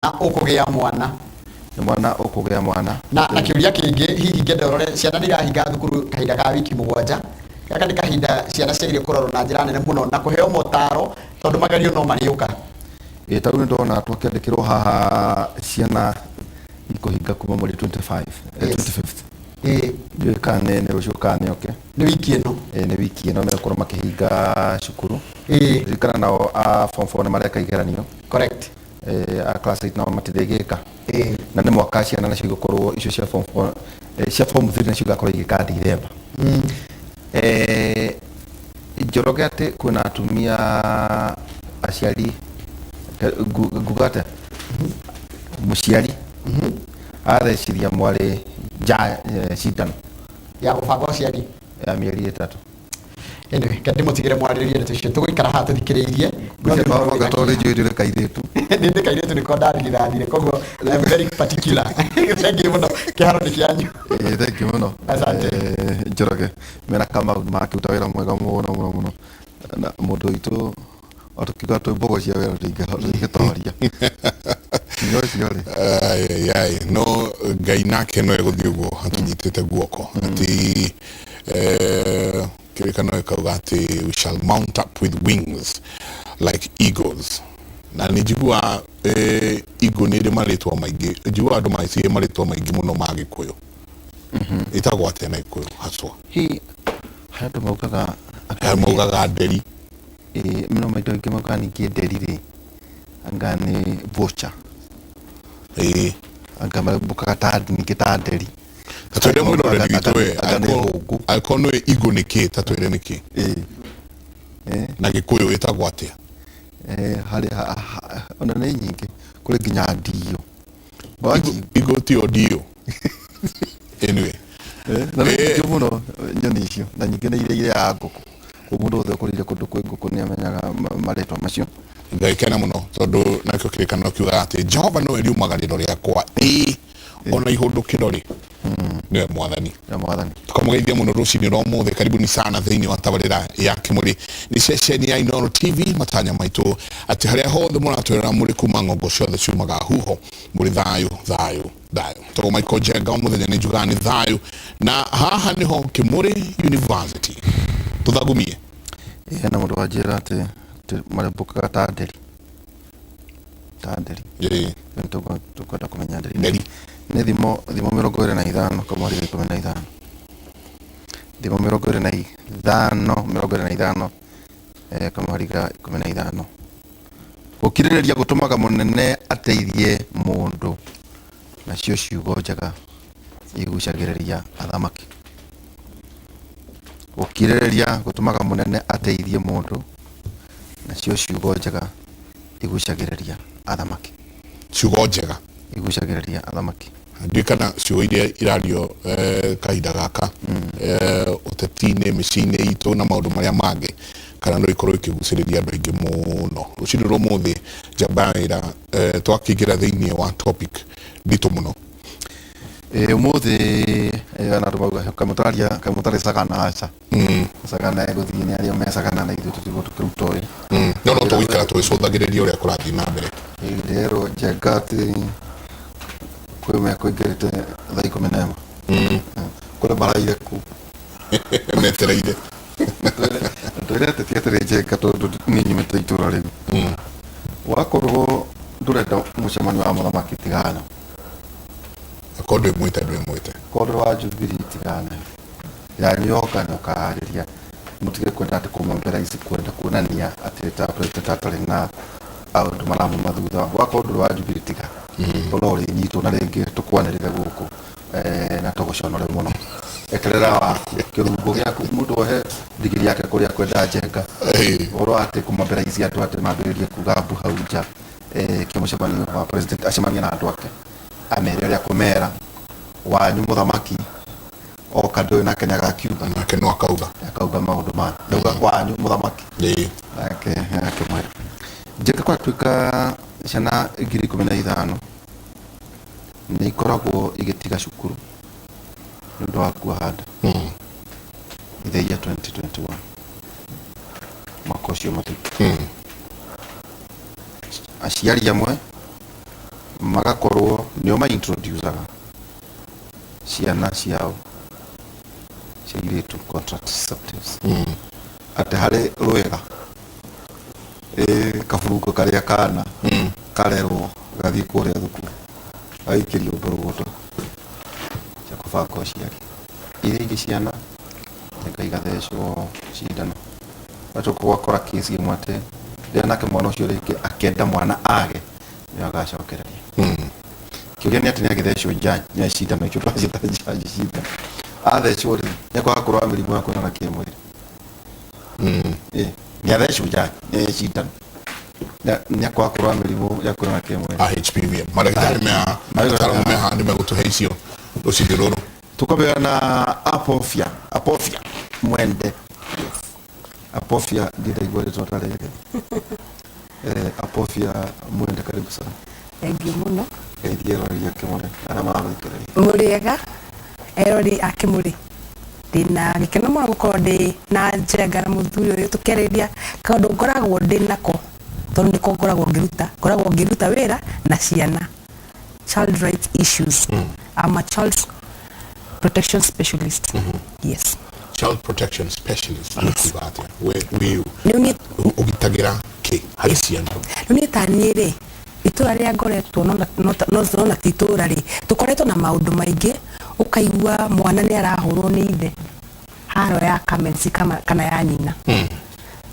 Ũkũgĩa mwana. Nĩ mwana ũkũgĩa mwana. Na kĩũria kĩngĩ hihi ngĩenda ũrore, ciana nĩ irahinga thukuru kahinda ka wiki 7. Gaka nĩ kahinda ciana ciagĩrĩire kũrorwo na njĩra nene mũno na kũheo motaro, tondũ magerio no marĩũka. Ĩ ta rĩu nĩ ndona twakĩandĩkĩrwo haha ciana ikũhinga kuma mweri 25, 25th. Ndiũĩ kana nĩ rũciũ kana nĩ oke. Nĩ wiki ĩno. Ĩ, nĩ wiki ĩno megũkorwo makĩhinga cukuru. Ririkana nao a form 4 nĩ mareka igeranio. Correct. A class 8 nao matirĩgĩka. Na nĩ mwaka ciana nacio igũkorwo icio cia form 4, cia form 3 nacio igakorwo igĩka Dithemba. Njoroge atĩ kwĩna atumia aciari, nguga atĩa, mũciari atheciria mwarĩ nja cindano ya gũbanga ũciari ya mĩeri 3. Anyway, reke ndĩmũtigĩre mwarĩrĩrie ndeto icio, tũgũikara haha tũthikĩrĩirie. No nĩ ũhoro wĩna tondũ njũĩ ndũrĩ kairĩtu. Nĩ ndĩ kairĩtu, nĩko ndarigithathire, koguo I'm very particular. Thank you mũno, kĩharo nĩ kĩanyu. Thank you mũno. Asante. Njoroge mena Kamau makĩruta wĩra mwega mũno mũno mũno, na mũndũ witũ tũkiuga twĩ mbogo cia wĩra tũtingĩtoria hinya ũcio rĩ. Ai, ai, no Ngai nake no egũthiĩ ũguo atũnyitĩte guoko atĩ kĩrĩkanĩro gĩkauga atĩ we shall mount up with wings like eagles. Na nĩ njiguaga eagle nĩ ĩrĩ marĩtwa maingĩ, njiguaga andũ magĩcihe marĩtwa maingĩ mũno ma Gĩkũyũ. Ĩtagwo atĩa na Gĩkũyũ haswa? Hi harĩ andũ maugaga Harĩ maugaga nderi. Ĩ, no maita maingĩ maugaga ningĩ nderi rĩ, anga nĩ vulture. Anga maugaga ta ningĩ ta nderi. Ta twĩre mwĩroreri witũ we, Anga nĩ hũngũ. Angĩkorwo nĩũĩ eagle nĩ kĩ, ta twĩre nĩ kĩ. Na Gĩkũyũ ĩtagwo atĩa? Harĩ ona nĩ nyingĩ, kũrĩ nginya ndiyo. Eagle tiyo ndiyo. Anyway. Na nĩ nyingĩ mũno nyoni icio, na nyingĩ nĩ iria irĩaga ngũkũ. Koguo mũndũ wothe ũkũrĩire kũndũ kwĩ ngũkũ nĩ amenyaga marĩtwa macio. Ngagĩkena mũno tondũ nakĩo kĩrĩkanĩro kiugaga atĩ Jehova nĩwe riumagarĩro rĩakwa, ĩĩ ona ihũndũkĩro rĩ, nĩwe Mwathani. Nĩwe Mwathani. Tukamũgeithia mũno rũcinĩ rwa ũmũthĩ. Karibuni sana thĩinĩ wa tabarĩra ya Kĩmũrĩ, nĩ ceceni ya Inooro TV. Matanya maitũ atĩ harĩa hothe mũratwĩrora mũrĩ kuma ng'ongo ciothe ciumaga huho, mũrĩ thayũ thayũ thayũ. Tagwo Michael Njenga, o mũthenya nĩ njugaga nĩ thayũ, na haha nĩho Kĩmũrĩ University tũthagumie. Hena mũndũ wanjĩra atĩ marembũkaga ta nderi, ta nderi. Tũkwenda kũmenya nderi. Nderi. Nĩ thimo 25 kamweri ga 15. Thimo 25, 25, kamweri ga 15. Gũkirĩrĩria gũtũmaga mũnene ateithie mũndũ, nacio ciugo njega igucagĩrĩria athamaki. Gũkirĩrĩria gũtũmaga mũnene ateithie mũndũ, nacio ciugo njega igucagĩrĩria athamaki. Ciugo njega igucagĩrĩria athamaki. Ndiũĩ kana ciugo iria irario kahinda gaka ũteti-inĩ, mĩciĩ-inĩ itũ na maũndũ marĩa mangĩ, kana no ikorwo ikĩgucĩrĩria andũ aingĩ mũno. Rũcinĩ rwa ũmũthĩ njamba ya wĩra, twakĩingĩra thĩinĩ wa topic nditũ mũno. Ũmũthĩ na andũ mauga kamũtaria kamũtarĩ cagana aca. Cagana ĩgũthiĩ nĩ arĩa me cagana na ithuĩ tũtigwo tũkĩruta ũyũ. No tũgũikara tũgĩcũthagĩrĩria ũrĩa kũrathiĩ na mbere. Nderwo Njenga atĩ kwĩ mekũingĩrĩte thaa 11. Kũrĩ maraire kũ. Metereire. Twĩre atĩ ti atĩrĩ Njenga, tondũ niĩ nyumĩte itũra rĩu. Wakorwo ndũrenda mũcemanio wa mũthamaki, tigana. Akorwo ndwĩ mwĩte, ndwĩ mwĩte. Korwo ndũrĩ wa Jubilee, tigana. Yanyu yoka nĩ ũkaharĩria, mũtige kwenda atĩ kũmwambĩra ici, kwenda kuonania atĩ ta president atarĩ na andũ maramuma thutha. Wakorwo ndũrĩ wa Jubilee, tiga. Tondũ no ũrĩnyitwo na rĩngĩ tũkwanĩrĩre gũkũ na tũgũconore mũno. Eterera waku kĩrungo gĩaku, mũndũ ohe ndigiri yake kũrĩa kwenda Njenga. Ũhoro wa atĩ kũmambĩra ici andũ atĩ mambĩrĩrie kuga mbu hau nja, kĩmũcemanio wa president acemanie na andũ ake, amere ũrĩa kũmera wanyu mũthamaki oka ndũĩ nake nĩ agakiuga. Nake no akauga. Akauga maũndũ ma ndauga wanyu mũthamaki. Nake akĩmwĩra Njenga kwatuĩka ciana 15,000 nĩ ikoragwo igĩtiga cukuru nĩ ũndũ wa kuoha nda the year 2021, mwaka ũcio mũthiru. Aciari amwe Magakorwo nĩo ma-introducaga ciana ciao cia airĩtu contraceptives, atĩ harĩ rwĩga kaburungo karĩa kana karerwo gathiĩ kũrĩa thukuru gaikĩrio mbũrũgũtũ cia kũbanga ũciari. Iria ingĩ ciana nĩnga igathecwo cindano. Gacoka ũgakora kesi ĩmwe atĩ rĩrĩa nake mwana ũcio rĩngĩ akĩenda mwana age nĩyo agacokereria. Kĩũria nĩ atĩ nĩ agĩthecwo njanjo cindano icio tũraciĩta njanjo cindano, athecwo rĩ, nĩ akwaga kũrwara mĩrimũ ya kuonana kĩmwĩrĩ? Nĩ athecwo njanjo cindano, nĩ akwaga kũrwara mĩrimũ ya kuonana kĩmwĩrĩ? A HPV maragĩtarĩ mea ataaramu me haha nĩ megũtũhe icio rũcinĩ rũrũ. Tukambĩrĩra na Apofia, Apofia Mwende. Apofia, ndindaigua rĩtwa ta rĩrĩ. Apofia Mwende, karibu sana. Thengiũ mũno. Geithie eroreri a Kĩmũrĩ arĩa maragũthikĩrĩria. Mũrĩega erori a Kĩmũrĩ, ndĩna gĩkeno mũno gũkorwo ndĩ na Njenga na mũthuri ũyũ tũkĩarĩrĩria kaũndũ ngoragwo ndĩ nako, tondũ nĩko ngoragwo ngĩruta wĩra na ciana, child rights issues. I'm a child protection specialist, yes. Child protection specialist nĩ kuga atĩa? We Rĩu niĩ ũgitagĩra kĩ harĩ ciana? Rĩu niĩ ta niĩ rĩ, itũra rĩrĩa ngoretwo nona ti itũra rĩ, tũkoretwo na maũndũ maingĩ. Ũkaigua mwana nĩ arahũrwo nĩ ithe haro ya kamenci kana ya nyina.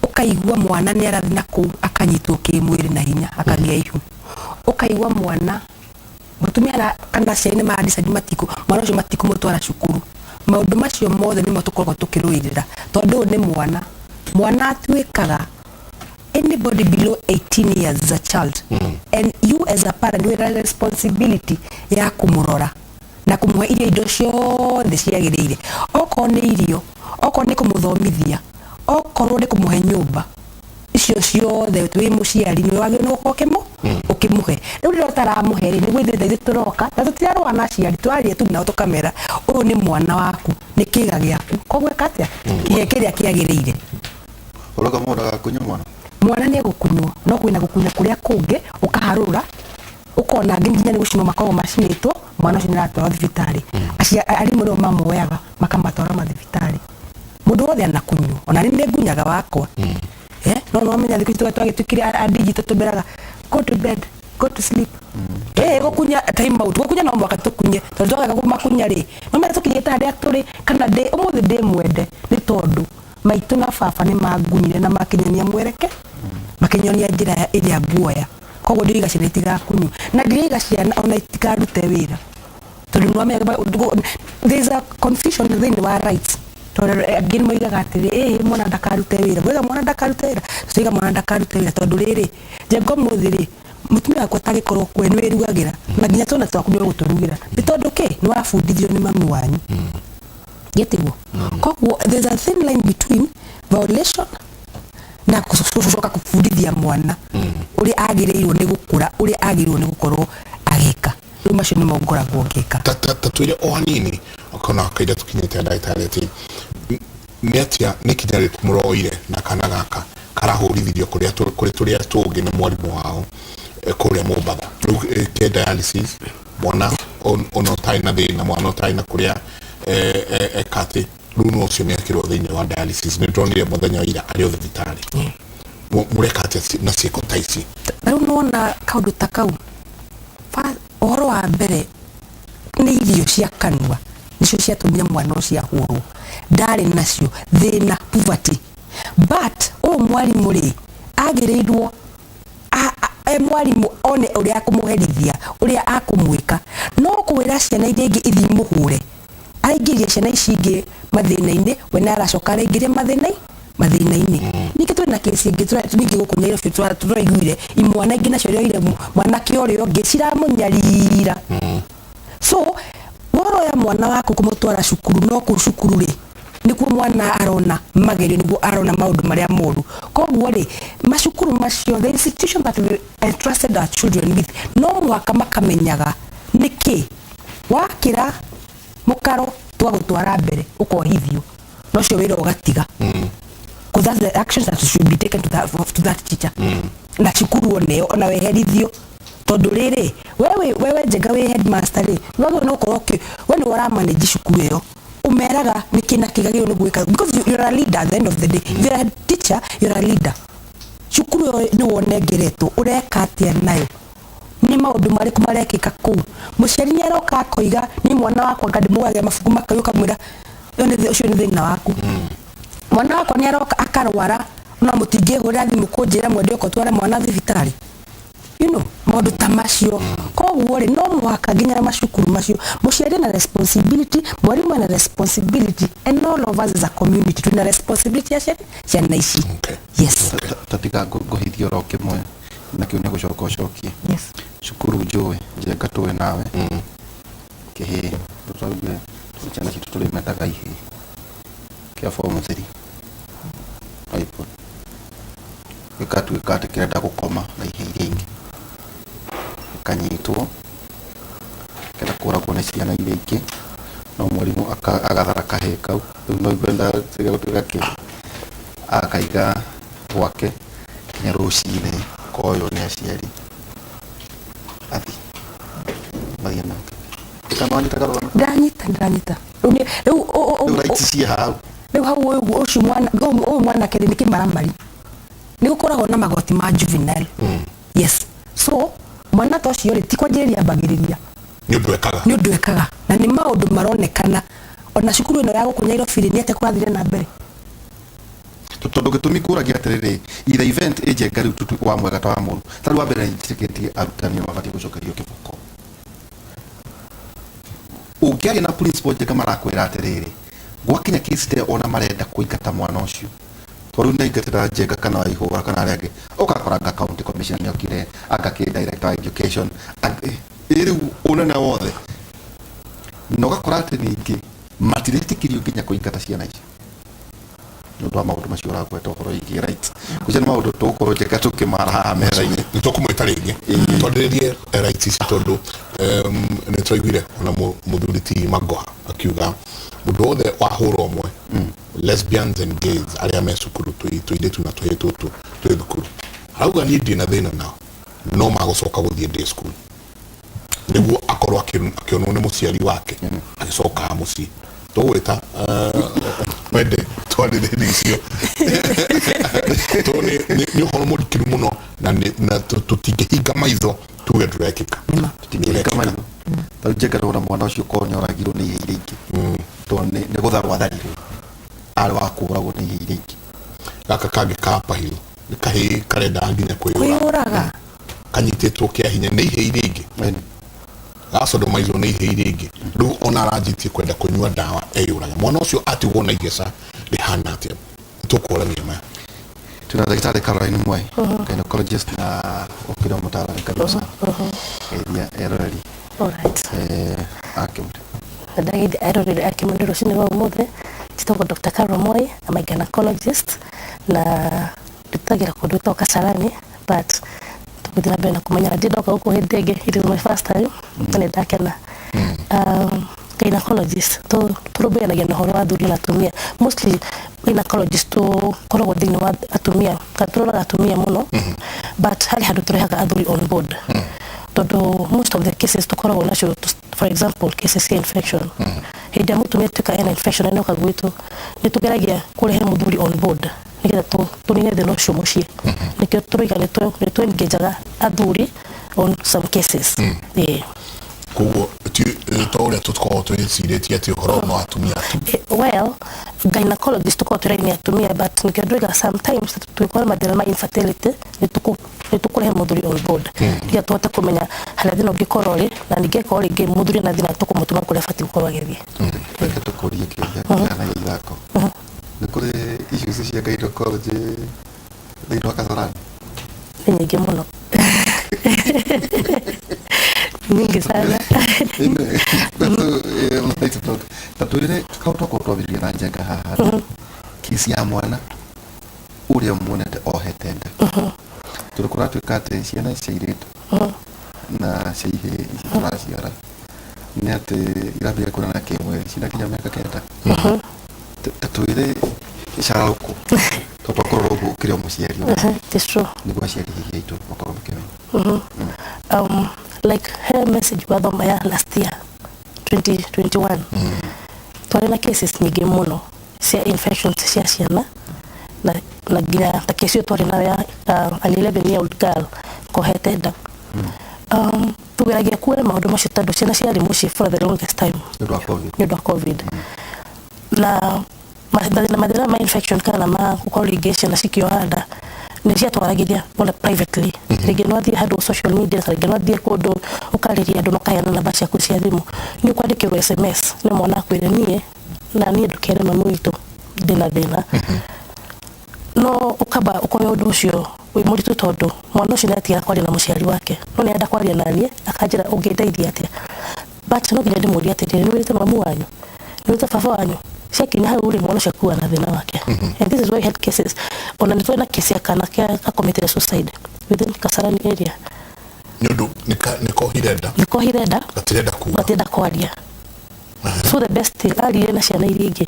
Ũkaigua mwana nĩ arathiĩ na kũu akanyitwo kĩmwĩrĩ na hinya akagĩa ihu. Ũkaigua mwana mũtumia kana aciari nĩ maradecide matiku mwana ũcio matikũmũtwara cukuru. Maũndũ macio mothe nĩmo tũkoragwo tũkĩrũĩrĩra, tondũ ũyũ nĩ mwana. Mwana atuĩkaga anybody below 18 years is a child, and you as a parent with a responsibility ya kũmũrora na kũmũhe irio, indo ciothe ciagĩrĩire, okorwo nĩ irio, okorwo nĩ kũmũthomithia, okorwo nĩ kũmũhe nyũmba, icio ciothe wĩ mũciari nĩ wagĩrĩirwo nĩ gũkorwo ũkĩmũhe. Rĩu rĩrĩa ũtaramũhe rĩ, nĩguo ithuĩ tũroka na tũtirarũa na aciari, tũraria tu nao tũkamera ũyũ nĩ mwana waku, nĩ kĩga gĩaku, koguo ĩka atĩa, kĩhe kĩrĩa kĩagĩrĩire. Ũroka mũndũ agakunya mwana? Mwana nĩ egũkunywo, no kwĩna gũkunya kũrĩa kũngĩ ũkaharũra ũkona angĩ nginya nĩ gũcinwo makoragwo macinĩtwo. Mwana ũcio nĩ aratwarwo thibitarĩ. Arimũ nĩo mamoyaga makamatwara mathibitarĩ. Mũndũ wothe anakunywo, ona nĩ ngunyaga wakwa. No no menya thikũ ici twagĩtuĩkire a digital, tũmeraga go to bed, go to sleep. Gũkunya time out, gũkunya no mũhaka tũkunye, tondũ twagaga kũmakunya rĩ, no menya tũkinyĩte harĩa tũrĩ kana ndĩ ũmũthĩ ndĩ mwende nĩ tondũ maitũ na baba nĩ mangunyire na makĩnyonia mwereke, makĩnyonia njĩra ĩrĩa nguoya. Koguo ndiriga ciana itigakunywo na ndiriga ciana ona itikarute wĩra, tondũ nĩwamenya there is a confusion thĩinĩ wa rights, tondũ angĩ nĩ moigaga atĩrĩ, ĩ mwana ndakarute wĩra. Mwaiga mwana ndakarute wĩra, tũtiga mwana ndakarute wĩra, tondũ rĩrĩ Njenga, ũmũthĩ rĩ, mũtumia wakwa atangĩkorwo kuo nĩ wĩrugagĩra na nginya twana twaku nĩ ũgũtũrugĩra. Nĩ tondũ kĩ? Nĩ wabundithio nĩ mami wanyu gĩtiguo. Koguo there's a thin line between violation na gũcoka kũbundithia mwana ũrĩa agĩrĩirwo nĩ gũkũra, ũrĩa agĩrĩirwo nĩ gũkorwo agĩka. Rĩu macio nĩmo ngoragwo ngĩka. Ta twĩre o hanini okona kaida tukinyĩte ndagĩtarĩ atĩ nĩ atĩa, nĩ ikinya rĩrĩkũ mũroire na kana gaka karahũrithirio kũrĩa kũrĩ tũrĩa tũngĩ nĩ mwarimũ wao kũrĩa Mombatha? Rĩu ke dialysis, mwana ona ũtarĩ na thĩna, mwana ũtarĩ na kũrĩa eka atĩ rĩu no ũcio nĩ ekĩrwo thĩinĩ wa dialysis. Nĩ ndonire mũthenya wa ira arĩ o thibitarĩ. Mũreka atĩa na ciĩko ta ici? Rĩu nĩwona kaũndũ ta kau, ũhoro wa mbere nĩ irio cia kanua nĩcio ciatũmire mwana ũcio ahũrwo, ndarĩ nacio, thĩna, poverty. But ũyũ mwarimũ rĩ, agĩrĩirwo e mwarimũ one ũrĩa akũmũherithia, ũrĩa akũmwĩka, no kwĩra ciana iria ingĩ ithiĩ imũhũre, araingĩria ciana ici ingĩ mathĩna-inĩ, we nĩ aracoka araingĩria mathĩna-inĩ. Ningĩ twĩna kesi ĩngĩ ningĩ gũkũ Nairobi tũraiguire imwana ingĩ nacio rĩoire mwanake ũrĩa ũngĩ ciramũnyarira. So woroya mwana waku kũmũtwara cukuru, no kũu cukuru rĩ, nĩkuo mwana arona magerio, nĩguo arona maũndũ marĩa moru. Koguo rĩ, macukuru macio, the institution that we entrusted our children with, no mũhaka makamenyaga nĩkĩ wakĩra mũkaro twagũtwara mbere ũkohithio no cio wĩra ũgatiga, because that's the actions that should be taken to that teacher na cukuru oneyo ona weherithio. Tondũ rĩrĩ, wewe wewe Njenga wĩ headmaster rĩ, wagĩrĩirwo nĩ gũkorwo we nĩwe ũramanage cukuru ĩyo, ũmeraga nĩkĩ na kĩ gagĩrĩirwo nĩ gwĩka, because you're a leader. At the end of the day, if you're a teacher, you're a leader. Cukuru ĩyo nĩwe ũnengeretwo, ũreka atĩa nayo? Nĩ maũndũ marĩkũ marekĩka kũu? Mũciari nĩ aroka akoiga, "Niĩ mwana wakwa nga ndĩmũgagĩra mabuku makau," ũkamwĩra, "Ũcio nĩ thĩna waku." Mwana wakwa nĩ aroka akarwara, no mũtingĩhũrĩra thimũ kũnjĩra, "Mwende ũka ũtware mwana thibitarĩ?" Maũndũ ta macio. Koguo rĩ, no mũhaka nginya macukuru macio, mũciari ena responsibility, mwarimũ ena responsibility, and all of us as a community twĩna responsibility ya ciana ici. Yes. Tatiga ngũhithie oro kĩmwe nakĩo nĩ gũcoka ũcokie. Yes. Cukuru njũĩ Njenga tũĩ nawe kĩhĩ tũtauge ciana citũ tũrĩmetaga ihĩ kĩa form 3 aipo gĩgatuĩka atĩ kĩrenda gũkoma na ihĩ iria ingĩ, gĩkanyitwo, kĩenda kũragwo nĩ ciana iria ingĩ, no mwarimũ agathara kahĩ kau. Rĩu no igue ndatiga gũtuĩka kĩ akaiga gwake nginya rũcinĩ koywo nĩ aciari athi mathiĩ nake. Kana wanyita karũgano? Ndĩranyita, ndĩranyita. Rĩu rĩu Rĩu rights ciĩ hau. Rĩu hau ũyũ ũcio mwana ũyũ mwanake rĩ, nĩ kĩmaramari, nĩ gũkoragwo na magoti ma juvenile. Yes, so mwana ta ũcio rĩ, ti kwanjĩrĩria ambagĩrĩria. Nĩ ũndũ ekaga. Nĩ ũndũ ekaga, na nĩ maũndũ maronekana ona cukuru ĩno ya gũkũ Nairobi rĩ, nĩ atĩa kũrathire na mbere? Tondũ gĩtũmi kũragia atĩrĩrĩ, either event ĩnjenga rĩu tutu wa mwega ta wa mũru, ta rĩu wa mbere njĩtĩkĩtie arutani nĩ mabatiĩ gũcokerio kĩboko. Ũngĩaria na principal Njenga, marakwĩra atĩrĩrĩ, gwakinya case ta ĩyo, ona marenda kũingata mwana ũcio, tondũ rĩu nĩaingatĩra Njenga kana Waihũra kana arĩa angĩ, ũgakora anga county commissioner nĩokire, anga kĩ director wa education, ĩ rĩu ũnene wothe, na ũgakora atĩ ningĩ matiretĩkĩrio nginya kũingata ciana icio nĩ ũndũ wa maũndũ macio ũragweta ũhoro wĩgiĩ rights. Ũcio nĩ maũndũ tũgũkorwo Njenga tũkĩmara haha metha-inĩ. Nĩ tũkũmwĩta rĩngĩ twarĩrĩrie rights ici, tondũ nĩ twaiguire ona mũthuri ti Magoha akiuga mũndũ wothe wahũra ũmwe, lesbians and gays arĩa me cukuru, tũirĩtu na tũhĩĩ tũtũ twĩ thukuru, arauga, "Niĩ ndirĩ na thĩna nao, no magũcoka gũthiĩ day school nĩguo akorwo akĩonwo nĩ mũciari wake agĩcokaga mũciĩ." Tũgwĩta wende twarĩrĩrie icio, tondũ nĩ ũhoro mũrikĩru mũno na na tũtingĩhinga maitho tuge ndũrekĩka. Tũtingĩhinga maitho. Ta rĩu Njenga ndona mwana ũcio korwo nĩ oragirwo nĩ ihĩ iria ingĩ, tondũ nĩ gũtharwo atharirwo, arĩ wa kũũragwo nĩ ihĩ iria ingĩ. Gaka kangĩ ka Upper Hill nĩ kahĩĩ karenda nginya kwĩyũraga. Kwĩyũraga. Kanyitĩtwo kĩa hinya nĩ ihĩ iria ingĩ. Gacodomaizwo nĩ ihĩ iria ingĩ, rĩu ona aranjĩtie kwenda kũnyua ndawa eyũrage. Mwana ũcio atigwo na igeca rĩhana atĩa? Tũkũrania maya. Twĩna ndagĩtarĩ Caroline Mwai, gynecologist na ũkĩrĩ o mũtaarani. Karibu sana, geithia eroreri. Alright. Akĩmũrĩ. Ndageithia eroreri a Kĩmũndũ rũcinĩ rwa ũmũthĩ. Njĩtagwo Dr. Carol Moi, I'm a gynecologist na ndutagĩra kũndũ gwĩtagwo Kasarani, but tũgũthiĩ na mbere na kũmenyana. Ndirĩ ndoka gũkũ hĩndĩ ĩngĩ, it is my first time na nĩ ndakena. Gynecologist tũrũmbũyanagia na ũhoro wa athuri na atumia. Mostly gynecologist tũkoragwo thĩinĩ wa atumia kana tũroraga atumia mũno, but harĩ handũ tũrehaga athuri on board, tondũ most of the cases tũkoragwo nacio, for example cases cia infection, hĩndĩ ĩrĩa mũtumia tuĩka ena infection enoka gwitũ, nĩ tũgeragia kũrehe mũthuri on board nĩgetha tũnine thĩna ũcio mũciĩ. Nĩkĩo tũroiga nĩ tũ-engageaga athuri on some cases. Ĩĩ. Koguo to ũrĩa tũkoragwo twĩcirĩtie atĩ ũhoro no atumia tu. Well, gynecologist tũkoragwo twĩraine atumia, but nĩkĩo ndũiga sometimes tũgĩkorwo na mathĩna ma infertility nĩ tũkũrehe mũthuri on board nĩgetha tũhote kũmenya harĩa thĩna ũngĩkorwo ũrĩ, na ningĩ akorwo rĩngĩ mũthuri ena thĩna, tũkũmũtũma kũrĩa abatiĩ gũkorwo agĩthiĩ. Reke tũkũrie kĩũria kĩhanagia ithako. Nĩ kũrĩ issues cia gynecology thĩinĩ wa Kasarani? Nĩ nyingĩ mũno, nyingĩ sana. Ta twĩre kau twakorwo twambĩrĩria na Njenga haha, kesi ya mwana ũrĩa muonete ohete nda, tondũ kũratuĩka atĩ ciana cia airĩtu na cia ihĩĩ ici tũraciara nĩ atĩ irambĩrĩria kuonana kĩmwĩrĩ cina nginya mĩaka 9. Ta twĩre cararũkũ, tondũ twakorwo ũguo ũkĩrĩ o mũciari. It is true. Nĩguo aciari hihi aitũ makorwo makĩmenya. Like he message wathoma ya last year 2021, twarĩ na cases nyingĩ mũno cia infections cia ciana na nginya ta kesi ĩyo twarĩ nayo ya an 11-year old girl kohete nda. Tugeragia kuona maũndũ macio tondũ ciana ciarĩ mũciĩ for the longest time nĩ ũndũ wa COVID. Nĩ ũndũ wa COVID na mathĩna ma infection kana ma gũkorwo rĩngĩ ciana cikĩoha nda nĩ ciatwaragĩria ona privately. Rĩngĩ no athiĩ handũ social media, rĩngĩ no athiĩ kũndũ ũkarĩria andũ na ũkaheana namba ciaku cia thimũ, nĩ ũkwandĩkĩrwo SMS nĩ mwana akwĩre niĩ na niĩ ndũkere mami witũ ndĩna thĩna, no ũkamba ũkoya ũndũ ũcio wĩ mũritũ tondũ mwana ũcio nĩatigaga kwaria na mũciari wake, no nĩarenda kwaria naniĩ akanjĩra ũngĩndeithia atĩa, but no nginya ndĩmũrie atĩrĩrĩ, nĩ wĩrĩte mamu wanyu, nĩ wĩrĩte baba wanyu? Ciakinya hau rĩ, mwana ũcio akua na thĩna wake. And this is why we had cases, ona nĩ twarĩ na kesi ya kana kĩa gacommitted suicide within Kasarani area. Nĩ ũndũ nĩ kohire nda. Nĩ kohire nda. Gatirenda kuga. Gatirenda kwaria, so the best thing aririe na ciana iria ingĩ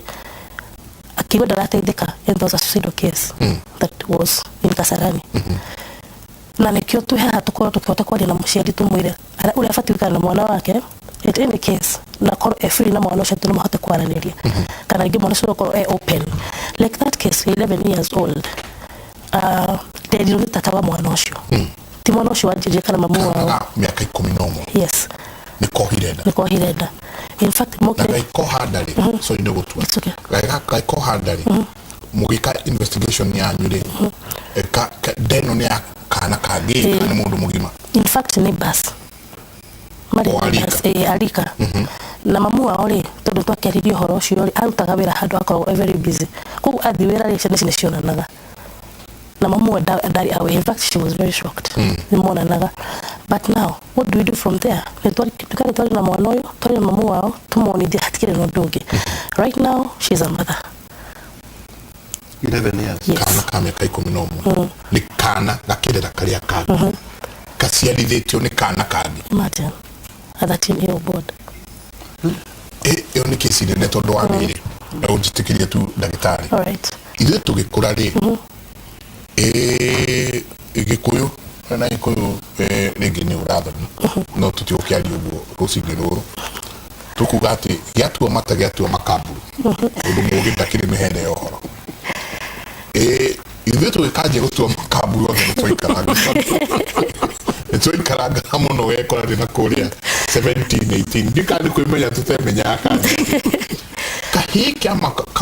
akiigua ndarateithĩka, and there was a suicidal case that was in Kasarani. Na nĩkĩo twĩ haha tũkorwo tũkĩhota kwaria na mũciari tũmwĩre ũrĩa abatiĩ gũikara na mwana wake at any case, na korwo e free na mwana ũcio atĩ no mahote kwaranĩria, kana rĩngĩ mwana ũcio akorwo e open like that case, 11 years old, nderirwo nĩ tata wa mwana ũcio, ti mwana ũcio wanjĩrire kana mamu wao. Kana mĩaka 11? Yes. Nĩ kohire nda? Nĩ kohire nda, in fact Na mokire. gaikoha nda rĩ, sorry nĩ gũtua. It's okay. Gaikoha nda rĩ, mũgĩka investigation yanyu rĩ, nda ĩno nĩ ya kana kangĩ kana nĩ mũndũ mũgima? In fact neighbors marĩ. O arika. Neighbors, arika na mamu wao rĩ, tondũ twakĩarĩria ũhoro ũcio rĩ, arutaga wĩra handũ akoragwo e very busy, koguo athiĩ wĩra rĩ, ciana ici nĩ cionanaga na mamu wao ndarĩ aware. In fact she was very shocked nĩ monanaga. But now what do we do from there? Nĩ twari twari na mwana ũyũ, twari na mamu wao, tũmonithie hatikĩrĩ na ũndũ ũngĩ. Right now she is a mother. 11 years? Yes. Kana ka mĩaka 11 nĩ kana gakĩrera karĩa kangĩ kaciarithĩtio nĩ kana kangĩ. Imagine a 13-year old. Ĩyo nĩ kesi nene tondũ wa rĩrĩ na ũnjĩtĩkĩrie tu, ndagĩtarĩ. All right. Ithuĩ tũgĩkũra rĩ, gĩkũyũ na gĩkũyũ, rĩngĩ nĩ ũrathoni no tũtigũkĩaria ũguo rũcinĩ rũrũ, tũkuga atĩ gĩatua mata gĩatua makamburu, ũndũ mũgĩ ndakĩrĩ mĩhere ya ũhoro. Ithuĩ tũgĩkanjia gũtua makamburu othe nĩ twaikaranga mũno, wekora ndĩ na kũrĩa 17 18, ndikana nĩ kwĩmenya tũtemenyaga kana kahĩĩ ka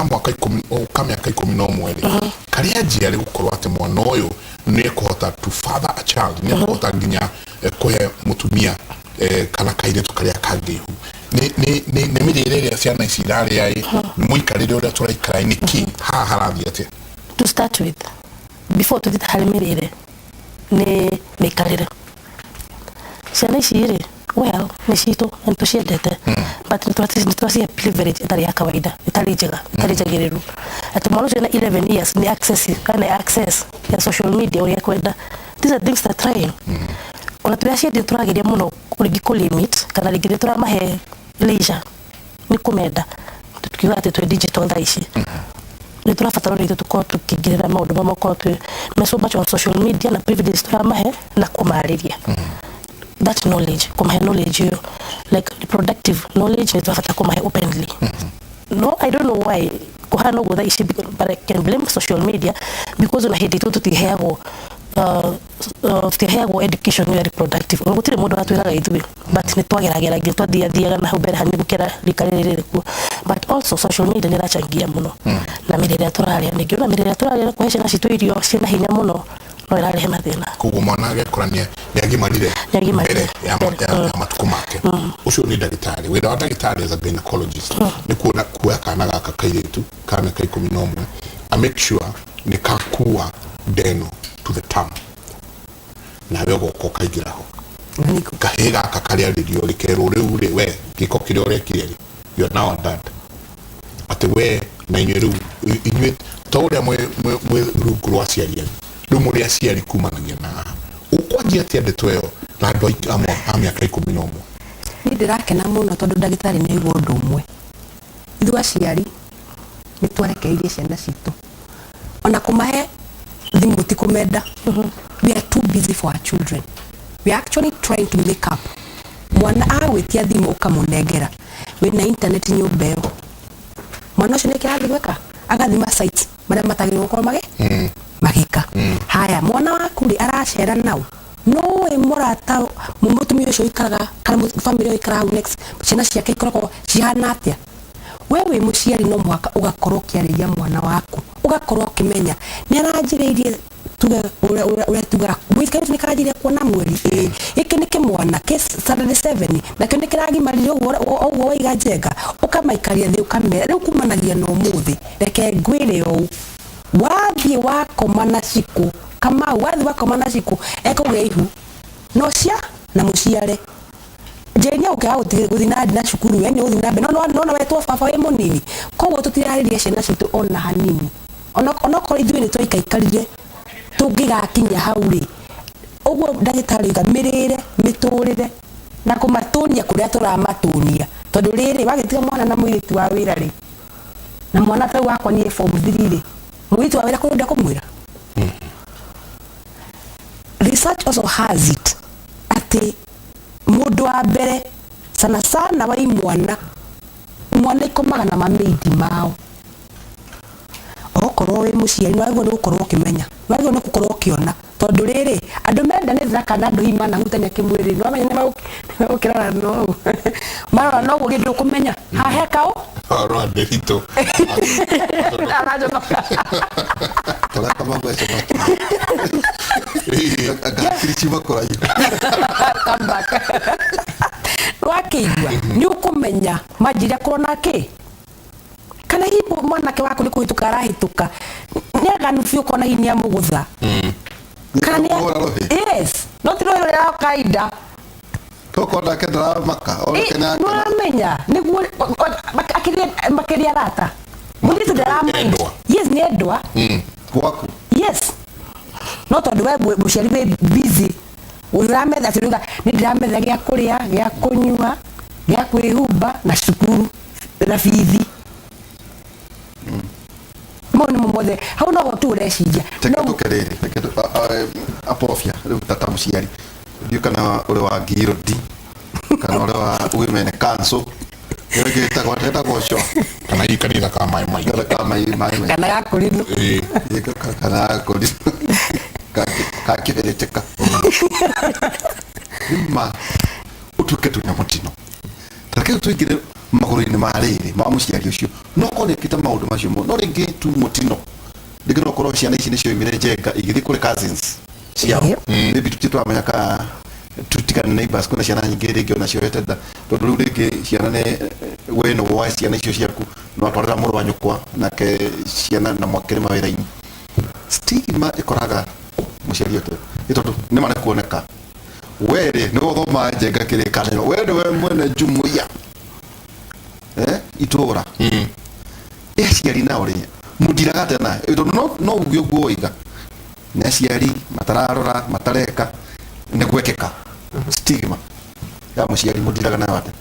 mwaka 10 o, ka mĩaka 11 rĩ, karĩa njiarĩ gũkorwo atĩ mwana ũyũ nĩ ekũhota to father a child, nĩ ekũhota nginya kũhe mũtumia kana kairĩtu karĩa kangĩ ihu. Nĩ mĩrĩre ĩrĩa ciana ici irarĩa ĩ, nĩ mũikarĩre ũrĩa tũraikara ĩ, nĩkĩ haha harathiĩ atĩa? To start with, before tuthiĩte harĩ mĩrĩre, nĩ mĩikarĩre. Ciana ici rĩ, well, nĩ citũ na nĩ tũciendete, but nĩ tũracihe privilege ĩtarĩ ya kawaida, ĩtarĩ njega, ĩtarĩ njagĩrĩru, atĩ mwana ũcio na 11 years nĩ access kana access ya social media ũrĩa ekwenda. These are things that trying, ona tũrĩ aciari tũrageria mũno rĩngĩ kũ limit kana rĩngĩ nĩ tũramahe leisure nĩ kũmenda, tukiuga atĩ twĩ digital thaa ici nĩ tũrabatara rĩngĩ tũkorwo tũkĩingĩrĩra maũndũ mamwe, gũkorwo twĩ me so much on social media na privileges tũramahe na kũmarĩria that knowledge, kũmahe knowledge ĩyo, like reproductive knowledge, nĩ tũrabatara kũmahe openly. No, I don't know why kuhana ũguo thaa ici, but I can blame social media because ona hĩndĩ itũ tũtiheagwo education ya reproductive. Ona gũtirĩ mũndũ watwĩraga ithuĩ, but nĩ twagerageragia, twathiathiaga na hau mbere hanini gũkĩra rika rĩrĩ rĩrĩ kuo. But also social media nĩ ĩrachangia mũno na mĩrĩre ĩrĩa tũrarĩa. Ningĩ ona mĩrĩre ĩrĩa tũrarĩa na kũhe ciana citũ irio ciĩna hinya mũno no ĩrarehe mathĩna. Koguo mwana agekora nĩ agimarire. Nĩ agimarire. Mbere Mbere, ya matukũ make. Ũcio nĩ ndagĩtarĩ, wĩra wa ndagĩtarĩ as a gynecologist nĩ kuona kuoya kana gaka kairĩtu ka mĩaka 11 a make sure nĩ kakua ndeno to the term, nawe ũgoka ũkaingĩra ho kahĩĩ gaka karĩarĩrio rĩkerwo rĩu rĩ, we gĩko kĩrĩa ũrekire rĩ, you are now a dad, atĩ we na inyuĩ rĩu inyuĩ to ũrĩa mwĩ rungu rwa aciari anyu, rĩu mũrĩ aciari kumanagia na haha. Ũkwanjia atĩa ndeto ĩyo na andũ a mĩaka 11? Niĩ ndĩrakena mũno tondũ ndagĩtarĩ nĩ aigua ũndũ ũmwe. Ithuĩ aciari nĩ twarekereirie ciana citũ, ona kũmahe thimũ ti kũmenda. We are too busy for our children. We are actually trying to make up. Mwana agwĩtia thimũ ũkamũnengera, wĩna internet nyũmba ĩyo, mwana ũcio nĩ kĩrathi gwĩka, agathima sites marĩa matagĩrĩirwo gũkorwo magĩka. Haya, mwana waku rĩ, aracera nau noĩ mũrata mũtumia ũcio ũikaraga kana family ĩyo ĩikaraga hau next, ciana ciake ikoragwo cihana atĩa? We wĩ mũciari no mũhaka ũgakorwo ũkĩarĩria mwana waku, ũgakorwo ũkĩmenya nĩ aranjĩrĩirie, tuge ũrĩa tugaga kairĩtu nĩ karanjĩrĩria kuona mweri, ĩ gĩkĩ nĩ kĩmwana kĩ standard 7, nakĩo nĩ kĩragimarire ũguo ũguo waiga njenga, ũkamaikaria thĩ ũkamera rĩu kumanagia na ũmũthĩ. Reke ngwĩre ũũ, wathiĩ wakoma na cikũ Kamau, wathiĩ wakoma na cikũ ekũgĩa ihu no cia na mũciare njĩri nĩ ũkĩaga gũthiĩ na cukuru, we nĩ ũgũthiĩ na mbere no no wetwo baba wĩ mũnini. Koguo tũtirarĩria ciana citũ ona hanini, onokorwo ithuĩ nĩ twaikaikarire tũngĩgakinya hau rĩ. Ũguo ndagĩtarĩ oiga mĩrĩre, mĩtũrĩre na kũmatũnia kũrĩa tũramatũnia, tondũ rĩrĩ wagĩtiga mwana na mũirĩtu wa wĩra rĩ, na mwana tau wakwa niĩ form 3 rĩ, mũirĩtu wa wĩra kũrĩa kũmwĩra. Research also has it atĩ mũndũ wa mbere sana sana wa imwana, mwana ikomaga na mamĩindi mao. Okorwo wĩ mũciari nĩ wagĩrĩirwo nĩ gũkorwo ũkĩmenya, nĩ wagĩrĩirwo nĩ gũkorwo ũkĩona, tondũ rĩrĩ andũ mendanĩte na kana andũ hihi manahutania kĩmwĩrĩ, nĩ wamenya nĩ megũkĩrora no marora no ũguo gĩndũ ũkũmenya haha he kaũ. Rwa Nderitu. Araconoka. Tũrĩa Kamau aconoka. Ngakiri ciuma kũraihu. Come back. Wakĩigua nĩ ũkũmenya manjĩria kũrona kĩ, kana hihi mwanake waku nĩ kũhĩtũka arahĩtũka, nĩ aganu biũ, ũkona hihi nĩ amũgũtha kana nĩ Kũhũra rũhĩ. Yes, no ti rũhĩ rũrĩa rwa kawaida. Tokorwo nake ndaramaka onake nĩ ũramenya nĩguo makĩria arata mũirĩtu ndaramind. Endwa. Yes, nĩ endwa. Gwaku. Yes, no tondũ we mũciari wĩ busy ũrametha atĩ rĩu nĩ ndĩrametha gĩa kũrĩa, gĩa kũnyua, gĩa kwĩhumba na cukuru na bithi, mau nĩmo mothe hau noho tu ũreciria. Reke tũke rĩrĩ, reke apofia rĩu tata mũciari, ndiũ kana ũrĩ wa guild kana ũrĩ wa women council, ĩyo ĩngĩ ĩtagwo ĩtagwo ũcio. Kana hihi kanitha ka maĩ maingĩ. Kana ka maĩ maĩ. Kana gakũrinũ. Kana kũri kakĩbĩrĩtĩka nĩma ũtuĩke twĩna mũtino. Reke rĩu tũingĩre magũrũ-inĩ ma rĩrĩ ma mũciari ũcio, no korwo nĩekĩte maũndũ macio no rĩngĩ tu mũtino, rĩngĩ no korwo ciana ici nĩcio imire njenga igĩthiĩ kũrĩ cousins ciao. Maybe tũtirĩ tũramenya ka tutigane neighbors, kwĩna ciana nyingĩ rĩngĩ ona cioete nda, tondũ rĩu rĩngĩ ciana nĩ we nĩ woe ciana icio ciaku no atwarĩra mũrũ wa nyũkwa nake ciana na mwakĩrĩ mawĩra-inĩ. Stigma ĩkoraga mũciari atĩa? Nĩ tondũ nĩma nĩ kuoneka we rĩ nĩwe ũthomaga njenga kĩrĩkanĩro, we nĩwe mwene jumuiya itũra. Ĩ aciari nao rĩ, mũndiraga atĩa na tondũ no uge ũguo woiga nĩ aciari matararora matareka nĩ gwekĩka stigma ya mũciari, mũndiraga nayo atĩa?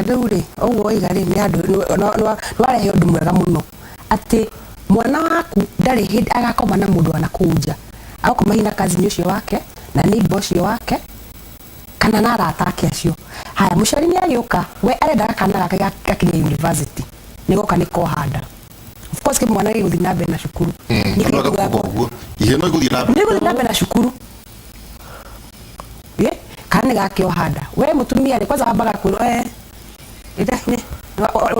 Rĩu rĩ, ũguo waiga rĩ, nĩ andũ nĩ warehe ũndũ mwega mũno atĩ mwana waku ndarĩ hĩndĩ agakoma na mũndũ ona kũu nja, agakoma hihi na cousin ũcio wake na neighbor ũcio wake kana na arata ake acio. Haya, mũciari nĩ agĩũka, we arendaga kana gake gakinye university, nĩ goka nĩ kohanda. Of course kĩmwana gĩgũthiĩ na mbere na cukuru. Nĩ No kĩguga kuga ũguo ihe no igũthiĩ na mbere. Nĩ gũthiĩ na mbere na cukuru. Ye, kana nĩ gakĩohanda, we mũtumia rĩ, kwanza wambaga kwĩrwo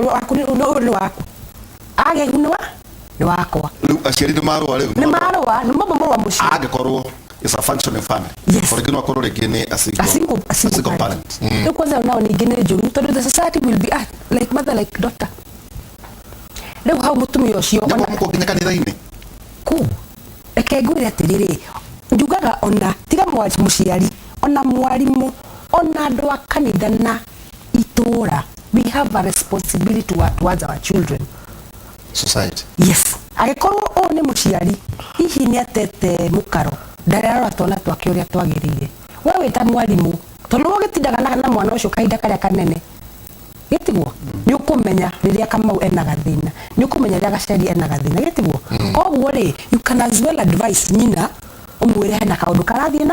waku ũyũ nĩ waku, agĩa ihu nĩ wakwa. Rĩu aciari nĩ marũa rĩu. Nĩ marũa, nĩ mambo mũrũa mũciĩ. Angĩkorwo it's a functioning family. Yes. O rĩngĩ no akorwo rĩngĩ nĩ a single, a single a single parent. parent. Rĩu kwanza nao ningĩ nĩ njũru tondũ the society will be like mother like daughter. Rĩu hau mũtumia ũcio Nĩguo mũkũ nginya kanitha-inĩ. Kũ reke ngwĩre atĩrĩrĩ, njugaga ona tiga mũciari, ona mwarimũ, ona andũ a kanitha na itũra, we have a responsibility towards our children. Society. Yes, angĩkorwo ũyũ nĩ mũciari hihi nĩ atete mũkaro, ndararora twana twake ũrĩa twagĩrĩire, we wĩ ta mwarimũ, tondũ nĩwe ũgĩtindaga na mwana ũcio kahinda karĩa kanene gĩtiguo, nĩ ũkũmenya rĩrĩa Kamau ena gathĩna, nĩ ũkũmenya rĩrĩa Gaceri ena gathĩna gĩtiguo. Koguo rĩ, you can as well advise nyina. Ũmwĩre hena kaũndũ karathiĩ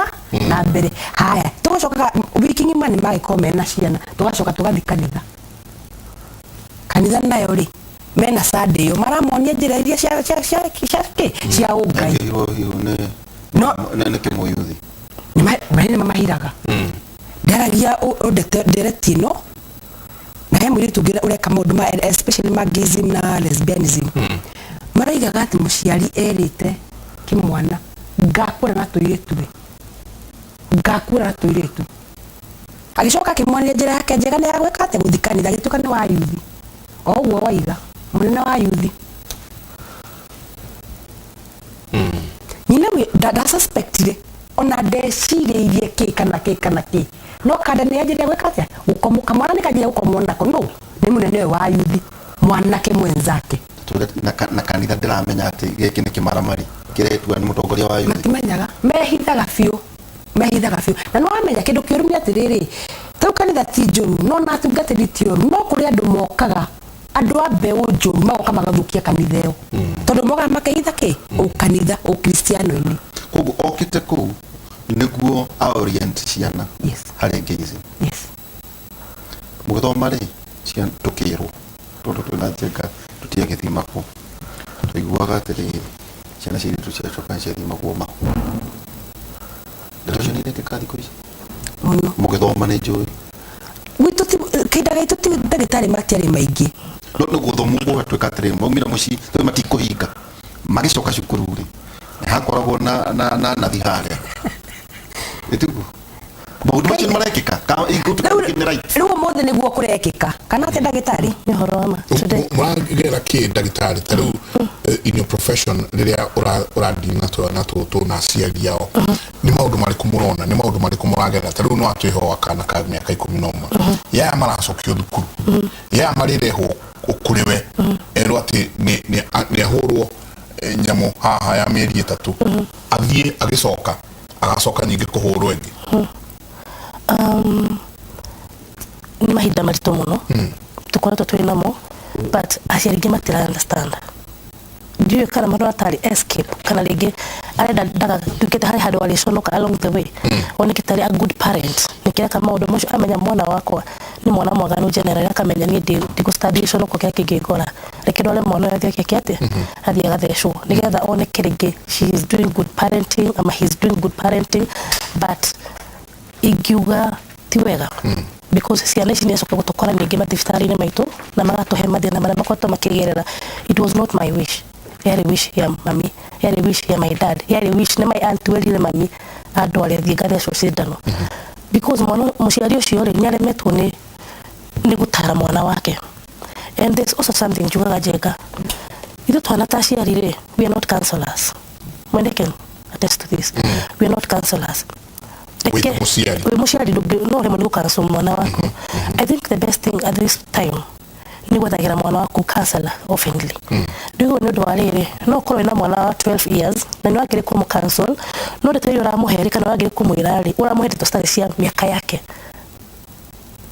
na mbere. Haya, tũgacoka wiki ng'ima nĩ magĩkorwo mena ciana, tũgacoka tũgathiĩ kanitha. Kanitha nayo rĩ, mena Sunday ĩyo maramonia njĩra iria cia kĩ cia ũngai. Angĩhirwo hiũ nĩ No nĩ kĩmũyuthi. Nĩ mamahiraga. Ndaragia ndereti ĩno na he mũirĩtu ũngĩ ũreka maũndũ ma, especially ma gayism na lesbianism. Maraigaga atĩ mũciari erĩte kĩmwana, "Ngakũra na tũirĩtu we, ngakũra na tũirĩtu." Agĩcoka akĩmuonia njĩra yake njega nĩ ya gwĩka atĩ gũthiĩ kanitha, agĩtuĩka nĩ wa yuthi, o ũguo waiga mũnene wa yuthi. Nyina ndasuspectire ona ndecirĩirie kĩ kana kĩ kana kĩ, no kanda nĩ yanjĩrĩria gwĩka atĩa, gũkomwo. Kamwana nĩ kanjĩrĩria gũkomwo nako no nĩ mũnene ũyũ wa yuthi, mwanake mwenzake. Tũre na kanitha ndĩramenya atĩ gĩkĩ nĩ kĩmaramari kĩretua nĩ mũtongoria wa yuthi. Matimenyaga, mehithaga biũ, mehithaga biũ. Na nĩ wamenya kĩndũ kĩũru nĩ atĩrĩrĩ, tarĩu kanitha ti njũru, no na atungatĩri ti ũru, no kũrĩ andũ mokaga, andũ a mbeũ njũru, magoka magathũkia kanitha ĩyo, tondũ mokaga makehitha kĩ ũkanitha ũkristiano-inĩ. Koguo okĩte kũu nĩguo a orient ciana Yes. harĩ gayism. Yes. Mũgĩthoma rĩ, ciana tũkĩrwo tondũ twĩna njenga tũtiagĩthimagwo, twaiguaga atĩrĩrĩ, ciana cia airĩtu ciacoka ciathimagwo mahu. Ndeto icio nĩ irekĩka thikũ ici? Mũno. Mũgĩthoma nĩ njũĩ. Gwitũ ti kĩhinda gaitũ ti ndagĩtarĩ matiarĩ maingĩ. No nĩ gũthomwo gũgatuĩka atĩrĩrĩ, maumire mũciĩ tondũ matikũhinga, magĩcoka cukuru rĩ, nĩ hakoragwo na nathi harĩa, ĩtiguo maũndũ macio nĩ marekĩka nĩ right? Rĩu ũmũthĩ nĩguo kũrekĩka, kana atĩ ndagĩtarĩ? Nĩ ũhoro wa ma. Today Mũragera kĩ ndagĩtarĩ, ta rĩu in your profession, rĩrĩa ũradili na twana tũtũ na aciari ao, nĩ maũndũ marĩkũ mũrona, nĩ maũndũ marĩkũ mũragerera? Ta rĩu no atwĩho wa kana ka mĩaka 11 yaya maracokio thukuru, yaya marĩrehwo kũrĩ we erwo atĩ nĩ ahũrwo nyamũ haha ya mĩeri 3, athiĩ agĩcoka agacoka nyingĩ kũhũrwo ĩngĩ. Nĩ mahinda maritũ mũno tũkoretwo twĩ namo, but aciari aingĩ matira understand. Ndiũĩ kana marona tarĩ escape, kana rĩngĩ arenda ndagatuĩke harĩ handũ arĩconoka along the way, oneke tarĩ a good parent nĩkĩreka maũndũ macio. Amenya mwana wakwa nĩ mwana mwaganu generally, akamenya niĩ ndigũstand gĩconoko kĩrĩa kĩngĩngora, reke ndware mwana ũyũ athiĩ eke atĩa, athiĩ agathecwo nĩgetha oneke rĩngĩ she is doing good parenting ama he is doing good parenting. But ingiuga ti wega, because ciana ici nĩacoka gũtũkora ningĩ mathibitarĩ-inĩ maitũ na magatũhe mathĩna marĩa makoretwo makĩgerera. It was not my wish, yarĩ wish ya mami, yarĩ wish ya my dad, yarĩ wish nĩ my aunt werire mami andware thiĩ ngathecwo cindano, because mwana mũciari ũcio rĩ, nĩaremetwo nĩ gũtara mwana wake. And there's also something njugaga njenga, ithuĩ twana ta aciari rĩ, we are not counselors. Mwende can attest to this, we are not counselors. Wĩ ta mũciari. Wĩ mũciari no ũremwo nĩ gũcounsel mwana waku. I think the best thing at this time nĩ gwethagĩra mwana waku counselor oftenly. Rĩu nĩ ũndũ wa rĩrĩ, no ũkorwo wĩna mwana wa 12 years na nĩ wagĩrĩire kũmũ-counsel, no ndeto iria ũramũhe rĩ, kana wagĩrĩire kũmwĩra rĩ, ũramũhe ndeto citarĩ cia mĩaka yake.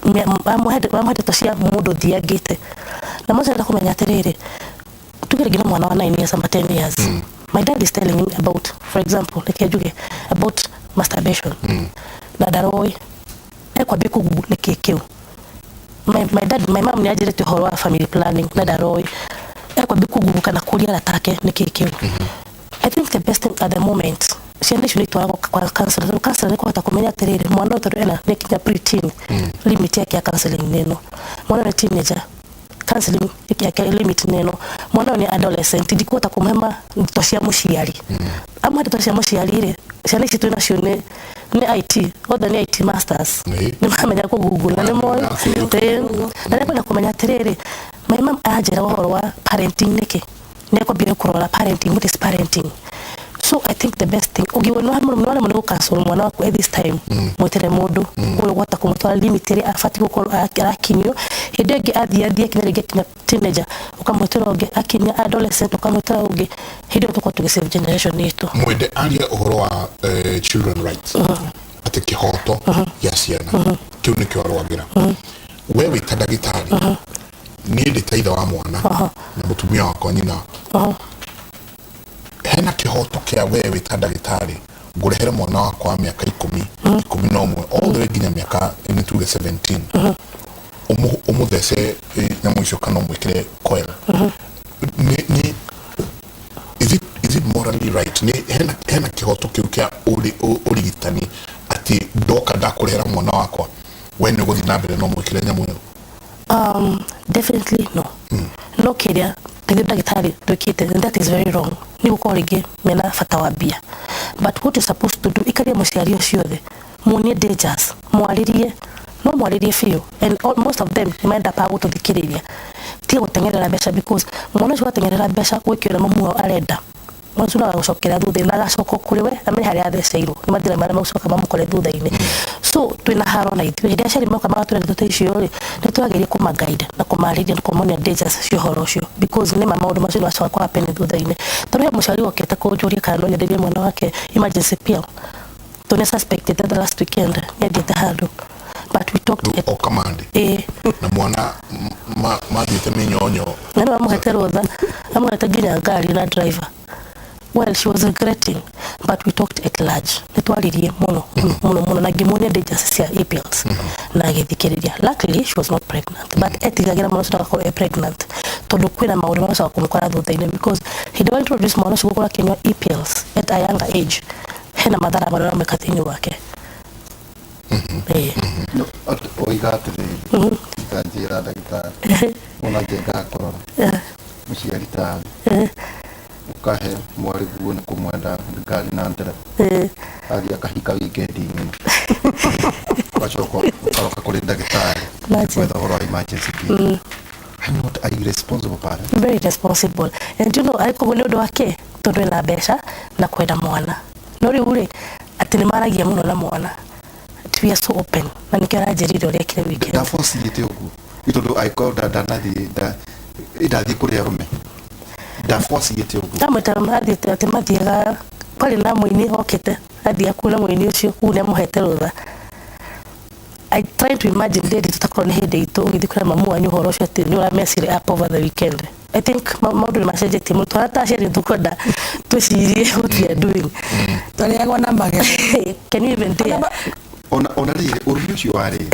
Ũramũhe ndeto cia mũndũ ũthiangĩte. Na mũndũ arenda kũmenya atĩrĩrĩ, tuge rĩngĩ nĩ mwana wa 9 years ama 10 years, my dad is telling me about, for example, reke njuge about masturbation, na ndaroĩ ekwambia kũgugu nĩkĩ kĩu. My dad, my mom nĩ anjĩrĩte ũhoro wa family planning na ndaroĩ, ekwambia kũgugu kana kũria arata ake nĩkĩ kĩu. I think the best thing at the moment, ciana icio nĩ itwaragwo kwa counselor, tondũ counselor nĩ kũhota kũmenya atĩrĩrĩ, mwana ũyũ tondũ ena nĩ kinya pre-teen, limit yake ya counseling nĩ ĩno. Mwana ũyũ nĩ teenager, counseling yake limit nĩ ĩno. Mwana ũyũ nĩ adolescent, ndikũhota kũmũhe ndeto cia mũciari. Amũhe ndeto cia mũciari rĩ, ciana ici twĩ nacio nĩ IT, othe nĩ IT masters. Nĩ maramenya kũgoogle na nĩ moĩ. Na nĩ kwenda kũmenya atĩrĩrĩ, my mom aranjĩra ũhoro wa parenting nĩkĩ, nĩ ekwambia kũrora parenting, what is parenting. So I think the best thing, ũngĩona nĩ waremwo nĩ gũcounsel mwana waku at this time, mwĩtĩre mũndũ ũyũ ũgũhota kũmũtwara limit ĩrĩa abatiĩ gũkorwo arakinyio. Hĩndĩ ĩngĩ athiĩ akinya rĩngĩ akinya teenager, ũkamwĩtĩra ũngĩ, akinya adolescent, ũkamwĩtĩra ũngĩ. Hĩndĩ ĩyo tũkorwo tũgĩ save generation itũ. Mwende aria ũhoro wa children rights, atĩ kĩhoto gĩa ciana kĩu nĩkĩo arwagĩra. We wĩ ta ndagĩtarĩ, niĩ ndĩ ta ithe wa mwana na mũtumia wakwa nyina, hena kĩhoto kĩa we wĩ ta ndagĩtarĩ Ngũrehere mwana wakwa wa mĩaka 11 all the way nginya mĩaka nĩ tuge 17, ũmũthece nyamũ icio kana ũmwĩkĩre coil, nĩ is it morally right? Nĩ hena kĩhoto kĩu kĩa ũrigitani atĩ ndoka ndakũrehera mwana wakwa, we nĩ ũgũthiĩ na mbere no mwĩkĩre nyamũ ĩyo? Definitely no. No kĩrĩa rĩngĩ ndagĩtarĩ twĩkĩte, and that is very wrong, nĩ gũkorwo rĩngĩ mena bata wa mbia. But what you're supposed to do, ikaria mũciari ũcio thĩ, muonie dangers, mwarĩrie, no mwarĩrie biũ, and most of them nĩ menda pa gũtũthikĩrĩria, tiga gũteng'erera mbeca, because mwana ũcio wateng'erera mbeca gwĩkĩra mamu wao arenda, mwana ũcio no agagũcokera thutha-inĩ na agacoka kũrĩ we amenye harĩa atheceirwo nĩ mathĩna marĩa magũcoka mamũkore thutha-inĩ. So twĩna haro na ithuĩ hĩndĩ ĩrĩa aciari moka magatwĩra ndeto ta icio rĩ, nĩ twagĩrĩire kũmaguide na kũmarĩria na kũmonia dangers cia ũhoro ũcio, because nĩ ma maũndũ macio nĩ macoka kũ happen thutha-inĩ. Tondũ he mũciari wokĩte kũnjũria kana no nyenderie mwana wake emergency pill, tondũ nĩ suspected the last weekend nĩ athiĩte handũ, but we talked o kamande Ĩĩ. Na mwana mathiĩte mĩnyonyo. Na nĩ amũhete rũtha, amũhete nginya ngari na driver. Well, she was regretting, but we talked at large, nĩ twaririe mũno mũno mũno na ngĩmuonia dangers cia e-pills na agĩthikĩrĩria. Luckily she was not pregnant, but etigagĩra mwana ũcio ndagakorwo e pregnant, tondũ kwĩna maũndũ magacoka kũmũkora thutha-inĩ, because hĩndĩ ĩrĩa introduce mwana ũcio gũkorwo akĩnyua e-pills at a younger age, hena madhara marĩa ũramwĩka thĩinĩ wake. Ĩĩ. No, oiga atĩrĩrĩ, nganjĩra ndagĩtarĩ ona njengaga kũrora mũciari tawe ũkahe mwarĩ guo nĩ kũmwenda ngari na ndereba, athiĩ akahika wikendi ng'ima, ũgacoka ũkaroka kũrĩ ndagĩtarĩ Imagine. gwetha ũhoro wa emergency pill. I'm not a irresponsible parent. Very responsible, and you know arĩ koguo nĩ ũndũ wake, tondũ ena mbeca na kwenda mwana, no rĩu rĩ atĩ nĩ maragia mũno na mwana. We are so open, na nĩkĩo aranjĩrire ũrĩa ekire weekend. Ndabocirĩte ũguo nĩ tondũ angĩkorwo ndanathiĩ ndathiĩ kũrĩ arũme, ndabocirĩte ũguo. Ndamwĩta athiĩte atĩ mathiaga kwarĩ na mũini okĩte athiĩ akuo na mũini ũcio kũu nĩ amũhete rũtha. I try to imagine ndĩndĩ tũtakorwo nĩ hĩndĩ itũ ũgĩthiĩ kũrĩa mamu wanyu ũhoro ũcio atĩ nĩ ũramecire up over the weekend. I think maũndũ nĩ macenjetie mũno, twana ta aciari tũkwenda twĩcirie what we are doing. Twarĩagwo na magego. Can you even dare? Ona rĩrĩ ũrũme ũcio warĩ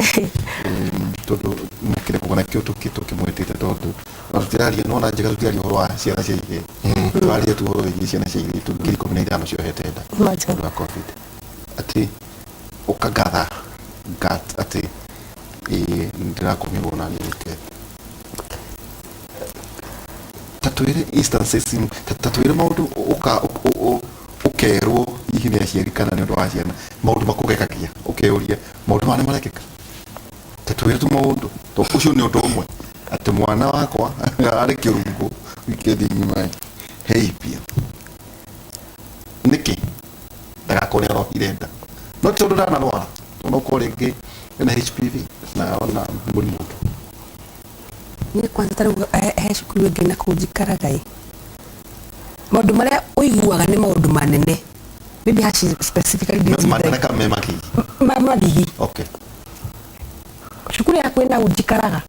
tondũ nakĩrĩ koguo nakĩo tũkĩmwĩtĩte, tondũ ona tũtiraria nona njega, tũtiraria ũhoro wa ciana cia ihĩĩ, tũraria tu ũhoro wĩgiĩ ciana cia airĩtu 15,000 ciohete nda Imagine. ũndũ wa COVID, atĩ ũkagatha gut atĩ ĩĩ ndĩrakomirwo na niĩ weekend. Ta twĩre instances, ta twĩre maũndũ ũkerwo hihi nĩ aciari kana nĩ ũndũ wa ciana, maũndũ makũgekagia ũkeyũria maũndũ maya nĩ marekĩka. Ta twĩre tu maũndũ to ũcio nĩ ũndũ ũmwe atĩ mwana wakwa arĩ kĩrungo wikendi ng'ima hei pia nĩkĩ ndagakorwo nĩ arohire nda, no ti tondũ ndanarwara, no korwo rĩngĩ ena HPV na ona mũrimũ ũngĩ. Niĩ kwanza ta rĩu he cukuru ĩngĩ na kũu njikaraga ĩ, maũndũ marĩa ũiguaga nĩ maũndũ manene, maybe haci specifically deals with manene ka me magigi. Magigi. Okay. Cukuru ya kwĩna hau njikaraga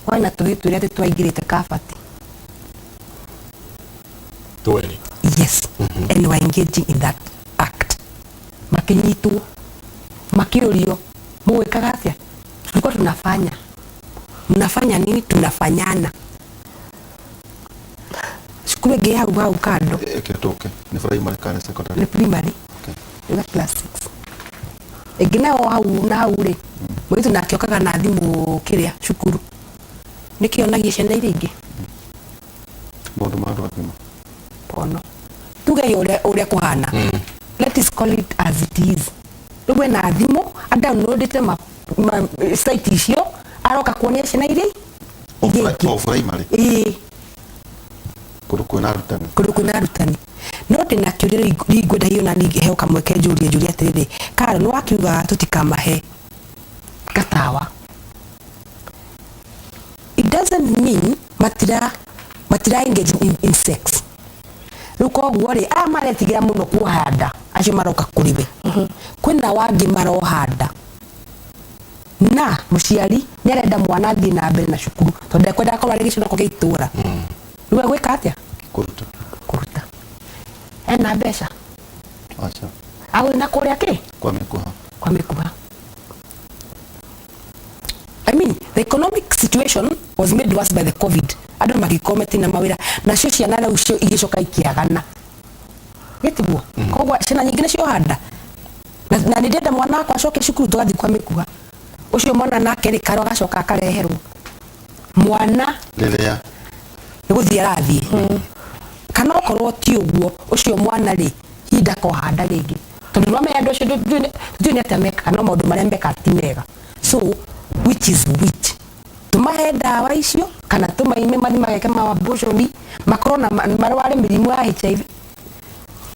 kwana tũhĩ twĩrĩ atĩ twaingĩrĩte kabati. Tweri? Yes, and were engaging in that act, makinyitwo makiũrio, mũgwĩkaga atĩa? Tulikuwa tunafanya. Mnafanya nini? Tunafanyana. Cukuru ĩngĩ hau hau kando. Eke tũke nĩ primary kana secondary? Nĩ primary. Okay. Ĩga class 6. Ĩngĩ nayo hau na hau rĩ, mũirĩtu nake okaga na thimũ kĩrĩa cukuru nĩkĩonagia ciana iria ingĩ maũndũ ma andũ agima. Pono tuge ũrĩa ũrĩa kũhana, let us call it as it is. Rĩu ena thimũ adownloadĩte ma site icio, aroka kuonia ciana iria O iria ingĩ. O primary? Ĩĩ. Kũndũ kwĩna arutani. Kũndũ kwĩna arutani. No ndĩna kĩũria rĩu ngwenda hiyo na niĩ heo kamweke njũrie atĩrĩrĩ, Karo, nĩ wakiuga tũtikamahe gatawa, it doesn't mean matira engage in sex. Rĩu koguo rĩ, aya maretigĩra mũno kuoha nda acio maroka kũrĩ we, kwĩna wangĩ maroha nda na mũciari nĩ arenda mwana athiĩ na mbere na cukuru tondũ ndekwenda akorwo arĩ gĩconoko gĩa itũra. Rĩu egwĩka atĩa? Kũruta. Kũruta. Ena mbeca, Aca. Agũthiĩ na kũrĩa kĩ? Kwa mĩkuha. Kwa mĩkuha. I mean, the economic situation was made worse by the COVID. Andũ magĩkorwo metina mawĩra, nacio ciana rĩu cio igĩcoka ikĩagana. Gĩtiguo? Koguo ciana nyingĩ nĩcio nda. Na nĩ ndĩrenda mwana wakwa acoke cukuru, tũgathiĩ kwa mĩkuha. Ũcio mwana nake rĩ, karo agacoka akareherwo. Mwana rĩrĩa nĩ gũthiĩ arathiĩ. Kana okorwo ti ũguo, ũcio mwana rĩ, hihi ndakoha nda rĩngĩ. Tondũ nĩwamenya andũ acio ndũĩ nĩ atĩa mekaga, no maũndũ marĩa mekaga ti mega. So, which is which? Tũmahe ndawa icio kana tũmaime mathiĩ mageke ma abortion, makorwo na marware mĩrimũ ya HIV?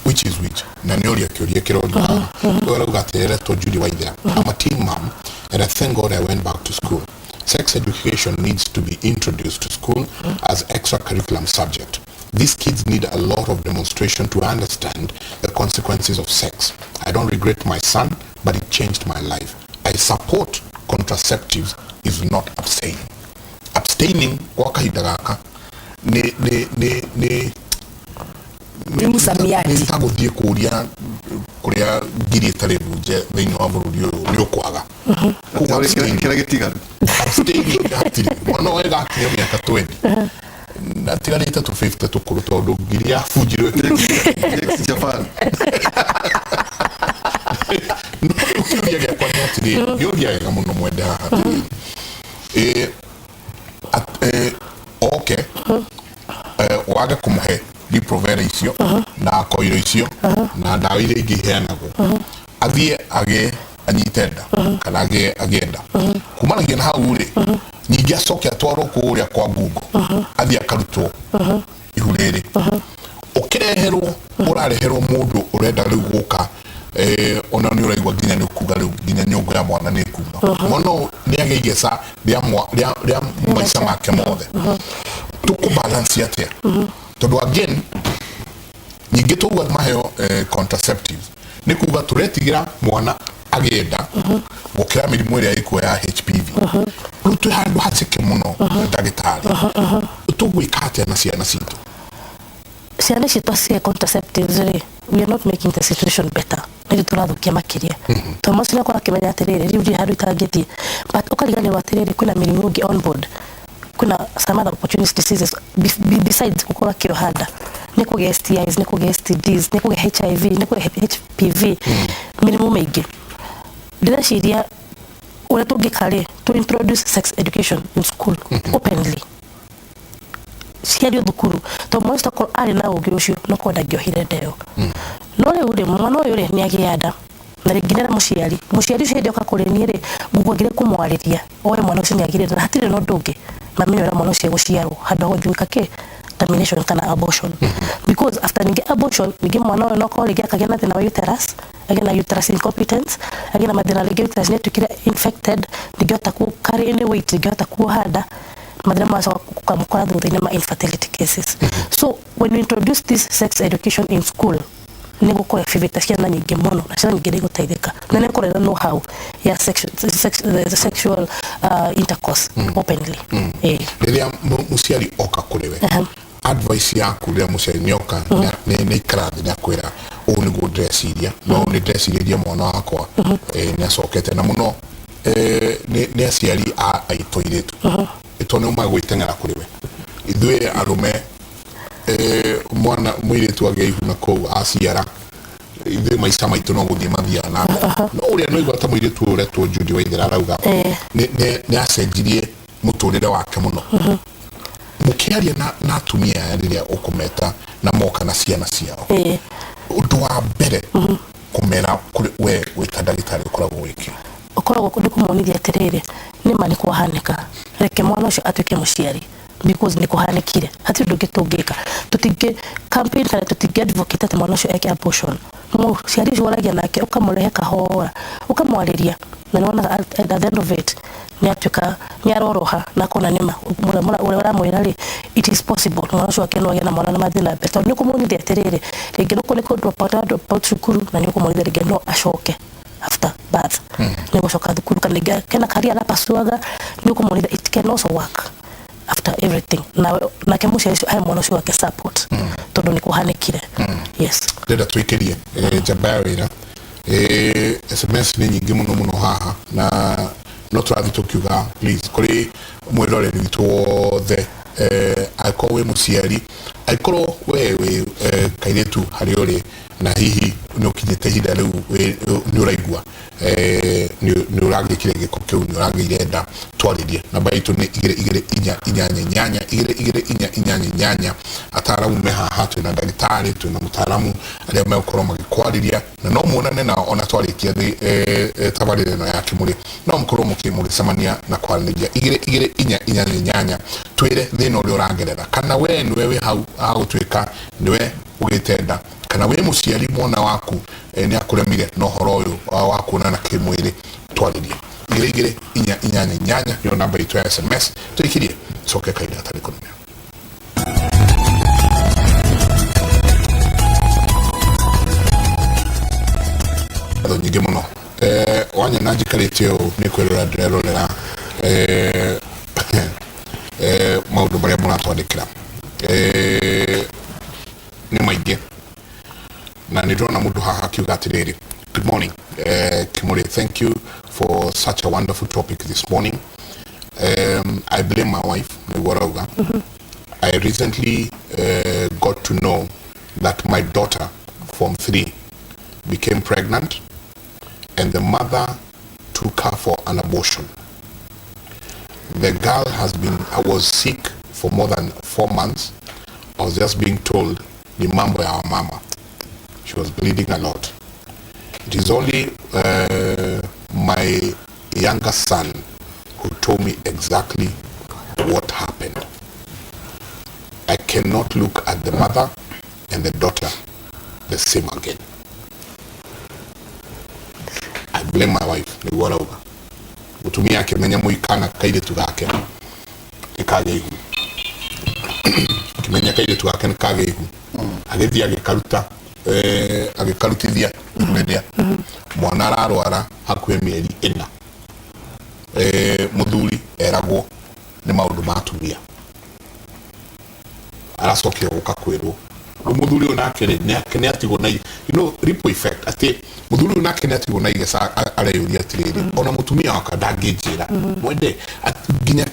Which is which? Na nä å ria kä å ria kä rorio arauga atä eretwo Judy Waithera. I'm a teen mom and I thank God I went back to school. Sex education needs to be introduced to school as extracurriculum subject. These kids need a lot of demonstration to understand the consequences of sex. I don't regret my son, but it changed my life. I support contraceptives is not abstaining. Abstaining kwa kahinda gaka nĩ Nĩ mũcamiati. Nĩ ta gũthiĩ kũria kũrĩa ngiri ĩtarĩ bunje thĩinĩ wa bũrũri ũyũ nĩ ũkwaga. Koguo kĩrĩa gĩtigaru. Abstaining hatirĩ mwana ũyũ gakinya mĩaka 20 atigarĩte tũ 50 tũkũrũ tondũ ngiri yabunjirwo. Japan. No rĩu kĩũria gĩakwa nĩ atĩrĩrĩ, nĩ ũria wega mũno mwende haha atĩrĩrĩ, oke wage kũmũhe Depo-Provera icio na koiro icio na ndawa iria ingĩ iheanagwo, athiĩ agĩe anyite nda kana agĩe nda, kumanagia na hau rĩ, ningĩ acoke atwarwo kũrĩa kwa ngungo, athiĩ akarutwo ihu rĩrĩ, ũkĩreherwo ũrareherwo mũndũ ũrenda rĩu gũka, ona nĩ ũraigua nginya nĩ ũkuga rĩu nginya nyũngũ ya mwana nĩ ĩkuma, mwana ũyũ nĩ agĩa igeca rĩa maica make mothe. Tũkũbalance atĩa? Tondũ again ningĩ tauga maheo contraceptives nĩ kuga tũretigĩra mwana agĩe nda gũkĩra mĩrimũ ĩrĩa ĩkuo ya HPV. Rĩu twĩ handũ haceke mũno, ndagĩtarĩ, tũgwĩka atĩa na ciana citũ? Ciana ici twacihe contraceptives rĩ, we are not making the situation better, nĩ tũrathũkia makĩria, tondũ mwana ũcio nĩakorwo akĩmenya atĩrĩrĩ, rĩu ndirĩ handũ itangĩthiĩ, but ũkariganĩrwo atĩrĩrĩ, kwĩna mĩrimũ ĩngĩ on board, kwĩna some other opportunity diseases besides gũkorwo akĩoha nda. Nĩ kũgĩa STIs, nĩ kũgĩa STDs, nĩ kũgĩa HIV, nĩ kũgĩa HPV, mĩrimũ mĩingĩ. Ndĩreciria ũrĩa tũngĩka rĩ, to introduce sex education in school openly, ciario thukuru, tondũ mwana ũcio tokorwo arĩ na ũgĩ ũcio no korwo ndangĩohire nda ĩyo. No rĩu rĩ, mwana ũyũ rĩ, nĩ agĩa nda na rĩngĩ nĩ mũciari ũcio hĩndĩ oka kũrĩ niĩ rĩ, ngwagire kũmwarĩria oe mwana ũcio nĩ agĩrĩte na hatirĩ na ũndũ ũngĩ mamenye ũrĩa mwana ũcio egũciarwo handũ ha gũthiĩ gwĩka kĩ termination kana abortion, because after ningĩ abortion, ningĩ mwana ũyũ no korwo rĩngĩ akagĩa na thĩna wa uterus, agĩe na uterus incompetence, agĩe na mathĩna rĩngĩ uterus nĩ ĩtuĩkire infected, ndĩngĩhota ku carry any weight, ndĩngĩhota kuoha nda, mathĩna magacoka gũkamũkora thutha-inĩ ma infertility cases. So when we introduce this sex education in school, nĩ gũkũhe bibita ciana nyingĩ mũno na ciana nyingĩ nĩ igũteithĩka na nĩ kũrera know how ya sexual intercourse openly. Rĩrĩa mũciari oka kũrĩ we, advice yaku rĩrĩa mũciari nĩoka nĩ ikara thĩ nĩ akwĩra ũũ nĩguo ndĩreciria, no nĩ ndĩrecirĩria mwana wakwa nĩ acokete na mũno, nĩ aciari a aitũ airĩtu tondũ nĩo magwĩteng'era kũrĩ we. Ithuĩ arũme, mwana mũirĩtu agĩa ihu na kũu aciara, ithuĩ maica maitũ no gũthiĩ mathiaga na mbere. No ũrĩa no ta mũirĩtu ũyũ ũretwo Judy Waithera arauga nĩ acenjirie mũtũrĩre wake mũno. Mũkĩaria na atumia aya rĩrĩa ũkũmeta na moka na ciana ciao, ũndũ wa mbere kũmera kũrĩ we wĩ ta ndagĩtarĩ ũkoragwo wĩkĩ? Ũkoragwo nĩ kũmonithia atĩrĩrĩ, nĩ ma nĩ kwahanĩka, reke mwana ũcio atuĩke mũciari because nĩ kũhanĩkire, hatirĩ ũndũ ũngĩ tũngĩka. Tũtingĩ campaign kana tũtingĩ advocate atĩ mwana ũcio eke abortion. Mũciari ũcio waragia nake, ũkamũrehe kahora, ũkamwarĩria, na nĩ wonaga at the end of it nĩ atuĩka nĩ aroroha na akona nĩma ũrĩa ũramwĩra rĩ, it is possible mwana ũcio wake no agĩe na mwana na mathiĩ na mbere, tondũ nĩ ũkũmuonithia atĩrĩrĩ, rĩngĩ nĩ kũ drop out, drop out cukuru, na nĩ ũkũmuonithia rĩngĩ no acoke after birth, nĩ gũcoka thukuru, kana rĩngĩ kena career arapasuaga, nĩ ũkũmuonithia it can also work after. after everything na nake mũciari ũcio ahe mwana ũcio wake support tondũ nĩ kũhanĩkire. Yes. Ndĩrenda twĩkĩrie njamba ya wĩra. SMS nĩ nyingĩ mũno mũno haha, na no tũrathiĩ tũkiuga please kũrĩ mwĩroreri witũ wothe, angĩkorwo wĩ mũciari, angĩkorwo we wĩ kairĩtu harĩa ũrĩ na hihi nĩ ũkinyĩte ihinda rĩu nĩ ũraigua nĩ ũragĩkire gĩko kĩu, nĩ ũragĩire nda, twarĩrie. Namba itũ nĩ 22488, 22488. Ataramu me haha, twĩna ndagĩtarĩ, twĩna mũtaramu arĩa megũkorwo magĩkwarĩria, na no muonane nao ona twarĩkia tabarĩra ĩno ya Kĩmũrĩ, no mũkorwo mũgĩcemania na kwaranĩria. 22488, twĩre thĩna ũrĩa ũragerera, kana we nĩwe wĩ hau hagũtuĩka nĩwe ũgĩte nda, kana wĩ mũciari mwana waku nĩ akũremire na ũhoro ũyũ wa kuonana kĩmwĩrĩ. Twarĩrie, 22488 nĩyo namba itũ ya SMS. Tũikirie coke kahinda gatarĩ kũnene. Ngatho nyingĩ mũno. Wanyona njikarĩte ũũ nĩ kwĩrora ndĩrerorera maũndũ marĩa mũratwandĩkĩra. Nĩ maingĩ, na nĩ ndĩrona mũndũ haha akiuga atĩrĩrĩ, "Good morning, Kimuri, thank you for such a wonderful topic this morning. I blame my wife," nĩguo arauga. "I recently got to know that my daughter, Form 3, became pregnant and the mother took her for an abortion. The girl has been, I was sick for more than 4 months. I was just being told ni mambo ya wamama. She was bleeding a lot. It is only my younger son who told me exactly what happened. I cannot look at the mother and the daughter the same again. I blame my wife." Nĩguo arauga. Mũtumia akĩmenya mũikana kairĩtu gake nĩ kagĩa ihu, akĩmenya kairĩtu gake nĩ kagĩa ihu, agĩthiĩ agĩkaruta, agĩkarutithia ihu rĩrĩa mwana ararwara hakuhĩ mĩeri 4. Mũthuri eragwo nĩ maũndũ ma atumia, aracokire gũka kwĩrwo. Rĩu mũthuri ũyũ nake rĩ, nĩ atigwo na ripple effect, atĩ mũthuri ũyũ nake nĩ atigwo na igeca, areyũria atĩrĩrĩ, ona mũtumia wakwa ndangĩnjĩra mwende. Nginya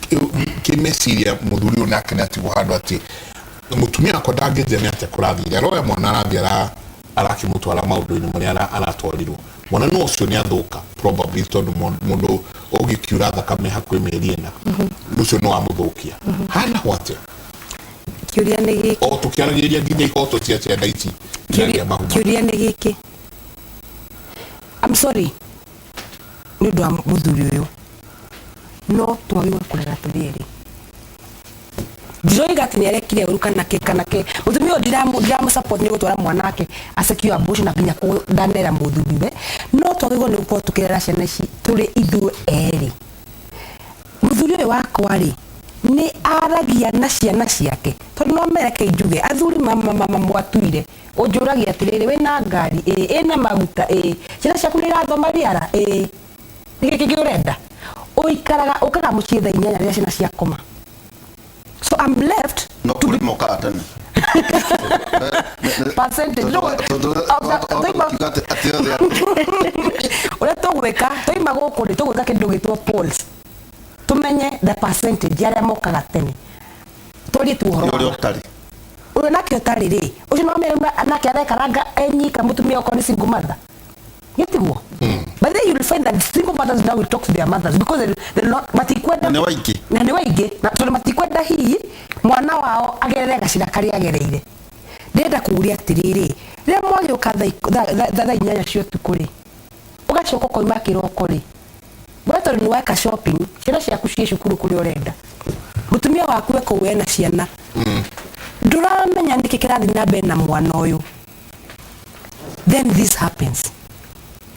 kĩmeciria mũthuri ũyũ nake nĩ atigwo handũ atĩ mũtumia wakwa ndangĩnjĩra nĩ atĩa kũrathire. Aroya mwana, arathiĩ arakĩmũtwara maũndũ-inĩ marĩa aratwarirwo. Mwana no ũcio nĩ athũka probably, tondũ mũndũ ũngĩkiura thakame hakuhĩ mĩeri 4, ũcio no amũthũkia hana atĩa? Kĩũria nĩ gĩkĩ. O tũkĩaragĩrĩria nginya ihoto cia ciana ici iragĩa mahu. Kĩũria nĩ gĩkĩ. I'm sorry nĩ ũndũ wa mũthuri ũyũ, no twagĩrĩirwo kũrera tũrĩ erĩ. Ndiroiga atĩ nĩ arekire ũru kana kĩ kana kĩ. Mũtumia ũyũ ndiramũ support nĩ gũtwara mwana wake acekio abortion, na nginya ndanera mũthuriwe, no twagĩrĩirwo nĩ gũkorwo tũkĩrera ciana ici tũrĩ ithuĩ erĩ. Mũthuri ũyũ wakwa rĩ, nĩ aragia na ciana ciake? Tondũ no mereke njuge athuri mama mama mwatuire ũnjũragia atĩrĩrĩ, wĩna ngari? Ĩĩ. Ĩna maguta? Ĩĩ. Ciana ciaku nĩ irathoma rĩara? Ĩĩ. Nĩ kĩngĩ ũrenda? Ũikaraga ũkaga mũciĩ thaa 8 rĩrĩa ciana ciakoma, so I'm left No kũrĩ mokaga tene. Percentage. No, Kiuga atĩ othe ũrĩa tũgwĩka twaima gũkũ rĩ, tũgwĩka kĩndũ gĩtwo polls, tũmenye the percentage ya arĩa mokaga tene, twarie tu ũhoro ũrĩa wa ma. Ũtarĩ Ũyũ nake ũtarĩ rĩ, ũcio no mere nake arekaranga enyika. Mũtumia okorwo nĩ single mother, gĩtiguo. But then you will find that single mothers now will talk to their mothers because they not matikwenda. Na nĩ waingĩ. Na nĩ waingĩ, na tondũ matikwenda hihi mwana wao agerere gacĩra karĩa agereire. Ndĩrenda kũũria atĩrĩrĩ, rĩrĩa mwagĩũka thaa 8 cia ũtukũ rĩ, ũgacoka ũkoima kĩroko rĩ, we tondũ nĩ weka shopping, ciana ciaku ciĩ cukuru kũrĩa ũrenda, mũtumia waku e kũu ena ciana, ndũramenya nĩkĩ kĩrathiĩ na mbere na mwana ũyũ. Then this happens,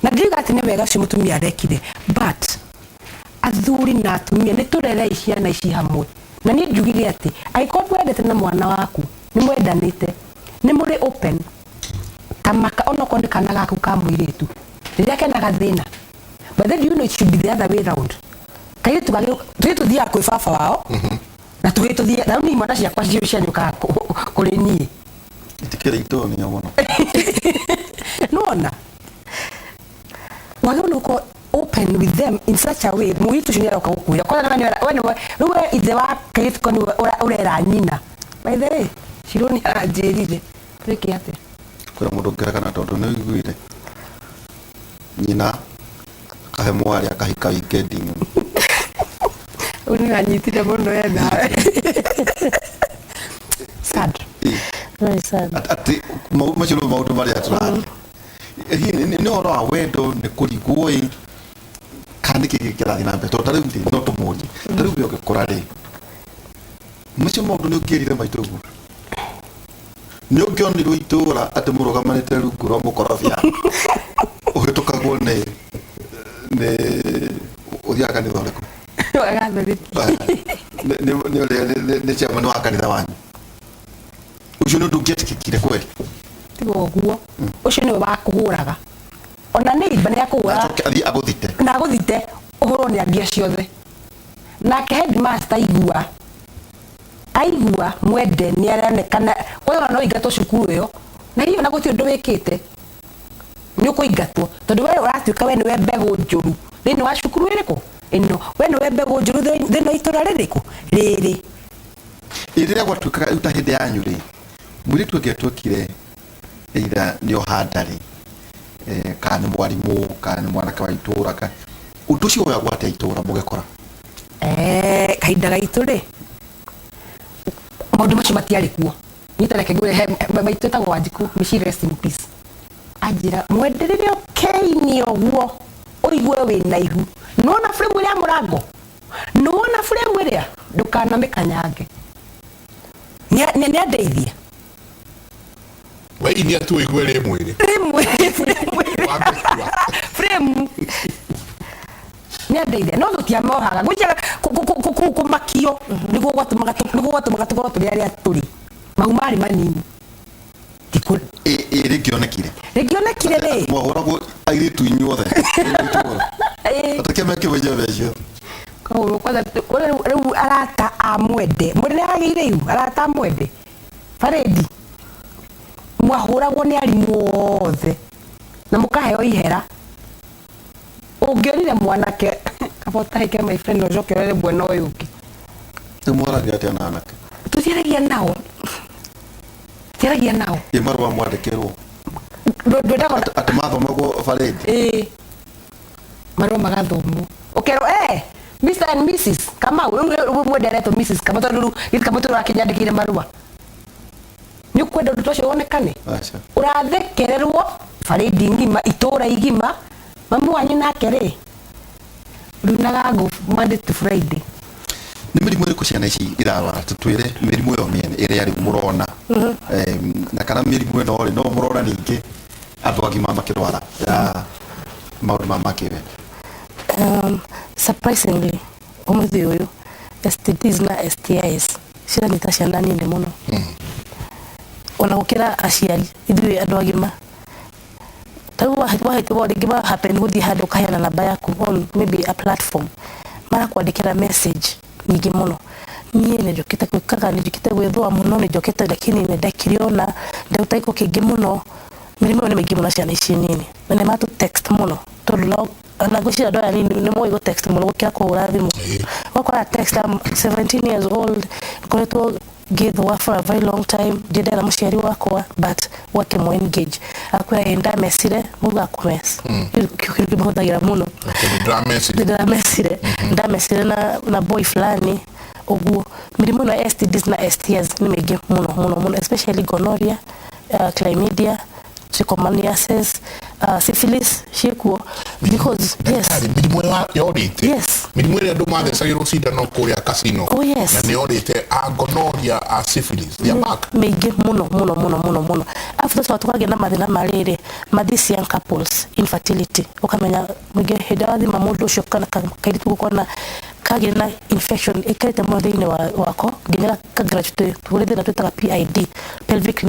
na ndiriuga atĩ nĩ wega ũcio mũtumia arekire, but athuri na atumia nĩ tũrerei ciana ici hamwe. Na niĩ njugire atĩ angĩkorwo mwendete na mwana waku, nĩ mwendanĩte, nĩ mũrĩ open, tamaka onokorwo nĩ kana gaku ka mũirĩtu rĩrĩa kena gathĩna. But then you know it should be the other way round. Kairĩtu tũthiaga kwĩ baba wao. Na tũgĩ tũthiĩ na rĩu niĩ imwana ciakwa cio cianyũkaga kũrĩ niĩ. Itikĩrĩ itũnio mũno. Nona wagĩrĩirwo nĩ gũkorwo open with them in such a way mũirĩtu ũcio nĩ aroka gũkwĩra kwanza we nĩwe we nĩwe rĩu we ithe wa kairĩtu kau nĩwe ũrera nyina. By the way, Shiro nĩ aranjĩrire twĩke atĩa? Kwĩra mũndũ ngerekana tondũ nĩ ũiguire nyina akahe mwarĩ akahika weekend ng'ima. Rĩu nĩ anyitire mũno ena sad. Very sad. Atĩ macio nĩmo maũndũ marĩa tũraria. Hihi nĩ ũhoro wa wendo nĩ kũrigwo ĩ kana nĩkĩ gĩkĩ kĩrathiĩ na mbere, tondũ ta rĩu rĩ no tũmũrie, ta rĩu we ũgĩkũra rĩ, macio maũndũ nĩ ũngĩerire maitũ ũguo? Nĩ ũngĩonirwo itũra atĩ mũrũgamanĩte rungu rwa mũkorobia ũhĩtũkagwo nĩ ũthiaga kanitha ũrĩkũ? Gathoriki. Nĩ ũrĩa nĩ chairman wa kanitha wanyu. Ũcio nĩ ũndũ ũngĩetĩkĩkire kweli? Tiga ũguo, ũcio nĩwe wakũhũraga, ona neighbor nĩ akũhũraga. Acoke athiĩ agũthite. Na agũthite ũhũrwo nĩ angĩ acio othe. Nake headmaster aigua Mwende nĩ aronekana kwanza no ingatwo cukuru ĩyo, na hiyo na gũtirĩ ũndũ wĩkĩte, nĩ ũkũingatwo tondũ we ũratuĩka we nĩwe mbegũ njũru thĩinĩ wa cukuru ĩrĩkũ ĩno, we nĩwe mbegũ njũru thĩinĩ wa itũra rĩrĩkũ rĩrĩ. Rĩrĩa gwatuĩkaga rĩu ta hĩndĩ yanyu rĩ, mũirĩtu angĩatuĩkire either nĩ oha nda rĩ, kana nĩ mwarimũ kana nĩ mwanake wa itũra, ũndũ ũcio woyagwo atĩa itũra mũgĩkora? Kahinda gaitũ rĩ, maũndũ macio matiarĩ kuo. Niĩ ta reke ngwĩre, he maitũ etagwo Wanjikũ, may she rest in peace, anjĩra, "Mwende, rĩrĩa ũkeinia ũguo ũigue wĩna ihu, nĩwona frame ĩrĩa ya mũrango, nĩwona frame ĩrĩa, ndũkanamĩkanyange." Nĩ andeithia. We inia tu ũigue rĩ mwĩrĩ. Rĩmwe frame ĩrĩa. Wambe Frame nĩ andeithia, no tũtiamohaga gwĩciria kũmakio nĩguo gwatũmaga tũkorwo tũrĩ arĩa tũrĩ mahu marĩ manini. Ĩ rĩngĩonekire? Rĩngĩonekire rĩ, Mwahũragwo airĩtu inyuothe? Ĩ. Atakĩa mekĩmenya mbeca. Koguo kwanza rĩu arata a Mwende, Mwende nĩ aragĩire ihu, arata a Mwende parade mwahũragwo nĩ arimũ othe na mũkaheo ihera. Ũngĩonire mwanake, kaba ũtahĩke, my friend, na ũcoke ũrere mwena ũyũ ũngĩ. Rĩu mwaragia atĩa na anake? Tũtiaragia nao, tiaragia nao. Ĩ marũa mwandĩkĩrwo? Ndwendaga. Atĩ mathomagwo parade? Ĩĩ, marũa magathomwo, ũkerwo, "Mr and Mrs Kamau." Rĩu Mwende aretwo Mrs Kamau tondũ rĩu gĩtĩ Kamau tũrĩa wakĩnyandĩkĩire marũa, nĩ ũkwenda ũndũ ta ũcio wonekane? Aca. Ũrathekererwo barĩndi ng'ima, itũra igima. Mamu wanyu nake rĩ runaga ngũ Monday to Friday. Nĩ mĩrimũ ĩrĩkũ ciana ici irarwara? Tũtwĩre mĩrimũ ĩyo mĩene ĩrĩa rĩu mũrona. Na kana mĩrimũ ĩno rĩ, no mũrona ningĩ andũ agima makĩrwara ya maũndũ ma makĩwendo? Surprisingly, ũmũthĩ ũyũ STDs na STIs ciranyita ciana nini mũno ona gũkĩra aciari ithuĩ andũ agima. Ta rĩu wahĩtwo rĩngĩ wa happen gũthiĩ handũ ũkaheana namba yaku on maybe a platform, marakwandĩkĩra message nyingĩ mũno, "Niĩ nĩ njũkĩte gwĩkaga, nĩ njũkĩte gwĩthũa mũno, nĩ njũkĩte lakini nĩ ndekire ona ndaruta gĩko kĩingĩ mũno." Mĩrimũ ĩyo nĩ mĩingĩ mũno ciana ici nini, na nĩ matũ text mũno tondũ no ona ngwĩciria andũ aya nini nĩ moĩ gũ text mũno gũkĩra kũhũra thimũ. Ũgakora text, "I'm 17 years old, ngoretwo ngĩthũa for a very long time, ndiendera mũciari wakwa," but ũgakĩmũ engage, akwĩra, "Ĩ ndamecire." Muga kũmec kĩu kĩmũhũthagĩra mũno. Ndĩramecire. Ndamecire, ndamecire na boy fulani ũguo. Mĩrimũ ĩno ya STDs na STIs nĩ mĩingĩ mũno mũno mũno, especially gonorrhea, chlamydia, trichomoniasis, syphilis ciĩkuo because yes. Ndagĩtarĩ, mĩrimũ ĩyo yorĩte? Yes. Mĩrimũ ĩrĩa andũ mathecagĩrwo cindano kũrĩa casino? Oh, yes. Na nĩ yorĩte a gonorrhea, a syphilis, they are back. Mĩingĩ mũno mũno mũno mũno mũno. Arabu tũcoka tũkagĩa na mathĩna ma rĩrĩ ma these young couples, infertility. Ũkamenya mũingĩ hĩndĩ ĩrĩa wathima mũndũ ũcio kana kairĩtu, gũkona kagĩre na infection ĩikarĩte mũno thĩinĩ wako nginya ka graduate kũrĩ thĩna twĩtaga PID, pelvic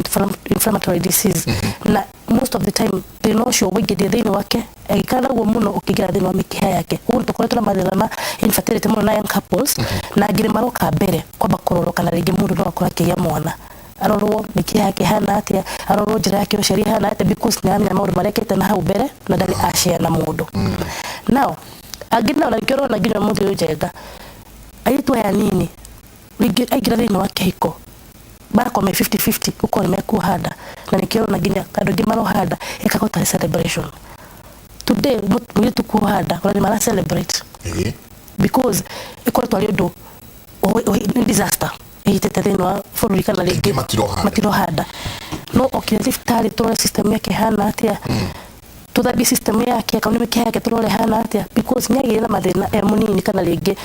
inflammatory disease, na most of the time thĩna ũcio ũingĩrie thĩinĩ wake. Agĩikara naguo mũno ũkĩingĩra thĩinĩ wa mĩkiha yake. Koguo nĩtũkoretwo na mathĩna ma infertility mũno na young couples, na angĩ nĩ maroka mbere kwamba kũrorwo kana rĩngĩ mũndũ no akorwo akĩgĩa mwana, arorwo mĩkiha yake ĩhana atĩa, arorwo njĩra yake ya ũciari ĩhana atĩa, because nĩ aramenya maũndũ marĩa ekĩte na hau mbere na ndarĩ ashare na mũndũ. Now angĩ nao, na nĩkĩo ũrona nginya ũmũthĩ ũyũ, Njenga, airĩtu aya nini rĩngĩ aingĩra thĩinĩ wa kĩhiko marakorwo me 50-50 gũkorwo nĩ mekuoha nda, na nĩkĩo ũrona nginya andũ aingĩ maroha nda ĩkakorwo tarĩ celebration. Today mũirĩtu kuoha nda ona nĩ mara celebrate because ĩkoretwo arĩ ũndũ nĩ disaster ĩhitĩte thĩinĩ wa bũrũri kana rĩngĩ Aingĩ matiroha nda. Matiroha nda, no okire thibitarĩ tũrore system yake ĩhana atĩa, tũthambie system yake kana nĩ mĩkiha yake tũrore ĩhana atĩa, because nĩagĩire na mathĩna e mũnini kana rĩngĩ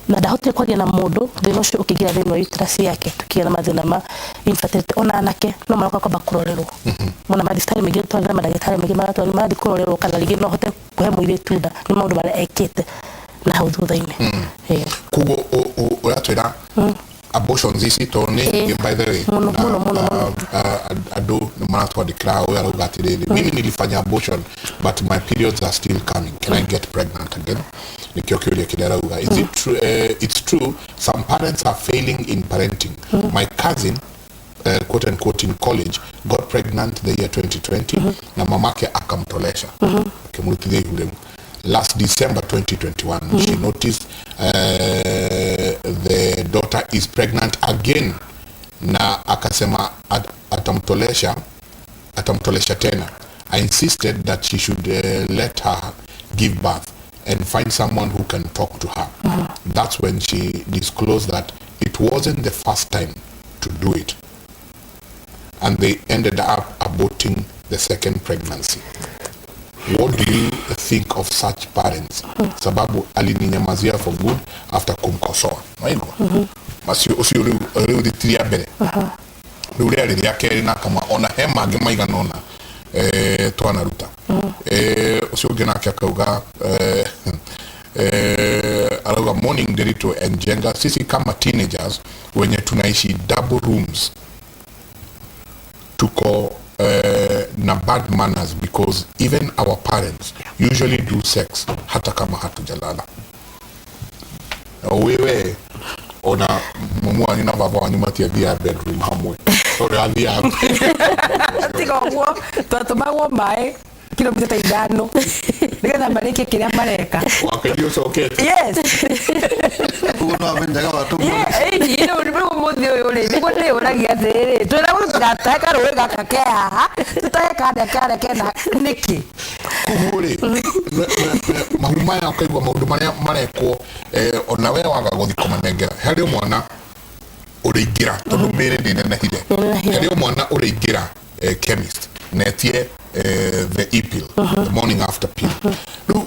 na ndahotire kwaria na mũndũ. Thĩna ũcio ũkĩingĩra thĩinĩ wa uterus yake, tũkĩgĩa na mathĩna ma infertility. Ona anake no maroka kwamba kũrorerwo mona mathibitarĩ maingĩ twarĩ na mandagĩtarĩ maingĩ maratwara marathiĩ kũrorerwo kana rĩngĩ no ahote kũhe mũirĩtu nda nĩ maũndũ marĩa ekĩte na hau thutha-inĩ. Koguo ũratwĩra abortions ici to nĩ nyingĩ, by the way. Mũno, Na, mũno, mũno, mũno. Andũ nĩ maratwandĩkĩra. Ũyũ arauga atĩrĩrĩ, "Mimi nilifanya abortion but my periods are still coming. Can I get pregnant again?" Nĩkĩo kĩũria kĩrĩa arauga. Is it true, it's true some parents are failing in parenting. My cousin, quote unquote, in college got pregnant the year 2020 na mamake akamtolesha, akimrutithia ihu rĩu. Last December 2021 she noticed the daughter is pregnant again na akasema atamtolesha tena. I insisted that she should let her give birth and find someone who can talk to her. That's when she disclosed that it wasn't the first time to do it and they ended up aborting the second pregnancy. What do you think of such parents? Sababu alininyamazia for good after kumkosoa." Waigua macio ũcio rĩu rĩu riti rĩa mbere, rĩu rĩarĩ rĩa kerĩ, na kama ona he mangĩ maigana ũna twanaruta. Ũcio ũngĩ nake akauga, arauga, "Morning Nderitu and Njenga. Sisi kama teenagers wenye tunaishi double rooms tuko na bad manners because even our parents usually do sex hata kama hatujalala." Na wewe ona mumu wanyu na baba wanyu matiathiaga bedroom hamwe tondũ athiaga Tiga ũguo, twatũmagwo maĩ kilomita ta 5 nĩgetha marĩkie kĩrĩa mareka. Wakati ũcokete. Yes. Koguo no amenyaga watũmwo. Rĩu ũmũthĩ ũyũ rĩ, nĩguo ndĩyũragia atĩrĩrĩ, twĩragwo tũtigatahe karũĩ gaka ke haha, tũtahe karĩa karĩa kena nĩkĩ? Koguo rĩ, mahu maya ũkaigua maũndũ marĩa marekwo, ona we waga gũthiĩ kũmanengera harĩ o mwana ũrĩingĩra tondũ mĩrĩ nĩ ĩnenehire. Nĩnenehire. Harĩ o mwana ũrĩingĩra chemist netie the e-pill, the morning after pill. Rĩu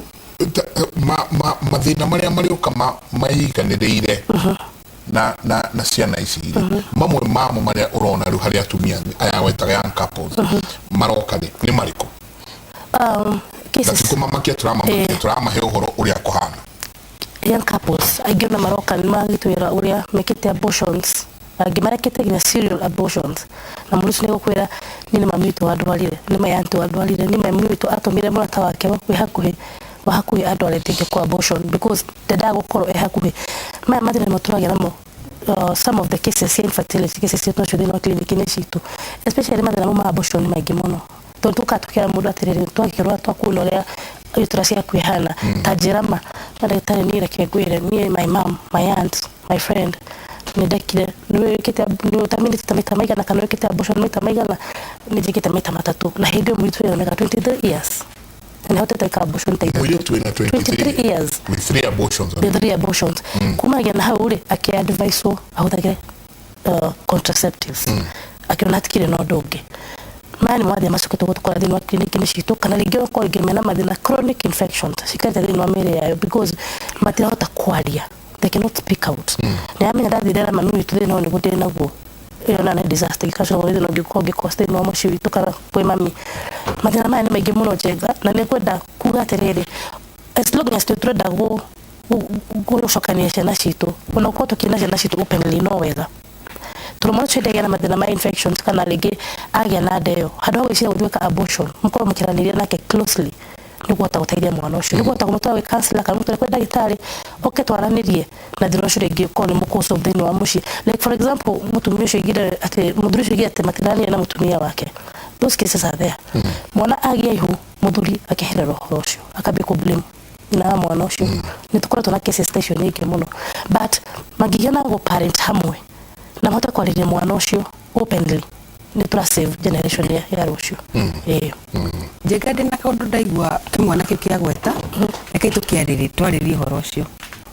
mathĩna marĩa marĩũka maiganĩrĩire na ciana ici rĩ, mamwe mamo marĩa ũrona rĩu harĩ atumia aya wetaga young couples maroka rĩ, nĩ marĩkũ? Na Cases tikũmamakia, tũramamakia, tũramahe ũhoro ũrĩa kũhana. Young couples aingĩ ona maroka nĩ magĩtwĩra ũrĩa mekĩte abortions, angĩ marekĩte nginya serial abortions, na mũndũ ũcio nĩ egũkwĩra, "Niĩ nĩ mami witũ wandwarire, nĩ my aunt wandwarire, nĩ mami witũ atũmire mũrata wake wa hakuhĩ andware ndĩke kwa abortion because ndendaga gũkorwo e hakuhĩ." Maya mathĩna nĩmo tũragĩa namo. Some of the cases cia infertility cases cia tũnacio thĩinĩ wa clinic-inĩ citũ, especially mathĩna mau ma abortion nĩ maingĩ mũno, tondũ tũkaga tũkĩra mũndũ atĩrĩrĩ, twagĩkĩrora twakuona ũrĩa uterus yaku ĩhana, ta njĩra ma ndagĩtarĩ, niĩ reke ngwĩre, niĩ my mom, my aunt, my friend nĩ ndekire. Nĩ wĩkĩte, nĩ ũtaminĩte maita maigana kana wĩkĩte abortion maita maigana? Nĩ njĩkĩte maita matatũ. Na hĩndĩ ĩyo mũirĩtu ũyũ mĩaka 23 years na nĩ ahotete gwĩka abortion ta ithatũ. Mũirĩtu wĩna 23 23 years with three abortions. The three abortions. Kumagia na hau rĩ, akĩadviswo ahũthagĩre contraceptives, akĩona hatikĩrĩ na ũndũ ũngĩ. Maya nĩ mathĩna macokete gũtũkora thĩinĩ wa clinic-inĩ citũ, kana rĩngĩ ũkorwo rĩngĩ mena mathĩna chronic infections cikarĩte thĩinĩ wa mĩĩrĩ yayo because matirahota kwaria, they cannot speak out. Nĩ amenya ndathire ndera mami witũ thĩna ũyũ nĩguo ndĩ naguo, ĩyo na nĩ disaster ĩgacoka thĩna ũngĩkorwo ũngĩcause thĩinĩ wa mũciĩ witũ kana kwĩ mami. Mathĩna maya nĩ maingĩ mũno, Njenga, na nĩ ngwenda kuga atĩrĩrĩ, as long as tũrenda gũcokania ciana citũ, ona gũkorwo tũkĩna ciana citũ openly no wega, tondũ mwana ũcio ndagĩa na mathĩna ma infections kana rĩngĩ agĩa na nda ĩyo, handũ ha gwĩciria gũthiĩ gwĩka abortion, mũkorwo mũkĩaranĩria nake closely. Nĩ ũkũhota gũteithia mwana ũcio, nĩ ũkũhota kũmũtwara gwĩ counselor kana ũmũtware kwĩ ndagĩtarĩ oke twaranĩrie na thĩna ũcio rĩngĩ ũkorwo nĩ mũkũsolve thĩinĩ wa mũciĩ. Like for example, mũtumia ũcio oigire atĩ, mũthuri ũcio oigire atĩ matiranĩria na mũtumia wake. Those cases are there. Mwana agĩa ihu, mũthuri akeherera ũhoro ũcio, akambia kũ blame nyina wa mwana ũcio. Nĩ tũkoretwo na cases ta icio nyingĩ mũno, but mangĩgĩa na go parent hamwe na mahote kwarĩria mwana ũcio openly, nĩ tũra save generation ya rũciũ. Ĩĩ. Njenga, ndĩna kaũndũ ndaigua kĩmwana kĩu kĩagweta. Rekei tũkĩarĩrie, twarĩrie ũhoro ũcio.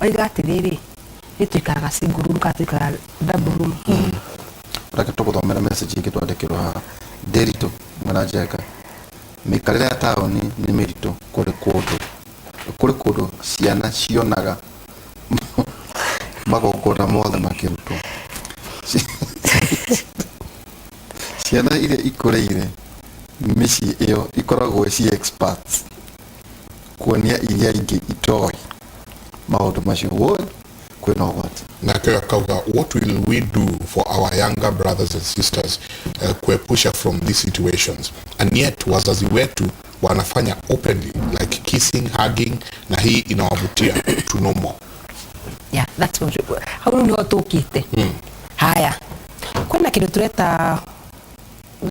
Oiga atĩrĩrĩ, nĩ tũikaraga single room kana tũikaraga double room? Reke tũgũthomera message ingĩ twandĩkĩrwo haha. Ndĩritũ mwena Njenga, mĩikarĩre ya taũni nĩ mĩritũ. Kũrĩ kũndũ ciana cionaga magongona mothe makĩrutwo. Ciana iria ikũrĩire mĩciĩ ĩyo ikoragwo ci experts kuonia iria ingĩ itoĩ maũndũ macio. Woi, kwĩna ũgwati. Nake akauga, "What will we do for our younger brothers and sisters kuepusha from these situations? And yet wazazi wetu wanafanya openly, like kissing, hugging, na hii inawavutia to no more." Yeah, that's what, hau rĩu nĩho tũkĩte. Haya, kwĩna kĩndũ tũreta,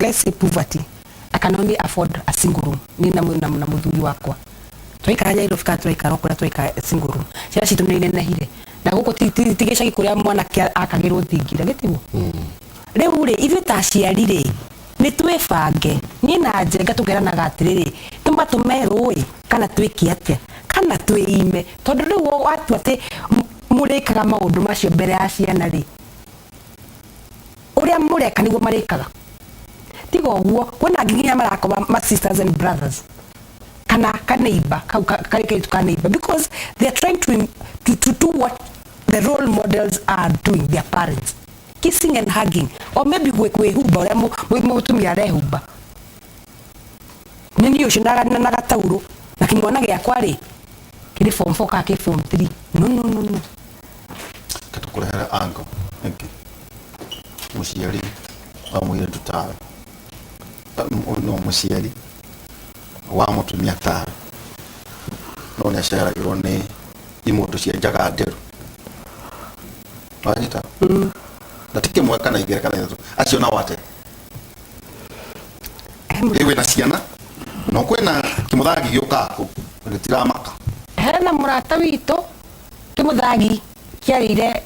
let's say, poverty. I can only afford a single room. Ni na mũthuri wakwa tũraikara Nairobi kana tũraikara o kũrĩa tũraikara single room. Ciana citũ nĩ inenehire na gũkũ ti gĩcagi kũrĩa mwanake akagĩrwo thingira gĩtiguo. Rĩu rĩ, ithuĩ ta aciari rĩ, nĩ twĩbange. Niĩ na Njenga tũkeranaga atĩrĩrĩ, tũmatũme rũĩ kana twĩke atĩa kana twĩime, tondũ rĩu watua atĩ mũrĩkaga maũndũ macio mbere ya ciana rĩ, ũrĩa mũreka nĩguo marĩkaga. Tiga ũguo, kwĩna angĩ nginya marakoma ma sisters and brothers kana kaneiba kau karĩ kairĩtu ka neighbor, because they are trying to do what the role models are doing, their parents, kissing and hugging, or maybe kwĩhumba ũrĩa mũtumia arehumba. Nĩ niĩ ũcio na gataurũ na kĩmwana gĩakwa rĩ, kĩrĩ form 4 kana kĩ form 3. No, no, no, no. Tũkũrehere ango ĩngĩ, mũciari wa mũirĩtu tawe, no mũciari wa mũtumia tawe, no nĩ aceragĩrwo nĩ imũndũ cia njaga nderu, wanyita, na ti kĩmwe kana igĩrĩ kana ithatũ. Acio nao atĩa? Ĩ wĩna ciana no kwĩna kĩmũthagi gĩũkaga kũu gĩtiramaka. Hena mũrata witũ kĩmũthagi kĩarĩire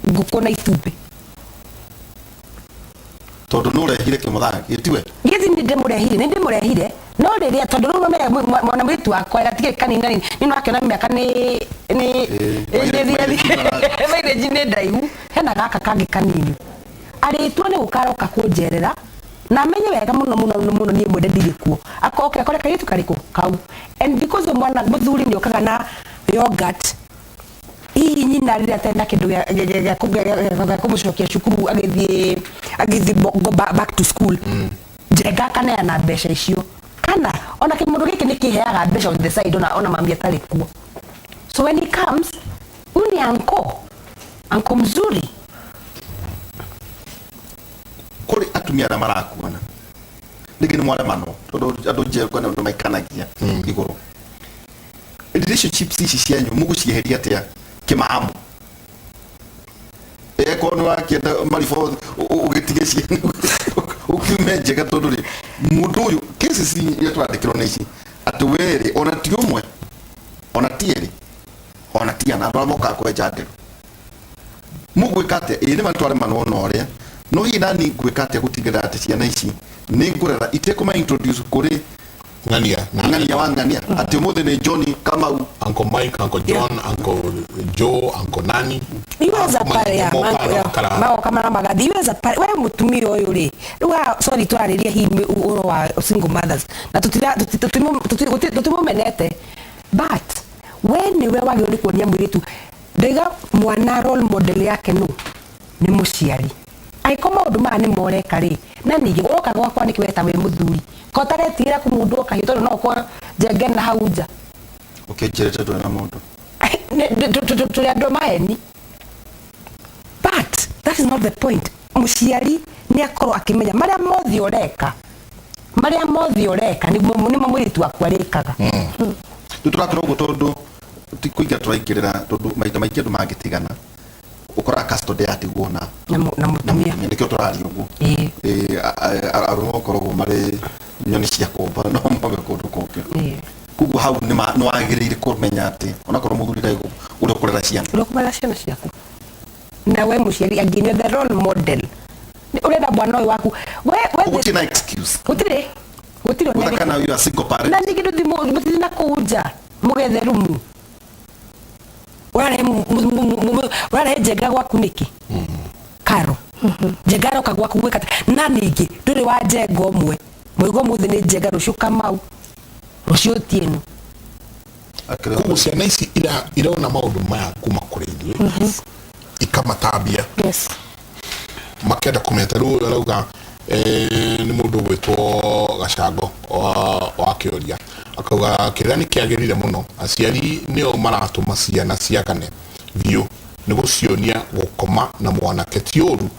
ngũkũ na itumbĩ. Tondũ nĩ ũrehire kĩmũthagi gĩtiwe. Gĩthi nĩ ndĩmũrehire, no rĩrĩa tondũ rĩu ũmenye mwana mũirĩtu wakwa gatigĩ kanini nĩ nĩ wakĩona mĩaka nĩ mileage nĩ ndaihu. Hena gaka kangĩ kanini arĩtwo nĩ gũkaroka kũnjerera na amenye wega mũno mũno mũno niĩ mwende ndirĩ kuo, akoke akore kairĩtu karĩkũ kau. And because of mwana mũthuri nĩ okaga na yogurt, hihi nyina rĩrĩa atarĩ na kĩndũ gĩa kũmũcokia cukuru, agĩthiĩ go back to school, Njenga akaneana mbeca icio, kana ona kĩmũndũ gĩkĩ nĩ kĩheaga mbeca on the side, ona mami atarĩ kuo. So when he comes, huyu ni anko, anko mzuri. Kũrĩ atumia arĩa marakuana rĩngĩ nĩ mwaremanwo, tondũ andũ njerũ kwena andũ maikanagia igũrũ. Relationships ici cianyu mũgũcieheria atĩa kĩmamo? Ĩkorwo nĩ wakĩenda maribũ ũgĩtige ciana ũkiume njega, tondũ rĩ, mũndũ ũyũ, cases iria twandĩkĩrwo nĩ ici atĩ werĩ, ona ti ũmwe, ona ti erĩ, ona ti ana, andũ arĩa mokaga kwenja nderu. Mũgwĩka atĩa? Ĩĩ, nĩ twaremanwo na ũrĩa, no hihi nani ngwĩka atĩa gũtigĩrĩra atĩ ciana ici nĩ ngũrera itekũma introduce kũrĩ ng'ania na ng'ania wa ng'ania, atĩ ũmũthĩ nĩ Johnny Kamau, Uncle Mike, Uncle John, Uncle Joe, Uncle Nani. Iweza pale ya magoka mara magathi iweza pale we mutumia ũyũ rĩ, rĩu sorry, twarĩria hihi ũhoro wa single mothers na tũtimũmenete, but we nĩwe wagĩrĩirwo nĩ kuonia mũirĩtu. Ndaiga mwana role model yake no nĩ mũciari. Angĩkorwo maũndũ maya nĩ moreka rĩ, na ningĩ woka gwakwa nĩkĩ weta wĩ mũthuri ko taretigĩra kũmũndũ kahiũ, tondũ no ũkorwo Njenge na hau nja. Ũkĩnjĩrĩte ndũrĩ na mũndũ. Tũrĩ andũ maheni, but that is not the point. Mũciari nĩ akorwo akĩmenya marĩa mothe ũreka. Marĩa mothe ũreka nĩmo mũirĩtu waku arĩkaga. Rĩu tũratũra ũguo tondũ ti kũingĩra tũraingĩrĩra, tondũ maita maingĩ andũ mangĩtigana ũkoraga custody yatigwo na na na mũtumia. Mũtumia nĩkĩo tũraria ũguo. Arũme makoragwo marĩ nyoni cia kũmba, no moge kũndũ kũngĩ. Koguo hau nĩ wagĩrĩire kũmenya atĩ onakorwo mũthuri ndarĩ ũrĩa ũkũrera ciana, ũrĩa ũkũrera ciana ciaku, na we mũciari angĩ nĩ the role model. Nĩ ũrenda mwana ũyũ waku we gũtirĩ na excuse. Gũtirĩ ona whether kana you are single parent. Na ningĩ ndũthi mũthiĩ na kũu nja mũgethe rumu, ũrarehe ũrarehe njenga gwaku nĩkĩ? Karo njenga aroka gwaku gwĩka na ningĩ ndũrĩ wa njenga ũmwe mũigo, mũthĩ nĩ njenga, rũciũ Kamau, rũciũ Otieno. Koguo ciana ici irona maũndũ maya kuma kũrĩ ithuĩ, ikamatambia. Makenda kũmenya. Ta rĩu ũyũ arauga, nĩ mũndũ ũgwĩtwo Gacango wa kĩũria, akauga kĩrĩa nĩ kĩagĩrĩire mũno, aciari nĩo maratũma ciana ciagane biũ nĩ gũcionia gũkoma na mwanake ti ũru,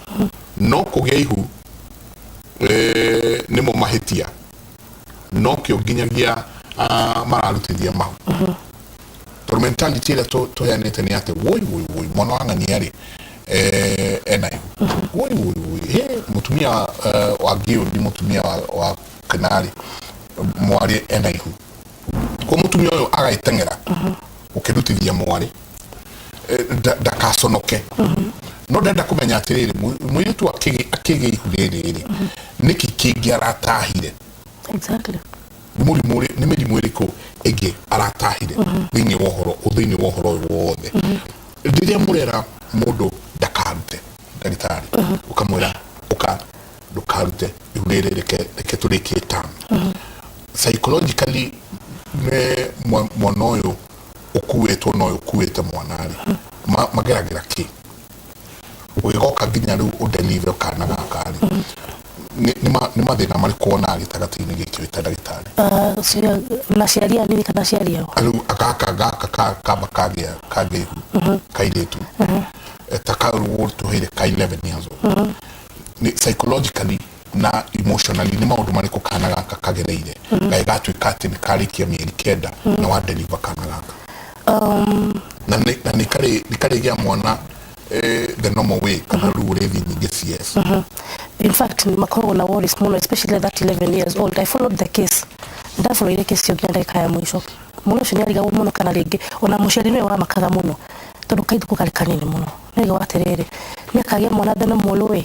no kũgĩa ihu nĩmo mahĩtia, no kĩo nginyagia mararutithia mahu, tondũ mentality ĩrĩa tũheanĩte nĩ atĩ woi woi woi, mwana wa ng'ania rĩ, ena ihu, woi woi woi, he mũtumia wa ngĩũndi, mũtumia wa kenarĩ mwarĩ ena ihu, kwa mũtumia ũyũ agagĩteng'era ũkĩrutithia mwarĩ ndakaconoke. No ndenda kũmenya atĩrĩrĩ, mũirĩtu akĩgĩa ihu rĩrĩ rĩ, nĩkĩ kĩngĩ aratahire? Nĩ mũrimũ nĩ mĩrimũ ĩrĩkũ ĩngĩ aratahire thĩinĩ wa ũhoro ũyũ wothe? Rĩrĩa mũrera mũndũ ndakarute, ndagĩtarĩ, ũkamwĩra ũka ndũkarute ihu rĩrĩ, reke tũrĩkie term, psychologically me mwana ũyũ ũkuĩtwo na ũyũ ũkuĩte mwana rĩ, mageragĩra kĩ ũgĩgoka nginya rĩu ũdeliver kana gaka rĩ? Nĩ mathĩna marĩkũ wonaga gĩtagatĩ-inĩ gĩkĩ wĩ ta ndagĩtarĩ? Na aciari anini kana aciari ao? Rĩu gaka kamba kagĩa ihu kairĩtu, ta kau tũheire ka 11 years old, nĩ psychologically na emotionally nĩ maũndũ marĩkũ kana gaka kagereire gagĩgatuĩka atĩ nĩ karĩkia mĩeri 9 na wa deliver kana gaka, na nĩ karĩgĩa mwana the normal way, kana rĩu ũrĩthiĩ nyingĩ CS? In fact, makoragwo na worries mũno, especially that 11 years old. I followed the case, ndafollowire case ĩyo nginya ndagĩka ya mũico. Mwana ũcio nĩ arigagwo mũno, kana rĩngĩ ona mũciari nĩwe wamakaga mũno, tondũ kaithũkũ karĩ kanini mũno, nĩarigagwo atĩrĩrĩ, nĩ akagĩa mwana the normal way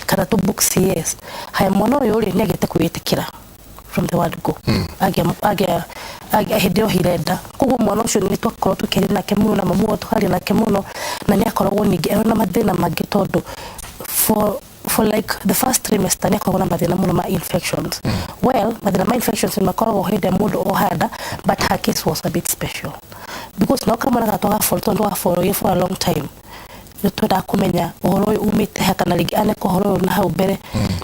kana tũ book CS. Haya, mwana ũyũ rĩ, nĩ agĩte kwĩĩtĩkĩra from the word go, agĩa hĩndĩ ĩyo ohire nda. Koguo mwana ũcio nĩ twakorwo tũkĩaria nake mũno na mamu wao, tũkaria nake mũno, na nĩ akoragwo ningĩ ena mathĩna mangĩ, tondũ for like the first trimester nĩ akoragwo na mathĩna mũno ma infections. Well, mathĩna ma infections nĩ makoragwo hĩndĩ ĩrĩa mũndũ oha nda, but her case was a bit special because no kamwana gaka tũgafollow, tondũ tũgafollow for a long time, nĩ twendaga kũmenya ũhoro ũyũ umĩte ha, kana rĩngĩ aneka ũhoro ũyũ na hau mbere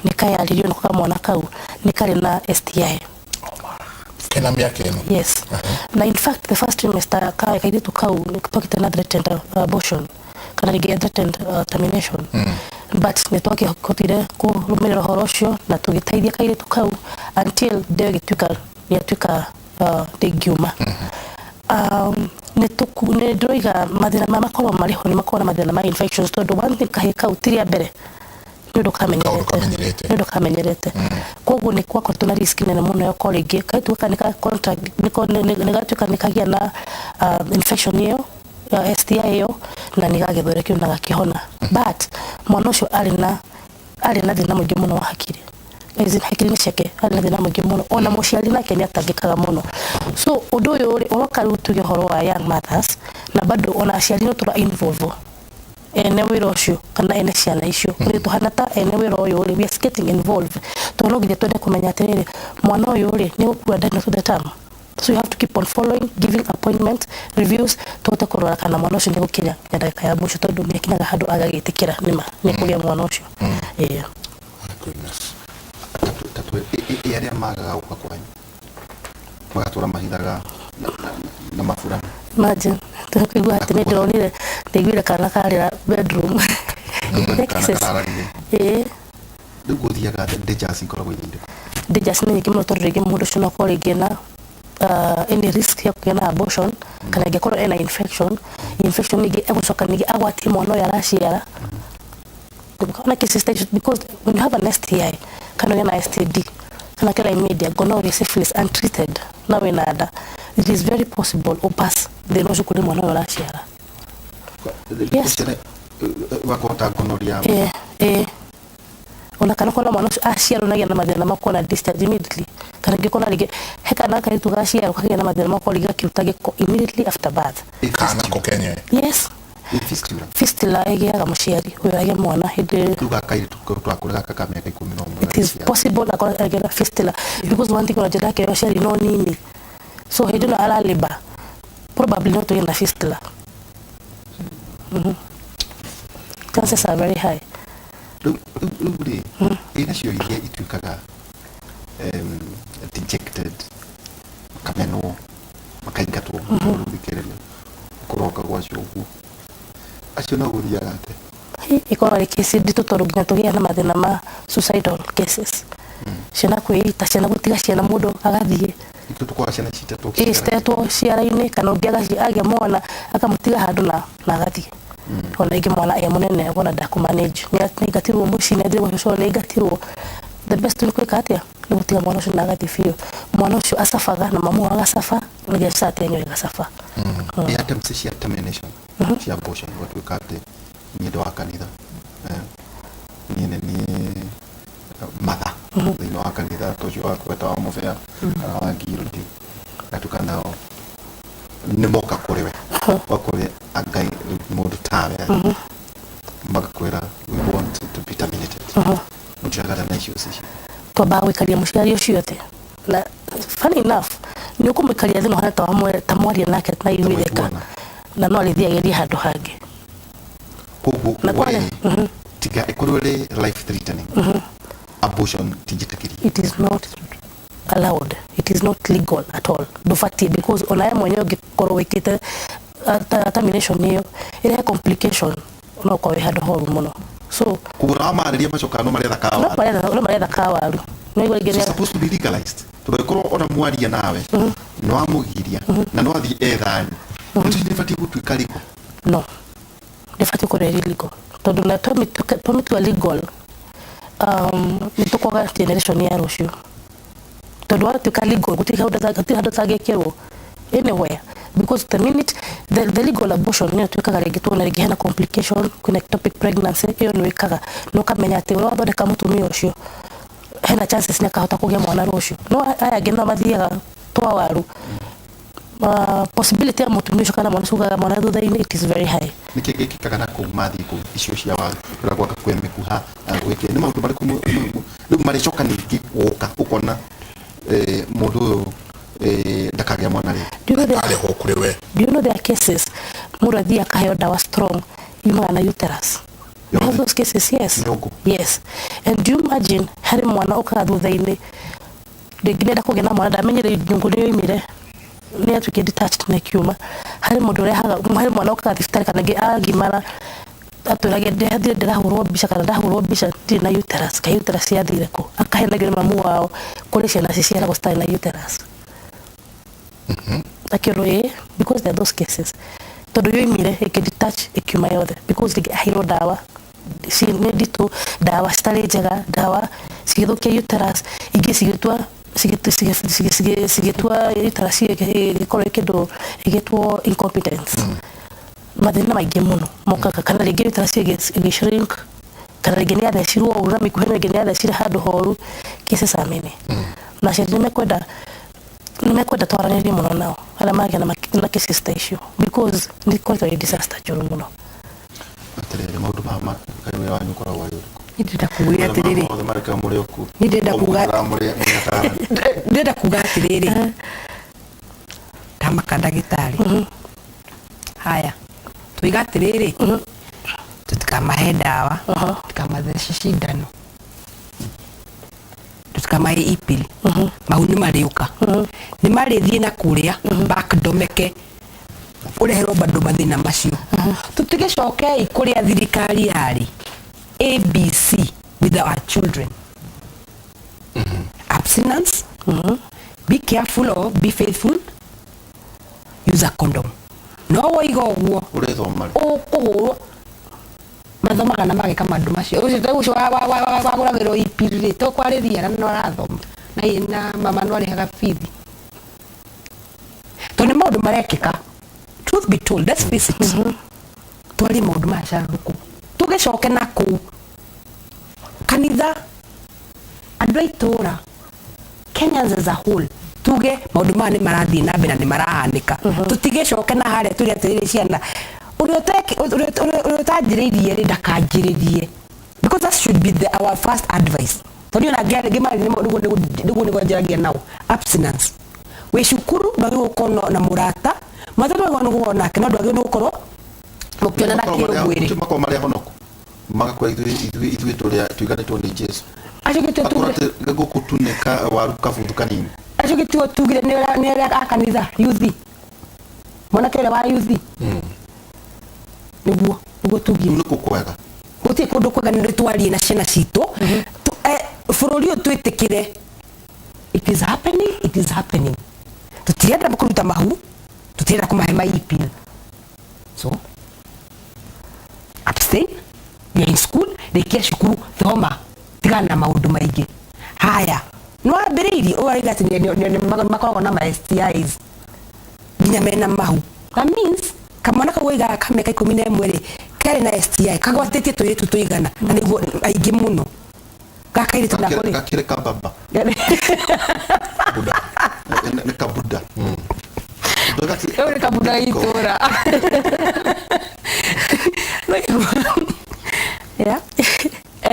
nĩ kayaririo nako kamwana kau nĩ karĩ na STI. Kena mĩaka ĩno? Yes, na in fact the first trimester ka kairĩtu kau twakĩte na threatened abortion, kana rĩngĩ threatened termination, but nĩ twakĩhotire kũrũmĩrĩra ũhoro ũcio na tũgĩteithia kairĩtu kau until ndĩo ĩgĩtuĩka nĩ yatuĩka ndĩngiuma. Nĩ ndĩroiga mathĩna maya makoragwo marĩ ho, nĩ makoragwo na mathĩna ma infections, tondũ one thing, kahĩĩ kau ti rĩa mbere, nĩ ũndũ Kaũndũ kamenyerete. Kamenyerete. Nĩ ũndũ kamenyerete, koguo nĩ gwakoretwo na risk nene mũno ya gũkorwo rĩngĩ kairĩtu gaka nĩ ka contact nĩ gatuĩka nĩ kagĩa na infection ĩyo ya STI ĩyo, na nĩ gagĩthondekirwo na gakĩhona, but mwana ũcio arĩ na thĩna mũingĩ mũno wa hakiri. As in, hakiri-inĩ ciake arĩ na thĩna mũingĩ mũno, ona mũciari nake nĩ atangĩkaga mũno. So ũndũ ũyũ rĩ, ũroka rĩu tuge ũhoro wa young mothers, na bado ona aciari no tũra involve ene wĩra ũcio kana ene ciana icio rĩ, tũhana ta ene wĩra ũyũ rĩ, we are getting involved, tondũ no nginya twende kũmenya atĩrĩrĩ, mwana ũyũ rĩ, nĩ gũkua nda to the term. So you have to keep on following, giving appointment reviews, tũhote kũrora kana mwana ũcio nĩ gũkinya nginya ndagĩka ya mũico, tondũ nĩ akinyaga handũ agagĩtĩkĩra nĩma nĩ kũgĩa mwana ũcio. Yeah. My goodness. Ĩ arĩa magaga gũka kwanyu magatũra mahithaga na maburana? Imagine, tũkaigua atĩ nĩ ndĩronire, ndaiguire kana karĩra bedroom. Kana kararire. Ĩĩ. Rĩu gũthiaga atĩa? Dangers ikoragwo irĩ irĩkũ? Dangers nĩ nyingĩ mũno, tondũ rĩngĩ mũndũ ũcio no akorwo rĩngĩ na any risk ya kũgĩa na abortion, kana angĩkorwo ena infection ningĩ egũcoka ningĩ agwatie mwana ũyũ araciara. Ona cases ta icio, because when you have an STI kana ũgĩe na STD kana chlamydia, gonorrhea, syphilis untreated na wĩna nda, it is very possible ũpass thĩna ũcio kũrĩ mwana ũyũ ũraciara. Yes. Wakota gonorrhea? Eh, ona kana kona mwana ũcio aciarwo nagĩa na mathĩna ma kuona discharge immediately, kana ngĩkona rĩngĩ he kana kairĩtu gaciarwo kagĩa na mathĩna ma gũkorwo rĩngĩ gakĩruta gĩko immediately after birth. Kana ko kenyewe? Yes. Fistula? Fistula ĩgĩaga mũciari ũyũ agĩa mwana hĩndĩ. Rĩu gakairĩtu kau twakũrĩ gaka ka mĩaka 11? It is possible akorwo agĩa na fistula, because one thing ona njĩra yake ya ũciari no nini, so hĩndĩ ĩno aralĩba probably no tũgĩe na fistula. Chances are very high. Rĩu rĩ, ĩ nacio iria ituĩkaga dejected, makamenwo, makaingatwo, rĩu thikĩrĩria kũroka gwacio ũguo, acio no gũthiaga atĩa? Ĩkoragwo ĩrĩ kesi nditũ, tondũ nginya tũgĩaga na mathĩna ma suicidal cases, ciana kwĩita, ciana gũtiga ciana, mũndũ agathiĩ. Itũ tũkoragwo ciana citetwo? Ĩ, citetwo ciara-inĩ, kana ũngĩ agĩa mwana akamũtiga handũ na agathiĩ. Ona ingĩ mwana e mũnene wona ndakũmanage, nĩ aingatirwo mũciĩ, nĩ athire gwa cũcũ, nĩ aingatirwo. The best nĩ gwĩka atĩa? Nĩ gũtiga mwana ũcio na agathiĩ biũ. Mwana ũcio acabaga na mamu wao agacafa, nĩgetha society yanyu ĩgacafa. Ĩ attempts cia termination cia abortion, gwatuĩka atĩ niĩ ndĩ wa kanitha, niĩ nĩ niĩ matha thĩinĩ wa kanitha ta ũcio wa kweta wa mũbĩa kana wa guild, gatuĩka nao nĩ moka kũrĩ we wakũrĩ angai mũndũ tawe, magakwĩra, "We want to be terminated." Mũtiragata na issues icio? Twambaga gũikaria mũciari ũcio thĩ, na funny enough nĩ ũkũmũikaria thĩ na ũhane ta mwaria nake na inyuĩ Mwaiguana. Na no arĩthiĩ agerie handũ hangĩ. Koguo Na kware- we tiga ĩkorwo ĩrĩ life threatening abortion tinjĩtĩkĩrie? It is not allowed, it is not legal at all. Ndũbatiĩ, because ona we mwenyewe ũngĩkorwo wĩkĩte termination ĩyo ĩrehe complication, no ũkorwo wĩ handũ horu mũno, so Koguo na wamarĩria macokaga no maretha no kawaru. No maretha kawaru no igua rĩngĩ So supposed to be legalized, tondũ ĩkorwo ona mwaria nawe nĩ wamũgiria na no athiĩ ethani nĩ batiĩ gũtuĩka legal? No, ndĩbatiĩ gũkorwo ĩrĩ legal, tondũ na twamĩtua legal nĩ tũkwaga generation ya rũciũ, tondũ watuĩka legal gũtirĩ handũ tangĩkĩrwo anywhere, because the minute the legal abortion nĩyo twĩkaga rĩngĩ tuona rĩngĩ hena complication, kwĩna ectopic pregnancy, ĩyo nĩ wĩkaga na ũkamenya atĩ ũrĩa wathondeka mũtumia ũcio hena chances nĩ akahota kũgĩa mwana rũciũ. No aya angĩ no mathiaga twa waru, possibility ya mũtumia ũcio kana mwana ũcio kũgĩa mwana thutha-inĩ, it is very high. Nĩkĩ gĩkĩkaga na kũu mathiĩ kũu icio cia waru kũrĩa gwaka kwĩ mĩkuha na gwĩkĩ nĩ maũndũ marĩkũ rĩu marĩcoka ningĩ gũka ũkona mũndũ ũyũ ndakagĩa mwana rĩngĩ? Do you know there, Arehwo kũrĩ we? Do you know there are cases mũndũ athiĩ akaheo ndawa strong yumaga na uterus? We have those cases, yes. Nyũngũ. Yes, and do you imagine harĩ mwana ũkaga thutha-inĩ rĩngĩ nĩenda kũgĩa na mwana, ndamenyire nyũngũ nĩ yoimire, nĩ yatuĩkire detached na ĩkiuma. Harĩ mũndũ ũrehaga, harĩ mwana ũkaga thibitarĩ kana angĩ agimara atwĩrage, "Ndĩrathire ndĩrahũrwo mbica kana ndahũrwo mbica ndirĩ na uterus, kaĩ uterus yathire kũ?" Akahenagio nĩ mamu wao kũrĩ ciana ciciaragwo citarĩ na uterus. Akĩrwo ĩ, because there are those cases tondũ yoimire ĩkĩdetach ĩkiuma yothe, because rĩngĩ aheirwo ndawa nĩ nditũ, ndawa citarĩ njega, ndawa cigĩthũkia uterus, ingĩ cigĩtua cigĩtua uterus ĩgĩkorwo ĩ kĩndũ ĩgĩtwo incompetence. Mathĩna maingĩ mũno mokaga, kana rĩngĩ uterus ĩgĩ shrink, kana rĩngĩ nĩ athecirwo ũru na mĩkuha ĩno ĩngĩ nĩ athecire handũ horu. Cases are many, na aciari nĩ mekwenda twaranĩrie mũno nao arĩa magĩa na cases ta icio, because nĩ ikoretwo ĩ disaster njũru mũno. Atĩrĩrĩ, maũndũ ma kaĩ wĩra wanyu ũkoragwo arĩ ũrĩkũ? Niĩ ndĩrenda kuga atĩrĩrĩ, Mothe marĩkaga mũrĩ o kuo? Niĩ ndĩrenda kuga- Mũrĩ ataarani. Ndĩrenda kuga atĩrĩrĩ, ndamaka ndagĩtarĩ haya, tuiga atĩrĩrĩ, tutikamahe ndawa, tutikamathece cindano, tutikamahe ipil, mau nĩ marĩũka, nĩ marĩthiĩ na kũrĩa backdomeke ũreherwo bado mathĩna macio. Tũtigĩcokei kũrĩa thirikari yarĩ ABC with our children. Abstinence. Abstinence, be careful or be faithful, use a condom. No woiga ũguo Ũrĩthoma rĩ? Ũkũhũrwo. Mathomaga na mageka maũndũ macio. Ũcio ta ũcio wagũragĩrwo ipiri rĩ, to kwarĩria na no arathoma na mama no arĩhaga bithi, tondũ nĩ maũndũ marekĩka. Truth be told, let's face it, twarie maũndũ maya carũrũkũ, tũgĩcoke na kũu kanitha, andũ a itũra, Kenyans as a whole, tuge maũndũ maya nĩ marathiĩ na mbere na nĩ marahanĩka. Tũtigĩcoke na harĩa tũrĩ atĩrĩrĩ, ciana, ũrĩa ũtanjĩrĩirie rĩ, ndakanjĩrĩrie, because that should be our first advice, tondũ ona ngĩmaria nĩguo njaragia nao. Abstinence wĩ cukuru, ndwagĩrĩirwo gũkorwo na mũrata. Mũrata ndwagĩrĩirwo nĩ gũkorwo nake, no ndwagĩrĩirwo nĩ gũkorwo mũkĩonana kĩmwĩrĩ. Makorwo marĩ ahonoku, magakorwo ithuĩ tũrĩa tũiganĩtwo nĩ Jesu. Acio gĩtio akorwo tugire atĩ gũkũ tu nĩ ka waru kabuthu kanini. Acio gĩtio tugire nĩ arĩa a kanitha, yuthi, mwanake ũrĩa wa yuthi, nĩguo tugire. Nĩ kũ kwega? Gũtirĩ kũndũ kwega. Nĩ twarie na ciana citũ. Bũrũri ũyũ twĩtĩkĩre it is happening, it is happening. Tũtirenda kũruta mahu, tũtirenda kũmahe maipil, so abstain. You are in school, rĩkia cukuru, thoma, tigana na maũndũ maingĩ. Haya, nĩ wambĩrĩirie ũyũ arauga atĩ nĩ makoragwo na ma STIs nginya mena mahu. That means kamwana kau waigaga ka mĩaka 11 rĩ, karĩ na STI, kagwatĩtie tũirĩtu tũigana, na nĩguo aingĩ mũno gakairĩtu nako rĩ. Gakĩrĩ kababa. Buda. Nĩ kabuda. Kau nĩ kabuda itũra. Yeah,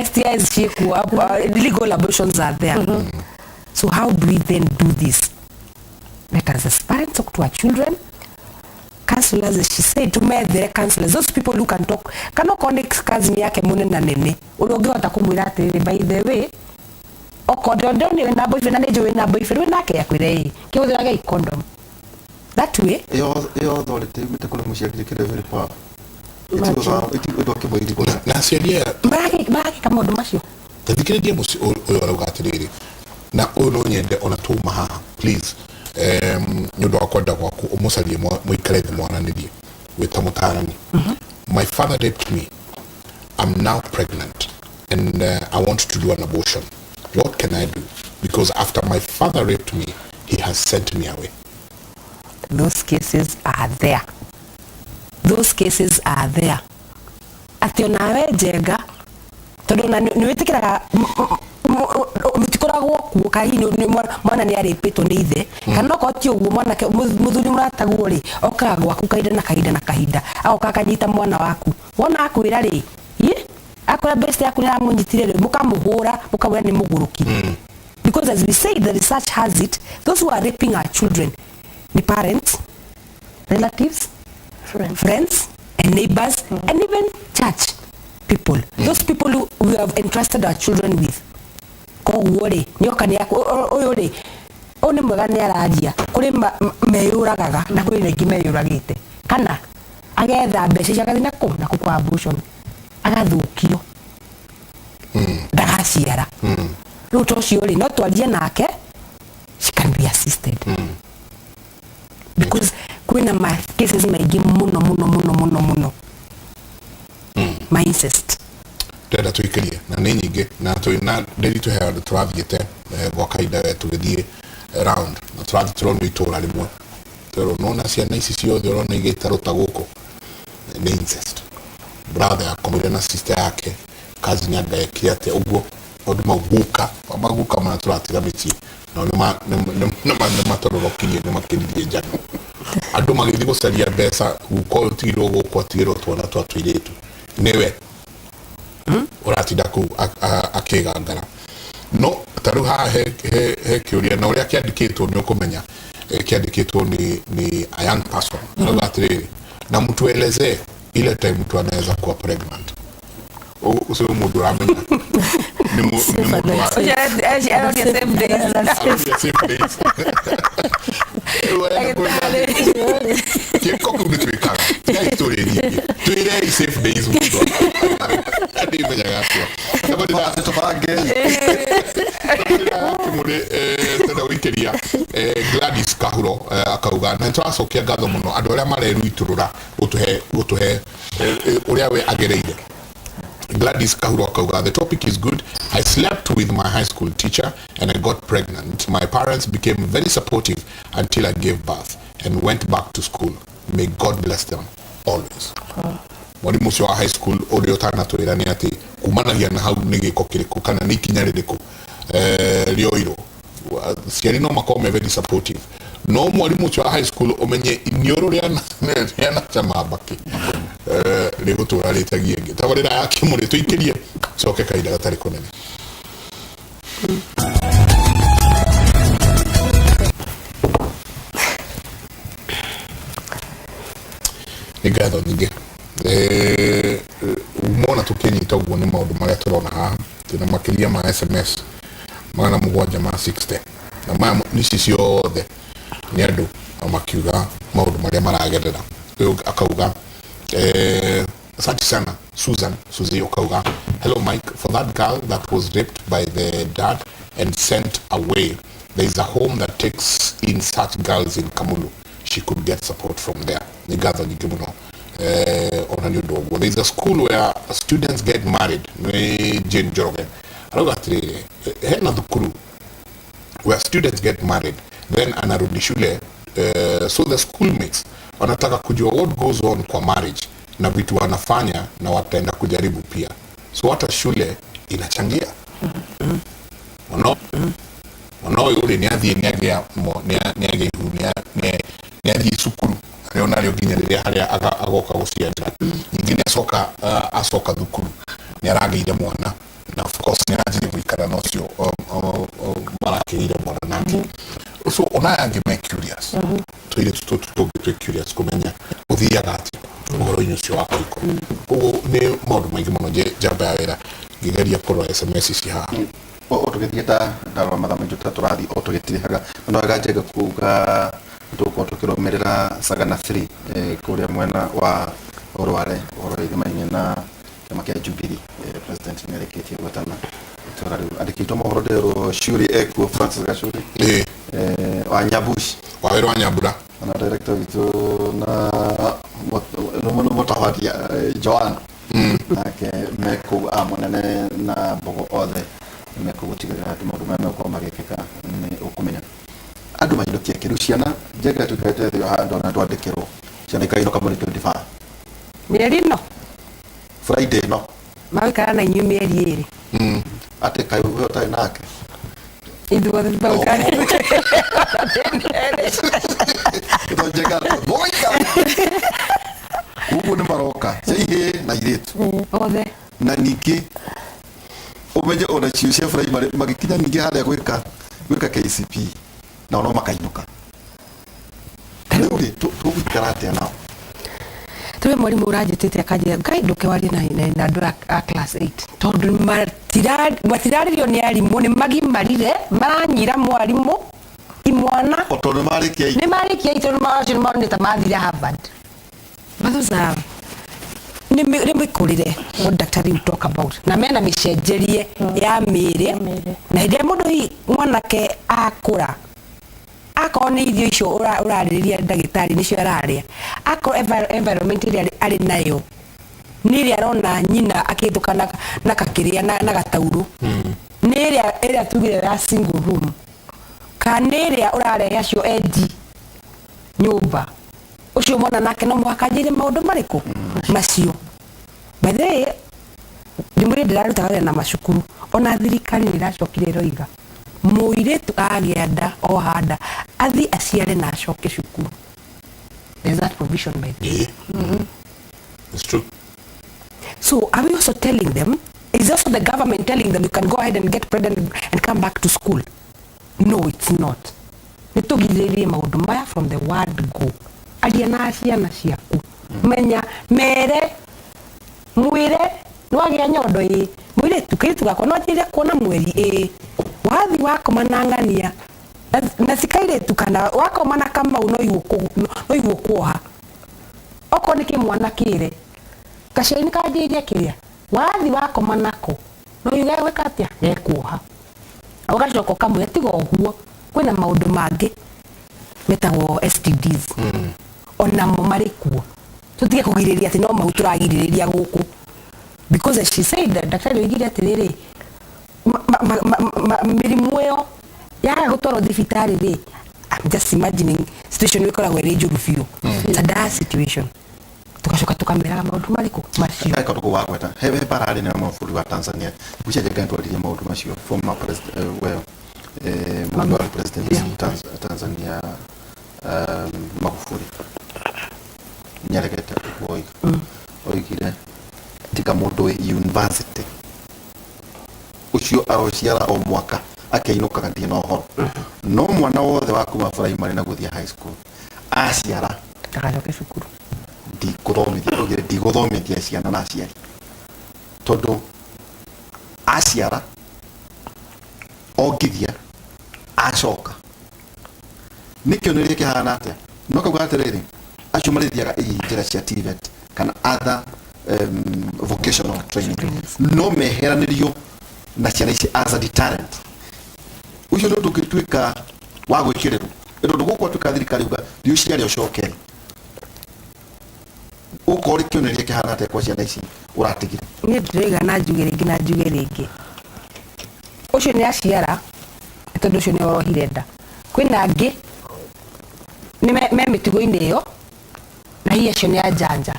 STIs ciĩkuo, legal abortions are there. So how do we then do this? Let us as parents talk to our children. Counselors, as she said, tumethere counselors, those people who can talk, kana okorwo nĩ cousin yake mũnene nene ũrĩa ũngĩhota kũmwĩra atĩrĩrĩ, by the way, okorwo ndĩronire wĩna boyfriend na nĩ njũĩ wĩna boyfriend, wĩ nake, akwĩre ĩ, kĩhũthĩrage condom that way. Ĩyo authority yumĩte kũrĩ mũciari ĩkĩrĩ very powerful. Ĩtigũthwa kĩmũirigũra. Na aciari aya Maragĩka maũndũ macio. Tathikĩrĩria mũciĩ ũyũ arauga atĩrĩrĩ, na ũyũ no nyende ona tuma haha, please, nĩ ũndũ wa kwenda gwaku ũmũcarie, mũikare thĩ mwaranĩrie wĩ ta mũtarani. My father raped me. I'm now pregnant and I want to do an abortion. What can I do? Because after my father raped me, he has sent me away. Those cases are there, those cases are there, atĩ onawe njenga, tondũ ona nĩ wĩtĩkĩraga mũtikoragwo kuo, ka hihi mwana nĩ arĩpĩtwo nĩ ithe, kana okorwo ti ũguo, mwanake mũthuri mũrataguo rĩ, okaga gwaku kahinda na kahinda na kahinda, agoka akanyita mwana waku. Wona akwĩra rĩ, ĩ akwĩra best yaku nĩ aramũnyitire rĩ, mũkamũhũra, mũkamwĩra nĩ mũgũrũki, because as we say, the research has it, those who are raping our children, the parents, relatives, Friends. Friends and neighbors and even church people, those people who we have entrusted our children with. Koguo rĩ, nĩoka nĩ ũyũ rĩ, ũyũ nĩ mwega nĩ araria kũrĩ meyũragaga, na kũrĩ na ingĩ meyũragĩte, kana agetha mbeca icio agathiĩ nakũ nakũ kwa abortion, agathũkio, ndagaciara. Rĩu ta ũcio rĩ, no twarie nake, she can be assisted, because kwĩna ma cases maingĩ mũno mũno mũno mũno mũno ma incest. Ndĩrenda tũikĩrie na nĩ nyingĩ na twĩ na ndĩri twĩ handũ tũrathiĩte gwa kahinda tũgĩthiĩ round na tũrathiĩ tũronio itũra rĩmwe, twerwo nona ciana ici ciothe ũrona igĩtarwo ta gũkũ nĩ incest. Brother akomire na sister yake, cousin anga ekire atĩa ũguo, maũndũ mau guka maguka mana tũratiga mĩciĩ nao nĩ matororokirie, nĩ makĩririe njano, andũ magĩthiĩ gũcaria mbeca. Guka ũyũ tigirwo gũkũ, atigĩrwo twana twa tũirĩtu, nĩwe ũratinda kũu akĩgangara. No ta rĩu haha he kĩũria, na ũrĩa kĩandĩkĩtwo nĩ ũkũmenya kĩandĩkĩtwo nĩ a young person. Arauga atĩrĩrĩ, na mtuelezee ile time mtu anaweza kuwa pregnant. Ũcio mũndũ ũramenya nĩ mũndũ wa Aroria safe days. Rĩu arenda kwĩra kĩko kĩu nĩ twĩkaga, tigai tũrĩ nyingĩ, twĩrei safe days mũndũ ndĩmenyaga atĩa. Tũbange. Kimuri tenda gũikĩria Gladys Kahuro akauga na nĩtũracokia ngatho mũno andũ arĩa mareruitũrũra gũtũhe ũrĩa we agereire. Gladys Kahuro akauga, the topic is good. I slept with my high school teacher and I got pregnant. My parents became very supportive until I gave birth and went back to school. May God bless them always. Mwarimu ũcio wa high school ũrĩa ũtanatwĩra nĩ atĩ kumanagia na hau nĩ gĩko kĩrĩkũ kana nĩ ikinya rĩrĩkũ rĩoirwo. Ciari no makorwo me very supportive, no mwarimu ũcio wa high school ũmenye iniũrũ rĩanacama mbakĩ rĩgũtũra rĩtagia ĩngĩ. Tabarĩra ya Kĩmũrĩ tũikĩrie coke kahinda gatarĩ kũnene. Nĩ ngatho nyingĩ. Mona tũkĩnyita ũguo nĩ maũndũ marĩa tũrona haha, twĩna makĩria ma SMS 760, na maya ici ciothe nĩ andũ makiuga maũndũ marĩa maragerera. Ũyũ akauga, asante sana Susan Suzy ukauga, hello Mike, for that girl that was raped by the dad and sent away, there is a home that takes in such girls in Kamulu. She could get support from there. Nĩ ngatho nyingĩ mũno ona nĩ ũndũ ũguo. There is a school where students get married. Nĩ Jane Njoroge arauga atĩrĩrĩ, hena thukuru where students get married, then anarudi shule, so the schoolmates wanataka kujua what goes on kwa marriage na vitu wanafanya na wataenda kujaribu pia, so hata shule inachangia. Mwana ũyũ rĩ, nĩ athiĩ nĩ agĩa nĩ agĩa ihu, nĩ athiĩ cukuru rĩo narĩo nginya rĩrĩa harĩa agoka gũciarĩra. Ningĩ nĩ acoka acoka thukuru nĩ aragĩire mwana, na of course nĩ aranjirie gũikara na ũcio marakĩgĩire mwana nake, so ona aya angĩ me curious, tũirĩtu tũtũ tũngĩ twĩ curious kũmenya gũthiaga atĩa ũhoro-inĩ ũcio wa kĩhiko. Koguo nĩ maũndũ maingĩ mũno. Njamba ya wĩra ngĩgeria kũrora SMS ici haha. O tũgĩthiĩ ta ndarora mathaa maitũ ta tũrathiĩ o tũgĩtirihaga, no wega njega kuga tũgũkorwo tũkĩrũmĩrĩra Sagana 3 kũrĩa mwena wa Rware, ũhoro wĩgĩmainie na kĩama kĩa Jubilee. President nĩ arĩkĩtie gwetana itũra rĩu andĩkĩtwo mohoro nderwo Shuri ekuo, Francis Gachuri wa Nyabush. Wawĩra wa Nyambura. Na director witũ na mũtabaria Joan nake mekũu, a mũnene na mbogo othe mekũu gũtigĩrĩra atĩ maũndũ marĩa megũkorwo magĩkĩka nĩ ũkũmenya andũ mainũkie kĩrĩu ciana njega tũikarĩte thĩ handũ na twandĩkĩrwo ciana ikainũka mweri 25. Mĩeri ĩno. Friday no. Magũikara na inyuĩ mĩeri 2. Atĩ kaĩ we ũtarĩ nake? Ithuothe tũgũikara. Njega mũgaikara koguo nĩ maroka cia ihĩĩ na irĩtu. Othe. Na ningĩ ũmenye ona cio cia primary magĩkinya ningĩ harĩa gwĩka KCPE nao no makainũka. Rĩu rĩ, tũgũikara atĩa nao? Tuwe mwarimu ũranjĩtĩte akanjĩra ngai ndũke warie na andũ a class 8 tondũ matirarĩrio nĩ arimũ, nĩ magimarire maranyira mwarimũ imwana. O tondũ marĩkia. Nĩ marĩkia itũ, nĩ acio nĩ maronete mathire Harvard. But those are nĩ mĩkũrĩre what daktari will talk about, na mena mĩcenjerie ya mĩĩrĩ, na hĩndĩ ĩrĩa mũndũ hihi mwanake akũra, akorwo nĩ irio icio ũrarĩrĩria ndagĩtarĩ nĩcio ararĩa, akorwo environment ĩrĩa arĩ nayo nĩ ĩrĩa arona nyina akĩhĩtũka na kakĩrĩa na gataurũ, nĩ ĩrĩa tugire ya single room, kana nĩ ĩrĩa ũrarehe acio endi nyũmba, ũcio mwana nake no mũhaka anjĩre maũndũ marĩkũ macio. By the way, ndĩmwĩre ndĩrarutaga wĩra na macukuru, ona thirikari nĩ ĩracokire ĩroiga mũirĩtu agĩa nda oha nda athiĩ aciare na acoke cukuru. There's that provision, by the way. Yeah. It's true. So are we also telling them, is also the government telling them you can go ahead and get pregnant and come back to school? No, it's not. Nĩ tũgirĩrĩrie maũndũ maya from the word go. Aria na ciana ciaku, menya mere mwĩre nĩwagĩa nyondo ĩ mũirĩtu kĩirĩtu gakwa no anjĩrĩrie kuona mweri ĩ wathi wakoma na ng'ania na si kairĩtu kana wakoma na kamau no iguo kuoha okorwo nĩ kĩmwana kĩre gaciari nĩ kanjĩrĩria kĩrĩa wathi wakoma nako. No yuga gwĩka atĩa gekuoha ũgacoka ũkamwĩra tiga ũguo kwĩna maũndũ mangĩ metagwo STDs onamo marĩ kuo tũtige kũgirĩrĩria atĩ no mau tũragirĩrĩria gũkũ because as she said daktari oigire atĩrĩrĩ mĩrimũ ĩyo yaga gũtwarwo thibitarĩ rĩ, I'm just imagining situation ĩyo ĩkoragwo ĩrĩ njũru biũ. It's a dire situation. Tugacoka tukameraga maũndũ marĩkũ macio. He kaũndũ kau wagweta he bara nene mũno bũrũri wa Tanzania gwĩciria njenga twaririe maũndũ macio former president well mũndũ wa president Tanzania Magufuli nĩaregete ũguo oiga oigire tiga mũndũ wĩ university ũcio arociara o mwaka akĩinũkaga ndirĩ na ũhoro no mwana wothe wa kuma primary na gũthiĩ high school aciara ndagacoke cukuru ndikũthomithia oigire ndigũthomithia ciana na aciari tondũ aciara ongithia acoka nĩ kĩonereria kĩhana atĩa no kauga atĩrĩrĩ acio marĩthiaga ii njĩra cia TVET kana other vocational training no meheranĩrio na ciana ici as a deterrent ũcio nĩ ũndũ ũngĩtuĩka wa gwĩkĩrĩrwo nĩ tondũ gũkũ atuĩka thirikari uga thiĩ ũciare ũcoke ũkorwo kĩonereria kĩhana atĩa kwa ciana ici ũratigire niĩ ndĩroiga na njuge rĩngĩ na njuge rĩngĩ ũcio nĩ aciara nĩ tondũ ũcio nĩ orohire nda kwĩna angĩ nĩ me mĩtugo-inĩ ĩyo na hihi acio nĩ anjanja.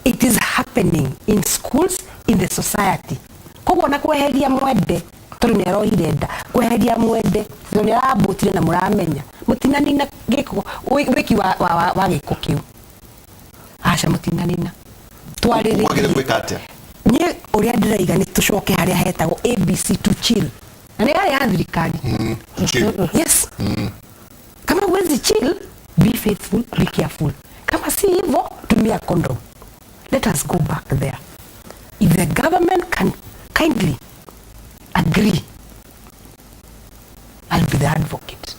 It is happening in schools, in the society. Koguo na kweheria mwende tondũ nĩ arohire nda kweheria mwende tondũ nĩ arambũtire na mũramenya mũtinanina gĩko wĩki wa gĩko kĩu aca mũtinanina wagĩrĩire twarĩrĩrie gwĩka atĩa niĩ ũrĩa ndĩraiga nĩ tũcoke harĩa hetagwo ABC to chill na nĩ yarĩ ya thirikari. Chill. Yes. Kama huwezi chill, be faithful, be careful. Kama si hivyo, tumia condom. Let us go back there. If the government can kindly agree, I'll be the advocate.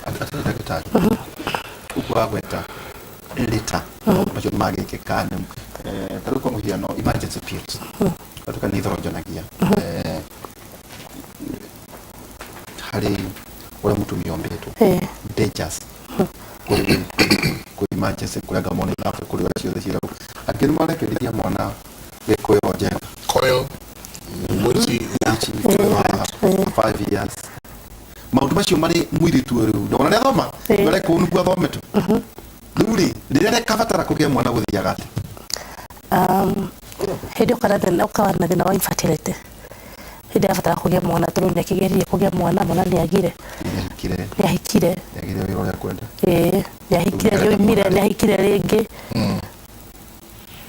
Atĩrĩ ndagĩtarĩ ũguo wagweta rĩta maũndũ macio nĩ magĩkĩka nĩ ta rĩu kwa mũhiano emergency pills gatuĩka nĩ ithoronjonagia harĩ ũrĩa mũtumia ombĩtwo dangers kũrĩ kũrĩ emergency kũrĩ anga mone nabu kũrĩ ũrĩa ciothe ciragwo angĩ nĩ marekereria mwana gĩkũyũ njega Coil mwĩci ici 5 years maũndũ macio marĩ mũirĩtu ũyũ rĩu ndona nĩ athoma arekwo nĩguo athometwo rĩu rĩ rĩrĩa rekabatara kũgĩa mwana gũthiaga atĩa Hĩndĩ ũkawa na thĩna wa infertility hĩndĩ abatara kũgĩa mwana tondũ nĩ akĩgeririe kũgĩa mwana mwana nĩ agire nĩahikire nĩ ahikire nĩagire wĩra ũrĩa kwenda ĩĩ nĩ ahikire Rĩu nĩ oimire mwana nĩ ahikire rĩngĩ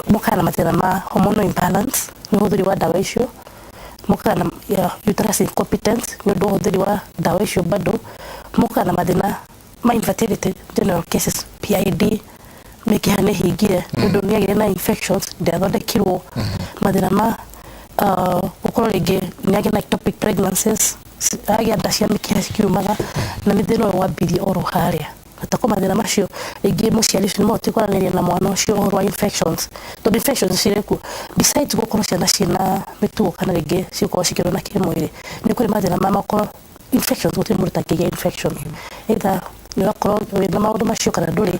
mokaga na mathĩna ma hormonal imbalance nĩ ũhũthĩri wa ndawa icio mokaga na ya, uterus incompetence nĩ ũndũ wa ũhũthĩri wa ndawa icio bado mokaga na mathĩna ma infertility general cases PID mĩkiha nĩ hingire nĩ ũndũ nĩ agĩire na infections ndĩathondekirwo mathĩna ma gũkorwo rĩngĩ nĩ agĩa na ectopic pregnancies agĩa nda cia mĩkiha cikiumaga na nĩ thĩna ũyũ wambirie oro harĩa atako mathĩna macio rĩngĩ mũciari ũcio nĩ mahotire kwaranĩria na mwana ũcio ũhoro wa infections tondũ infections cirĩ kuo besides gũkorwo ciana ciĩna mĩtugo kana rĩngĩ cigũkorwo cikĩrwo na kĩmwĩrĩ nĩ kũrĩ mathĩna ma makorwo infections gũtirĩ mũndũ ũtangĩgĩa infection either nĩ ũrakorwo wĩna maũndũ macio kana ndũrĩ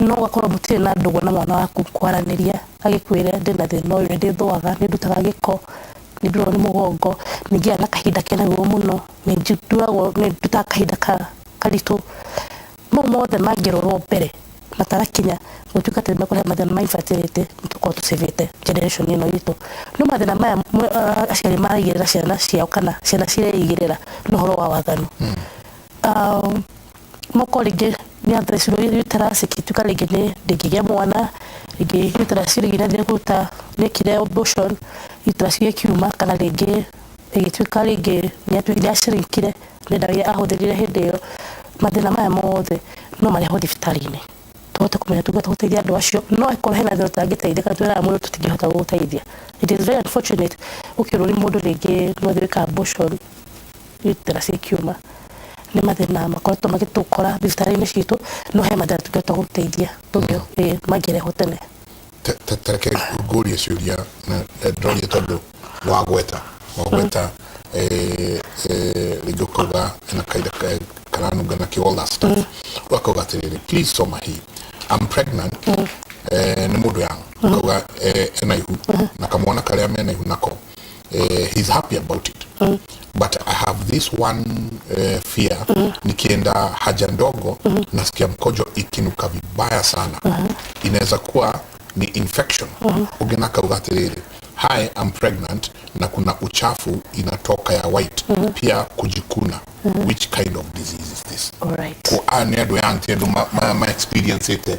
no ũgakorwo mũtirĩ na ndũgũ na mwana waku kwaranĩria agĩkwĩre ndĩna thĩna ũyũ nĩ ndĩthũaga nĩ ndutaga gĩko nĩ nduragwo nĩ mũgongo nĩ ngĩaga na kahinda kena ruo mũno nĩ nduragwo nĩ ndutaga kahinda karitũ mau mothe mangĩrorwo mbere matarakinya gũtuĩka atĩ nĩmekũrehe mathĩna ma infertility nĩ tũkorwo tũcĩvĩte generation ĩno itũ no mathĩna maya aciari maraigĩrĩra ciana ciao kana ciana cireigĩrĩra nĩ ũhoro wa waganu moko rĩngĩ nĩ athecirwo uterus ĩgĩtuĩka rĩngĩ nĩ ndĩngĩgĩa mwana rĩngĩ uterus rĩngĩ nĩathire kũruta nĩekire abortion uterus ĩkiuma kana rĩngĩ ĩgĩtuĩka rĩngĩ nĩacirinkire nĩ ndawa iria ahũthĩrire hĩndĩ ĩyo mathĩna maya mothe no marehwo thibitarĩ-inĩ tũhote kũmenya tũngĩhota gũteithia andũ acio no angĩkorwo hena thĩna ũtangĩteithĩka twĩraga mũndũ tũtingĩhota gũgũteithia. It is very unfortunate ũkĩrwo nĩ mũndũ rĩngĩ no athiĩ gwĩka abortion uterus ĩkiuma nĩ mathĩna makoretwo magĩtũkora thibitarĩ-inĩ citũ no he mathĩna tũngĩhota gũteithia tũngĩ mangĩrehwo tene. Tareke ngũrie ciũria na ndĩroria tondũ Wagweta wagweta rĩngĩ ũkauga ena kaida karanunga na kĩ, all that stuff. Ũgakauga atĩrĩrĩ, "Please soma hii, I'm pregnant." Nĩ mũndũ young, ũkauga ena ihu na kamwana karĩa mena ihu nako, he's happy about it, but I have this one fear. Nikienda haja ndogo nasikia mkojo ikinuka vibaya sana. Inaweza kuwa ni infection?" Ũngĩ nakauga atĩrĩrĩ, "Hi, I'm pregnant na kuna uchafu inatoka ya white, pia kujikuna. Which kind of disease is this?" Alright. Ko aya nĩ andũ young, ti andũ ma experience ĩte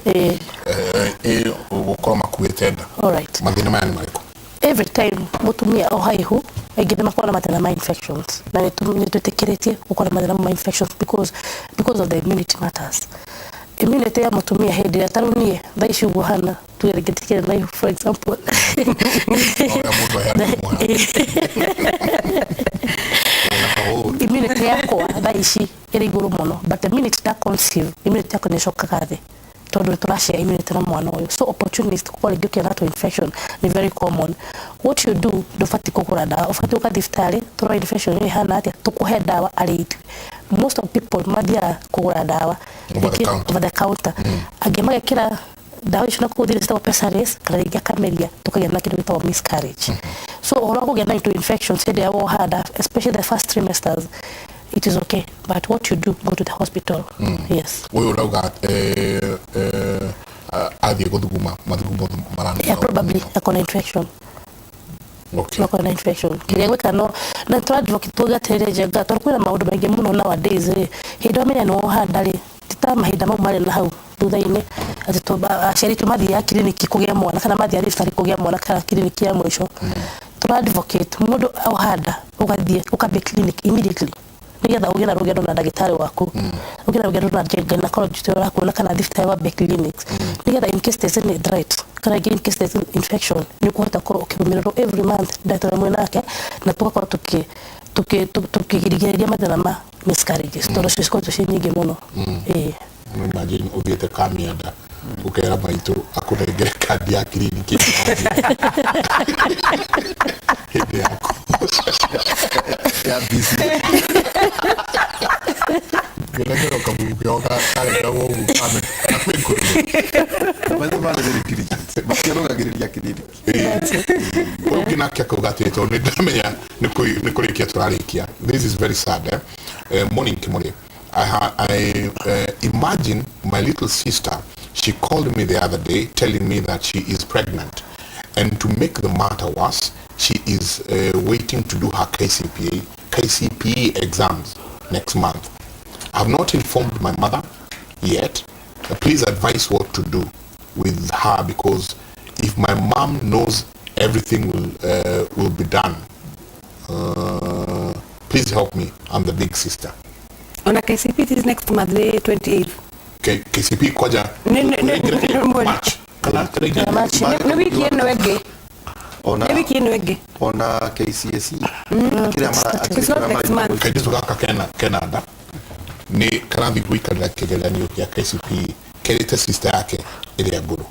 gũkorwo makuĩte nda. Alright. Mathĩna maya nĩ marĩkũ? Every time mutumia oha ihu, aingĩ nĩ makoragwo na mathĩna ma infections, na nĩ twĩtĩkĩrĩtie gũkorwo na mathĩna ma infections because of the immunity matters. Immunity ya mutumia hĩndĩ ĩrĩa, tarĩu niĩ thaa ici ũguo hana, tuge rĩngĩ tikĩrĩ na ihu, for example. Ũrĩa mũndũ aheana mwana. Immunity yakwa thaa ici ĩrĩ igũrũ mũno, but the minute nda conceive, immunity yakwa nĩ ĩcokaga thĩ, tondũ nĩ tũrashare immunity na mwana ũyũ. So opportunist gũkorwo rĩngĩ ũkĩona tu infection nĩ very common. What you do, ndũbatiĩ kũgũra ndawa, ũbatiĩ gũka thibitarĩ tũrore infection ĩyo ĩhana atĩa, tũkũhe ndawa arĩ ithuĩ. Most of people mathiaga kũgũra ndawa Over the counter. Over the counter. Angĩ magekĩra ndawa icio na kũu thĩinĩ citagwo pessaries, kana rĩngĩ akameria, tũkagĩa na kĩndũ gĩtagwo miscarriage. So ũhoro wa kũgĩa na into infections hĩndĩ ĩrĩa woha nda, especially the first trimesters, it is okay, but what you do, go to the hospital. Yes. Ũyũ ũrauga athiĩ gũthuguma mathugumo maranunga. Yeah, probably akona infection. Akona na infection kĩrĩa gwĩka no na tũ advocate tuge atĩrĩrĩ, Njenga, tondũ kwĩna maũndũ maingĩ mũno nowadays rĩ, hĩndĩ ĩrĩa ũmenya nĩ woha nda rĩ, ti ta mahinda mau marĩ na hau thutha-inĩ atĩ aciari aitũ mathiaga kiriniki kũgĩa mwana, kana mathiaga thibitarĩ kũgĩa mwana, kana kiriniki ya mũico. Tũra advocate mũndũ oha nda ũgathiĩ ũkambia clinic immediately, nĩgetha ũgĩe na rũgendo na ndagĩtarĩ waku, ũgĩe na rũgendo na gynecologist ũrĩa ũrakuona, kana thibitarĩ wambie clinics, nĩgetha in case there's any threat, kana in case there's any infection, nĩ ũkũhota gũkorwo ũkĩrũmĩrĩrwo every month ndagĩtarĩ mwĩ nake, na tũgakorwo tukĩgirĩrĩria mathĩna ma miscarriages, tondũ cio cikoretwo ciĩ nyingĩ mũno, ĩĩ. Imagine ũthiĩte kamianda ũkera maitũ akũnengere kandi ya kiriniki hĩndĩ yaku ya BC. Ngĩnengera kabuku keo karengagwo ũguo kamĩkũrũ. Maitho marĩ very diligent, matiarũgagĩrĩria kiriniki. Ũyũ ũngĩ nake akauga atĩrĩ, tondũ nĩ ndamenya nĩ kũrĩkia tũrarĩkia, this is very sad, eh? "Morning Kimori. I imagine my little sister, she called me the other day telling me that she is pregnant, and to make the matter worse, she is waiting to do her KCPA, KCPE exams next month. I have not informed my mother yet. Please advise what to do with her, because if my mom knows, everything will be done. Please help me. I'm the big sister." Ona KCP is next month, the 28th. KCP kwaja Nĩ March. Kana tarĩki- March. Nĩ wiki ĩno ĩngĩ. Ona Nĩ wiki ĩno ĩngĩ. Ona KCSE kĩrĩa It's not next month. Kairĩtu gaka kena nda, nĩ karathiĩ gũikarĩra kĩgeranio kĩa KCPE kerĩte sister yake ĩrĩa ngũrũ.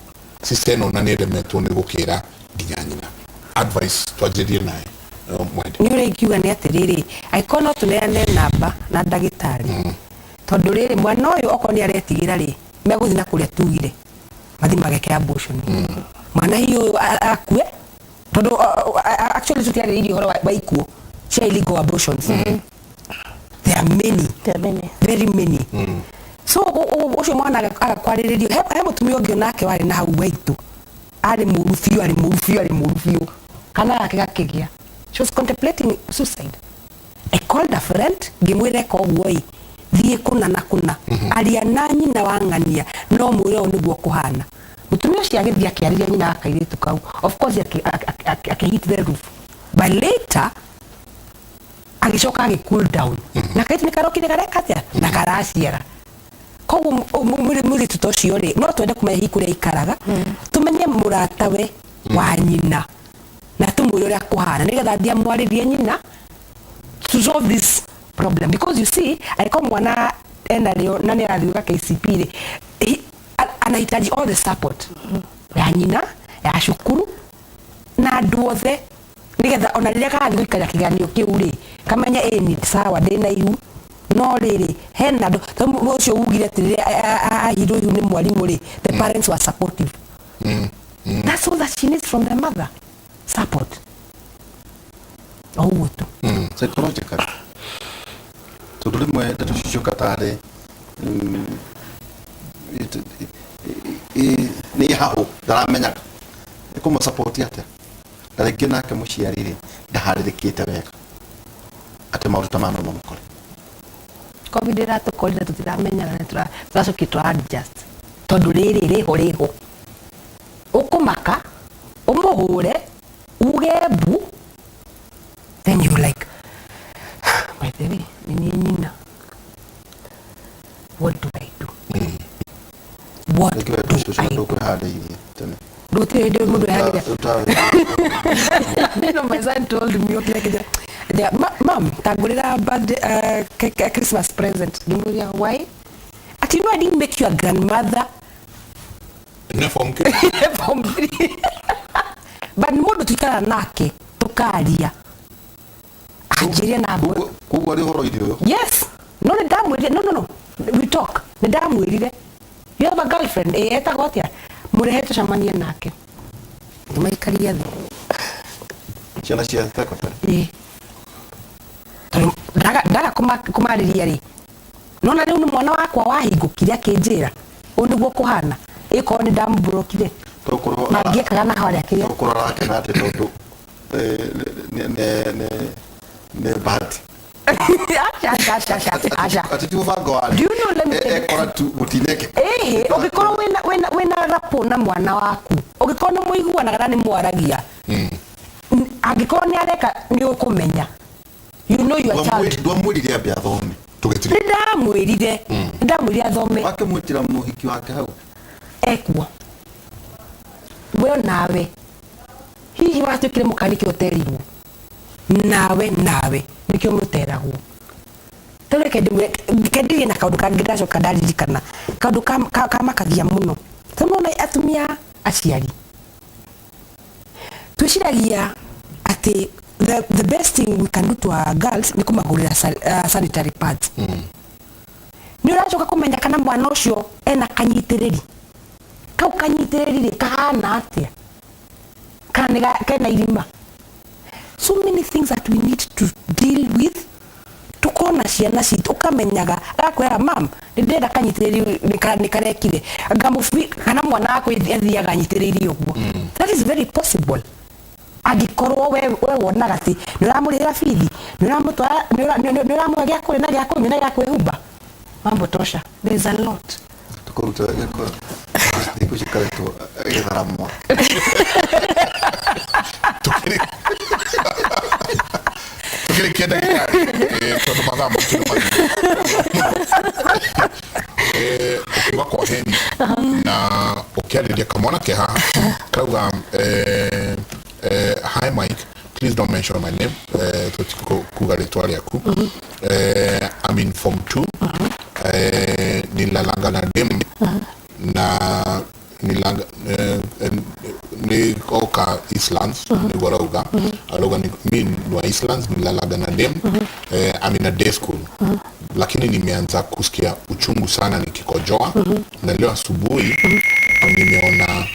Sister ĩno na nĩ ĩremetwo nĩ gũkĩra nginya nyina. Advice, twanjĩrie naye Mwende. Nĩ ũrĩa ingiuga nĩ atĩrĩrĩ, angĩkorwo no tũneane namba na ndagĩtarĩ, tondũ rĩrĩ, mwana ũyũ okorwo nĩ aretigĩra rĩ, megũthiĩ na kũrĩa tugire mathiĩ mageke abortion, mwana hihi ũyũ akue, tondũ actually tũtiarĩrĩirie ũhoro wa ikuũ cia illegal abortions. There are many. There are many. Very many. So ũcio mwana agakwarĩrĩrio he mũtumia ũngĩ onake warĩ na hau waitũ, arĩ mũru biũ, arĩ mũru biũ, arĩ mũru biũ, kana gake gakĩgĩa, she was contemplating suicide. I called a friend, ngĩmwĩra eka ũguo ĩ, thiĩ kũna na kũna, aria na nyina wa ng'ania, no mwĩre ũũ nĩguo kũhana. Mũtumia ũcio agĩthiĩ akĩarĩria nyina wa kairĩtu kau. Of course akĩ hit the roof, but later agĩcoka agĩ cool down, na kairĩtu nĩ karokire kareka atĩa na karaciara. Koguo mũirĩtu ta ũcio rĩ, no twende kũmenya hihi kũrĩa aikaraga, tũmenye mũratawe wa nyina, na tũmwĩre ũrĩa kũhana, nĩgetha athiĩ amwarĩrie nyina to solve this problem, because you see, angĩkorwo mwana ena rĩo na nĩ arathiĩ gwĩka KCP rĩ, anahitaji all the support ya nyina, ya cukuru na andũ othe. Nĩgetha ona rĩrĩa kagathiĩ gũikarĩra kĩgeranio kĩu rĩ, kamenye ĩ ni sawa ndĩna ihu, no rĩrĩ hena andũ tondũ ũcio ugire atĩ rĩrĩa ahirwo ihu nĩ mwarimũ rĩ, the parents were supportive. That's all that she needs from the mother, support, o ũguo tu. Psychologically, tondũ rĩmwe ndeto icio cioka tarĩ nĩ hahũ ndaramenyaga ĩkũmũ support atĩa, na rĩngĩ nake mũciari rĩ ndaharĩrĩkĩte wega atĩ maũndũ ta maya no mamũkore. Covid ĩratũkorire tũtiramenyaga na tũracokire tũra adjust tondũ rĩrĩ rĩho rĩho ũkũmaka ũmũhũre uge mbu, then you like, by the way, nĩ niĩ nyina, what do I do? What rĩngĩ we do ũcio I do? ndũkwĩharĩirie tene. Gũtirĩ hĩndĩ mũndũ ehagĩra. Ũta- You know, my son told me, okay, okay, yeah, "Mom, tangurira birthday, Christmas present." Ngimwĩra, "Why?" Ati, "You know, I didn't make your grandmother." Nĩ form K. Form 3. But nĩ mũndũ tuikara nake tukaria anjĩrie na mbũ. Koguo arĩ ũhoro-inĩ ũyũ. Yes, no, nĩ ndamwĩrire, no, no, no, we talk, nĩ ndamwĩrire, "You have a girlfriend?" "Ĩ." "Etagwo atĩa?" "Mũrehe tũcemanie nake." Ngĩmaikaria thĩ. Ciana cia secondary. Ĩ, tondũ ndaga kũmarĩria rĩ, nona rĩu nĩ mwana wakwa wahingũkire akĩnjĩra ũũ nĩguo kũhana, ĩkorwo nĩ ndamũmburokire Tokorwo mangĩekaga na harĩa kĩrĩa. Tokorwo arakena atĩ tondũ nĩ bahati. Aca, aca, aca, aca, aca. Atĩ ti mũbango wa Do you know, let me tell you- ekora tu gũtineke. Ĩhĩ, ũngĩkorwo wĩna rapport na mwana waku, ũngĩkorwo nĩ mũiguanaga na nĩ mwaragia, angĩkorwo nĩ areka nĩ ũkũmenya, you know your child. Ndwamwĩrire ambe athome? Tũgĩtiri. Nĩ ndamwĩrire, nĩ ndamwĩrire athome. Wakĩmwĩtĩra mũhiki wake hau. Ekuo we nawe hihi watuĩkire mũkanĩkĩ ũterirwo nawe nawe nĩkĩo mũteragwo. Tondũ reke ndĩmwĩre, kendirie na kaũndũ kangĩ ndacoka ndaririkana kaũndũ kamakagia mũno, tondũ nona atumia aciari twĩciragia atĩ the best thing we can do to our girls nĩ kũmagũrĩra sanitary pads. Nĩ ũracoka kũmenya kana mwana ũcio ena kanyitĩrĩri kau, kanyitĩrĩri rĩ kahana atĩa, kana nĩ kena irima. So many things that we need to deal with tukona ciana citũ, ũkamenyaga agakwĩra, "Mam, nĩ ndĩrenda kanyitĩrĩri nĩ karekire ngamũbi," kana mwana wakwa athiaga anyitĩrĩirie ũguo. That is very possible angĩkorwo we wonaga atĩ nĩ ũramũrĩhĩra bithi, nĩ ũramũtwara, nĩ ũramũhe gĩa kũrĩa na gĩa kũnyua na gĩa kwĩhumba, mambo tosha. There is a lot. Tũkũruta gĩko thikũ cikaretwo gĩtharamwa. Tukĩrĩkia ndagĩtarĩ, tondũ mathaa maitũ nĩ mathiru, ũkiuga kwa heni na ũkĩarĩria kamwana ke haha karauga, "Hi Mike, please don't mention my name." Tũtikuga rĩtwa rĩaku. "I'm in form 2. Nilalanga na dem na nilanga ni oka Eastlands." Niguo arauga mi ni wa Eastlands, nilalaga na dem. "I'm in a day school, lakini nimeanza kusikia uchungu sana nikikojoa, na leo asubuhi nimeona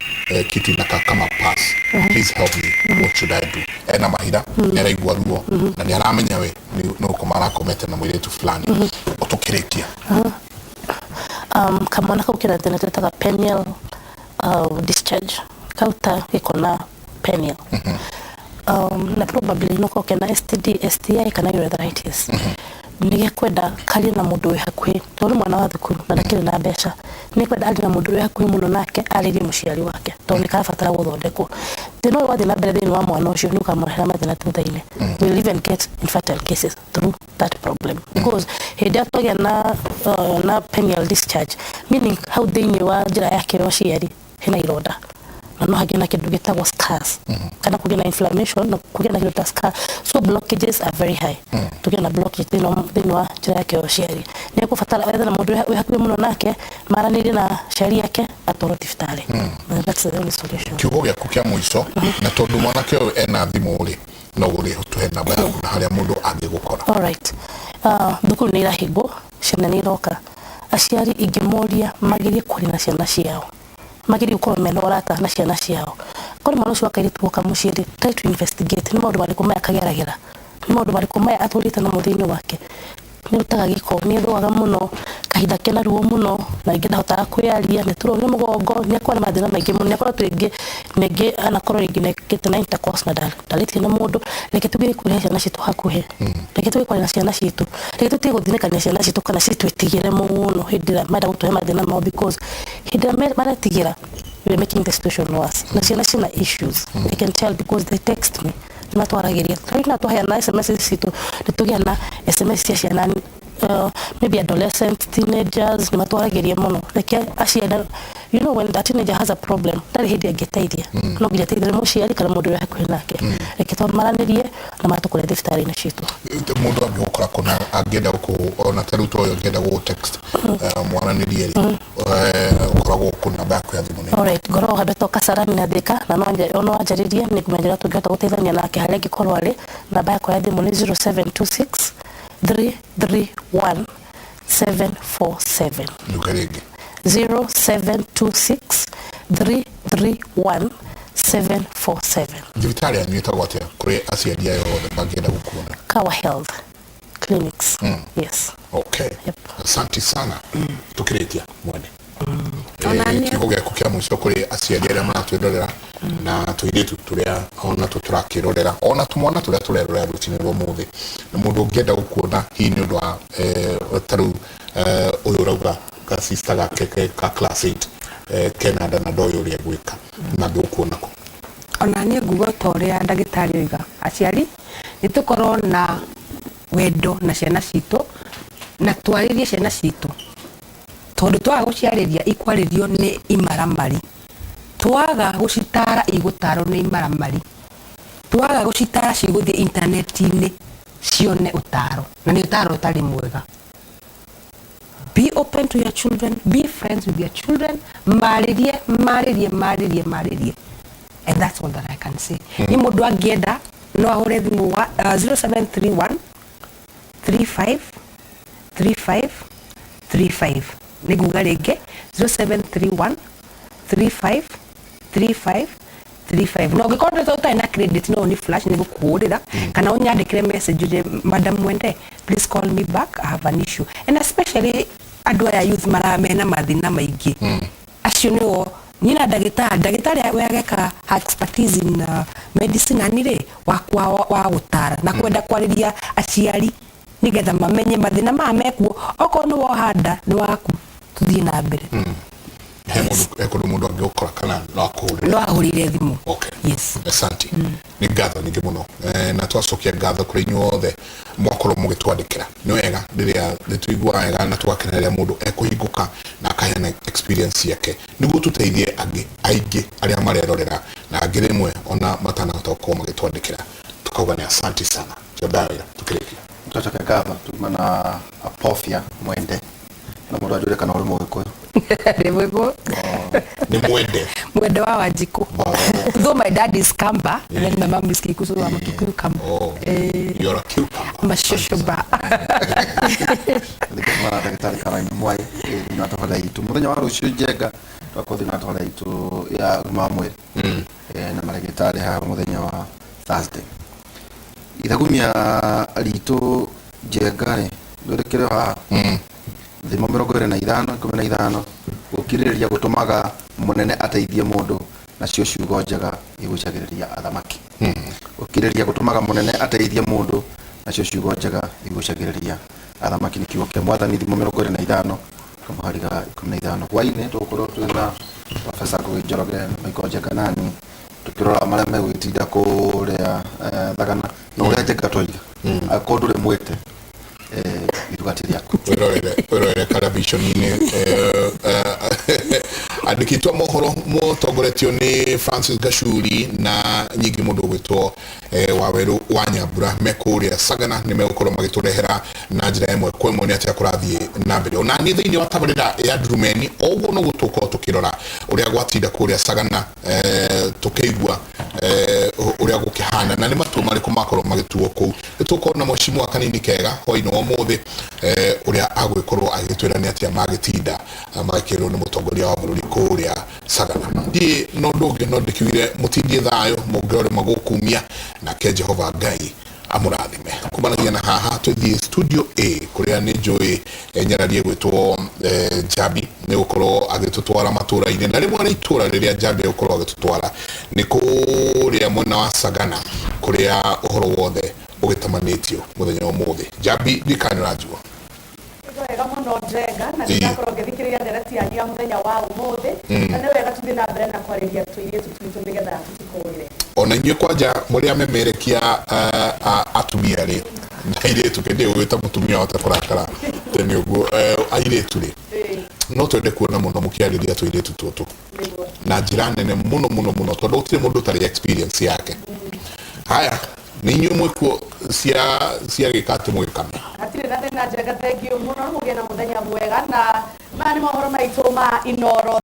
kitu inakaa kama pus. Please help me, what should I do?" Ena mahira nĩ araigua ruo na nĩ aramenya we no kũma arakomete na mũirĩtu fulani. Ũtũkĩrĩkia. Kamwana kau kena thĩna twĩtaga penile discharge, kauta gĩko na penile, na probably no korwo kena STD, STI kana urethritis. Nĩ gekwenda karie na mũndũ wĩ hakuhĩ, tondũ nĩ mwana wa thukuru na ndakĩrĩ na mbeca. Nĩ kwenda arie na mũndũ wĩ hakuhĩ mũno nake, arĩrie mũciari wake, tondũ nĩ karabatara gũthondekwo. Thĩna ũyũ wathiĩ na mbere thĩinĩ wa mwana ũcio nĩ ũkamũrehera mathĩna thutha-inĩ. We'll even get infertile cases through that problem, because hĩndĩ ĩrĩa twagĩa na penile discharge, meaning hau thĩinĩ wa njĩra yake ya ũciari hena ironda, na no hagĩe na kĩndũ gĩtagwo scars, kana kũgĩe na inflammation na kũgĩe na kĩndũ ta scar, so blockages are very high. Tũgĩe na blockage thĩinĩ wa njĩra yake ya ũciari, nĩ ekũbatara ethe na mũndũ wĩ hakuhĩ mũno nake, maranĩrie na aciari ake, atwarwo thibitarĩ. That's the only solution. Kiugo gĩaku kĩa mũico, na tondũ mwanake ũyũ ena thimũ rĩ, No gũrĩ tũhe namba yaku na harĩa mũndũ angĩgũkora. Alright. Thukuru nĩ irahingwo, ciana nĩ iroka. Aciari ingĩmoria magerie kwaria na ciana ciao, magerie gũkorwo mena ũrata na ciana ciao. Korwo mwana ũcio wa kairĩtu oka mũciĩ rĩ, try to investigate nĩ maũndũ marĩkũ maya akageragĩra, nĩ maũndũ marĩkũ maya atũrĩte namo thĩinĩ wake. Nĩ arutaga gĩko, nĩ ethũaga mũno, kahinda kena ruo mũno, na rĩngĩ ndahotaga kwĩyaria, nĩ turwo nĩ mũgongo, nĩ akoragwo na mathĩna maingĩ mũno, nĩ akoretwo rĩngĩ ningĩ anakorwo rĩngĩ nĩ na intercourse na ndarĩtie na mũndũ. Reke tugerie kũrehe ciana citũ hakuhĩ, reke tugerie kwaria na ciana citũ, reke tũtige gũthinĩkania ciana citũ kana citwĩtigĩre mũno hĩndĩ ĩrĩa marenda gũtũhe mathĩna mao, because hĩndĩ ĩrĩa maretigĩra, we are making the situation worse. Na ciana ciĩna issues, they can tell because they text me, nĩ matwaragĩria. Rĩu na twaheana SMS citũ, nĩ tũgĩa na SMS cia ciana, maybe adolescent, teenagers, nĩ matwaragĩria mũno. Reke aciari, when a teenager has a problem, ndarĩ hĩndĩ angĩteithia, no nginya ateithĩre mũciari kana mũndũ ũrĩa hakuhĩ nake. Reke twamaranĩrie na matũkore thibitarĩ-inĩ citũ. Mũndũ angĩgũkora kũna, angĩenda gũkũ ona ta rĩu ta ũyũ angĩenda gũgũ text mwaranĩrie rĩ, ũkoragwo kũ? Namba yaku ya thimũ nĩ? Alright, ngoragwo handũ hetagwo Kasarani na Thika, na no wanjarĩrie, nĩ ngũmenya ũrĩa tũngĩhota gũteithania nake harĩa angĩkorwo arĩ. Namba yakwa ya thimũ nĩ 0726 331 747. Nduka rĩngĩ. 0726 331 747. Thibitarĩ yanyu ĩtagwo atĩa kũrĩ aciari aya othe mangĩenda gũkuona? Kawa Health Clinics. Yes. Okay. Yep. Asante sana. Tukĩrĩkia mwene, Ona kiugo gĩaku kĩa mũico kũrĩ aciari arĩa maratwĩrorera na tũirĩtu tũrĩa ona tũ tũrakĩrorera, ona tũmwana tũrĩa tũrerorera rũcinĩ rwa ũmũthĩ, na mũndũ ũngĩenda gũkuona hihi nĩ ũndũ wa ta rĩu ũyũ ũrauga gacista gake ka class 8 kena nda na ndoĩ ũrĩa egwĩka, mangĩgũkuona kũ? Ona niĩ nguga ta ũrĩa ndagĩtarĩ oiga, aciari nĩ tũkorwo na wendo na ciana citũ na twarĩrie ciana citũ, tondũ twaga gũciarĩria ikwarĩrio nĩ imaramari, twaga gũcitara igũtarwo nĩ imaramari, twaga gũcitara cigũthiĩ intaneti-inĩ cione ũtaro, na nĩ ũtaro ũtarĩ mwega. Be open to your children, be friends with your children, marĩrie, marĩrie, marĩrie, marĩrie, and that's all that I can say. Ni mũndũ angĩenda no ahũre thimũ wa 0731 35 35 35. Nĩ nguga rĩngĩ, 0731 35 35 35. Na ũngĩkorwo ũtarĩ na credit, no ni flash nĩ gũkũhũrĩra kana ũnyandĩkĩre message ũnjĩre, "Madam Mwende, please call me back, I have an issue." And especially andũ aya youth mara mena mathĩna maingĩ, acio nĩo niĩ na ndagĩtarĩ we ageka her expertise in medicine, na nĩ rĩ wakwa wa gũtara na kwenda kwarĩria aciari nĩgetha mamenye mathĩna maya mekuo. Okorwo nĩ woha nda, nĩ waku, tũthiĩ na mbere. He mũndũ, he kũndũ mũndũ angĩgũkora kana no akũhũrĩre? No ahũrĩre thimũ. Okay. Yes. Asante, nĩ ngatho nyingĩ mũno. Na twacokia ngatho kũrĩ inyuĩ othe mwakorwo mũgĩtwandĩkĩra. Nĩ wega rĩrĩa nĩ tũiguaga wega na tũgakena rĩrĩa mũndũ ekũhingũka na akaheana experience yake nĩguo tũteithie angĩ aingĩ arĩa marerorera na angĩ rĩmwe ona matanahota gũkorwo magĩtwandĩkĩra. Tukauga nĩ asante sana. Jodawira, tukĩrĩkia. Twacokia ngatho tuma na Apofia Mwende, na mũndũ anjũrie kana ũrĩ Mũgĩkũyũ. Ndĩ Mũgĩkũyũ. Nĩ Mwende. Mwende wa Wanjikũ. Though my dad is Kamba and then my mom is Kikuyu, so I'm a Kikuyu Kamba. Oh, you're a cucumber. I'm a shoshoba. Thikũ na ndagĩtarĩ Caroline Mwai thĩinĩ wa tabarĩra itũ. Mũthenya wa rũciũ Njenga twakorwo thĩinĩ wa tabarĩra itũ ya ũgima wa mwĩrĩ na marĩgĩtarĩ haha mũthenya wa Thursday. Ithagumia ritũ Njenga rĩ, rĩrĩkĩrĩ haha, thimo 25:15: gũkirĩrĩria gũtũmaga mũnene ateithie mũndũ, nacio ciugo njega igucagĩrĩria athamaki. Gũkirĩrĩria gũtũmaga mũnene ateithie mũndũ, nacio ciugo njega igucagĩrĩria athamaki. Nĩ kiugo kĩa Mwathani, thimo 25 kamũhari ga 15. Hwainĩ tũgũkorwo twĩna Profesa Ngũgĩ Njoroge na Michael Njenga nani tũkĩrora marĩa megũgĩtinda kũrĩa Thagana na ũrĩa Njenga twoiga, angĩkorwo ndũrĩ mwĩte, iruga ti rĩaku. Wĩrorere karaviconi-inĩ. Andĩkĩtwo mohoro mũtongoretio nĩ Francis Gacuri na nyingĩ mũndũ ũgwĩtwo Wawerũ wa Nyambura me kũrĩa Sagana, nĩ megũkorwo magĩtũrehera na njĩra ĩmwe kwa ĩmwe nĩ atĩa kũrathiĩ na mbere. Ona niĩ thĩinĩ wa tabarĩra ya Ndurumeni, o ũguo noguo tũgũkorwo tũkĩrora ũrĩa gwatinda kũrĩa Sagana, tũkĩigua. Ũrĩa gũkĩhana na nĩ matua marĩkũ makorwo magĩtuo kũu. Nĩ tũkorwo na mheshimiwa kanini kega hwainĩ wa ũmũthĩ, ũrĩa agwĩkorwo agĩtwĩra nĩ atĩa magĩtinda magĩkĩrwo nĩ mũtongoria wa bũrũri kũrĩa Sagana. Ndiĩ no ũndũ ũngĩ no ndĩkiugire mũtindie thayũ mũngĩorema gũkumia, nake Jehova Ngai amũrathime. Kumanagia na haha twĩthiĩ studio A kũrĩa nĩ njũĩ nyararie gwĩtwo Njambi nĩ gũkorwo agĩtũtwara matũra-inĩ, na rĩmwe nĩ itũra rĩrĩa Njambi agũkorwo agĩtũtwara nĩ kũrĩa mwena wa Sagana kũrĩa ũhoro wothe ũgĩtamanĩtio mũthenya wa ũmũthĩ. Njambi, ndikana nĩ ũranjigua? Wega mũno, Njenga, na nĩndakorwo ngĩthikĩrĩria ndereti yanyu ya mũthenya wa ũmũthĩ, na nĩ wega tũthiĩ na mbere na kwarĩria tũirĩtu twitũ nĩgetha tũtikũrĩre. Ona inyuĩ kwanja mũrĩ amemerekia atumia rĩ na airĩtu, kĩndĩ ũgwĩta mũtumia wate kũrakara tene ũguo, airĩtu rĩ, no twende kuona mũno mũkĩarĩria tũirĩtu tũtũ na njĩra nene mũno mũno mũno, tondũ gũtirĩ mũndũ ũtarĩ experience yake. Haya, nĩ inyuĩ mwĩkuo cia gĩka atĩ mũgĩkame. Hatirĩ na thĩna, Njenga, thengiũ mũno, mũgĩe na mũthenya mwega, na maya nĩ mohoro maitũ ma Inoro.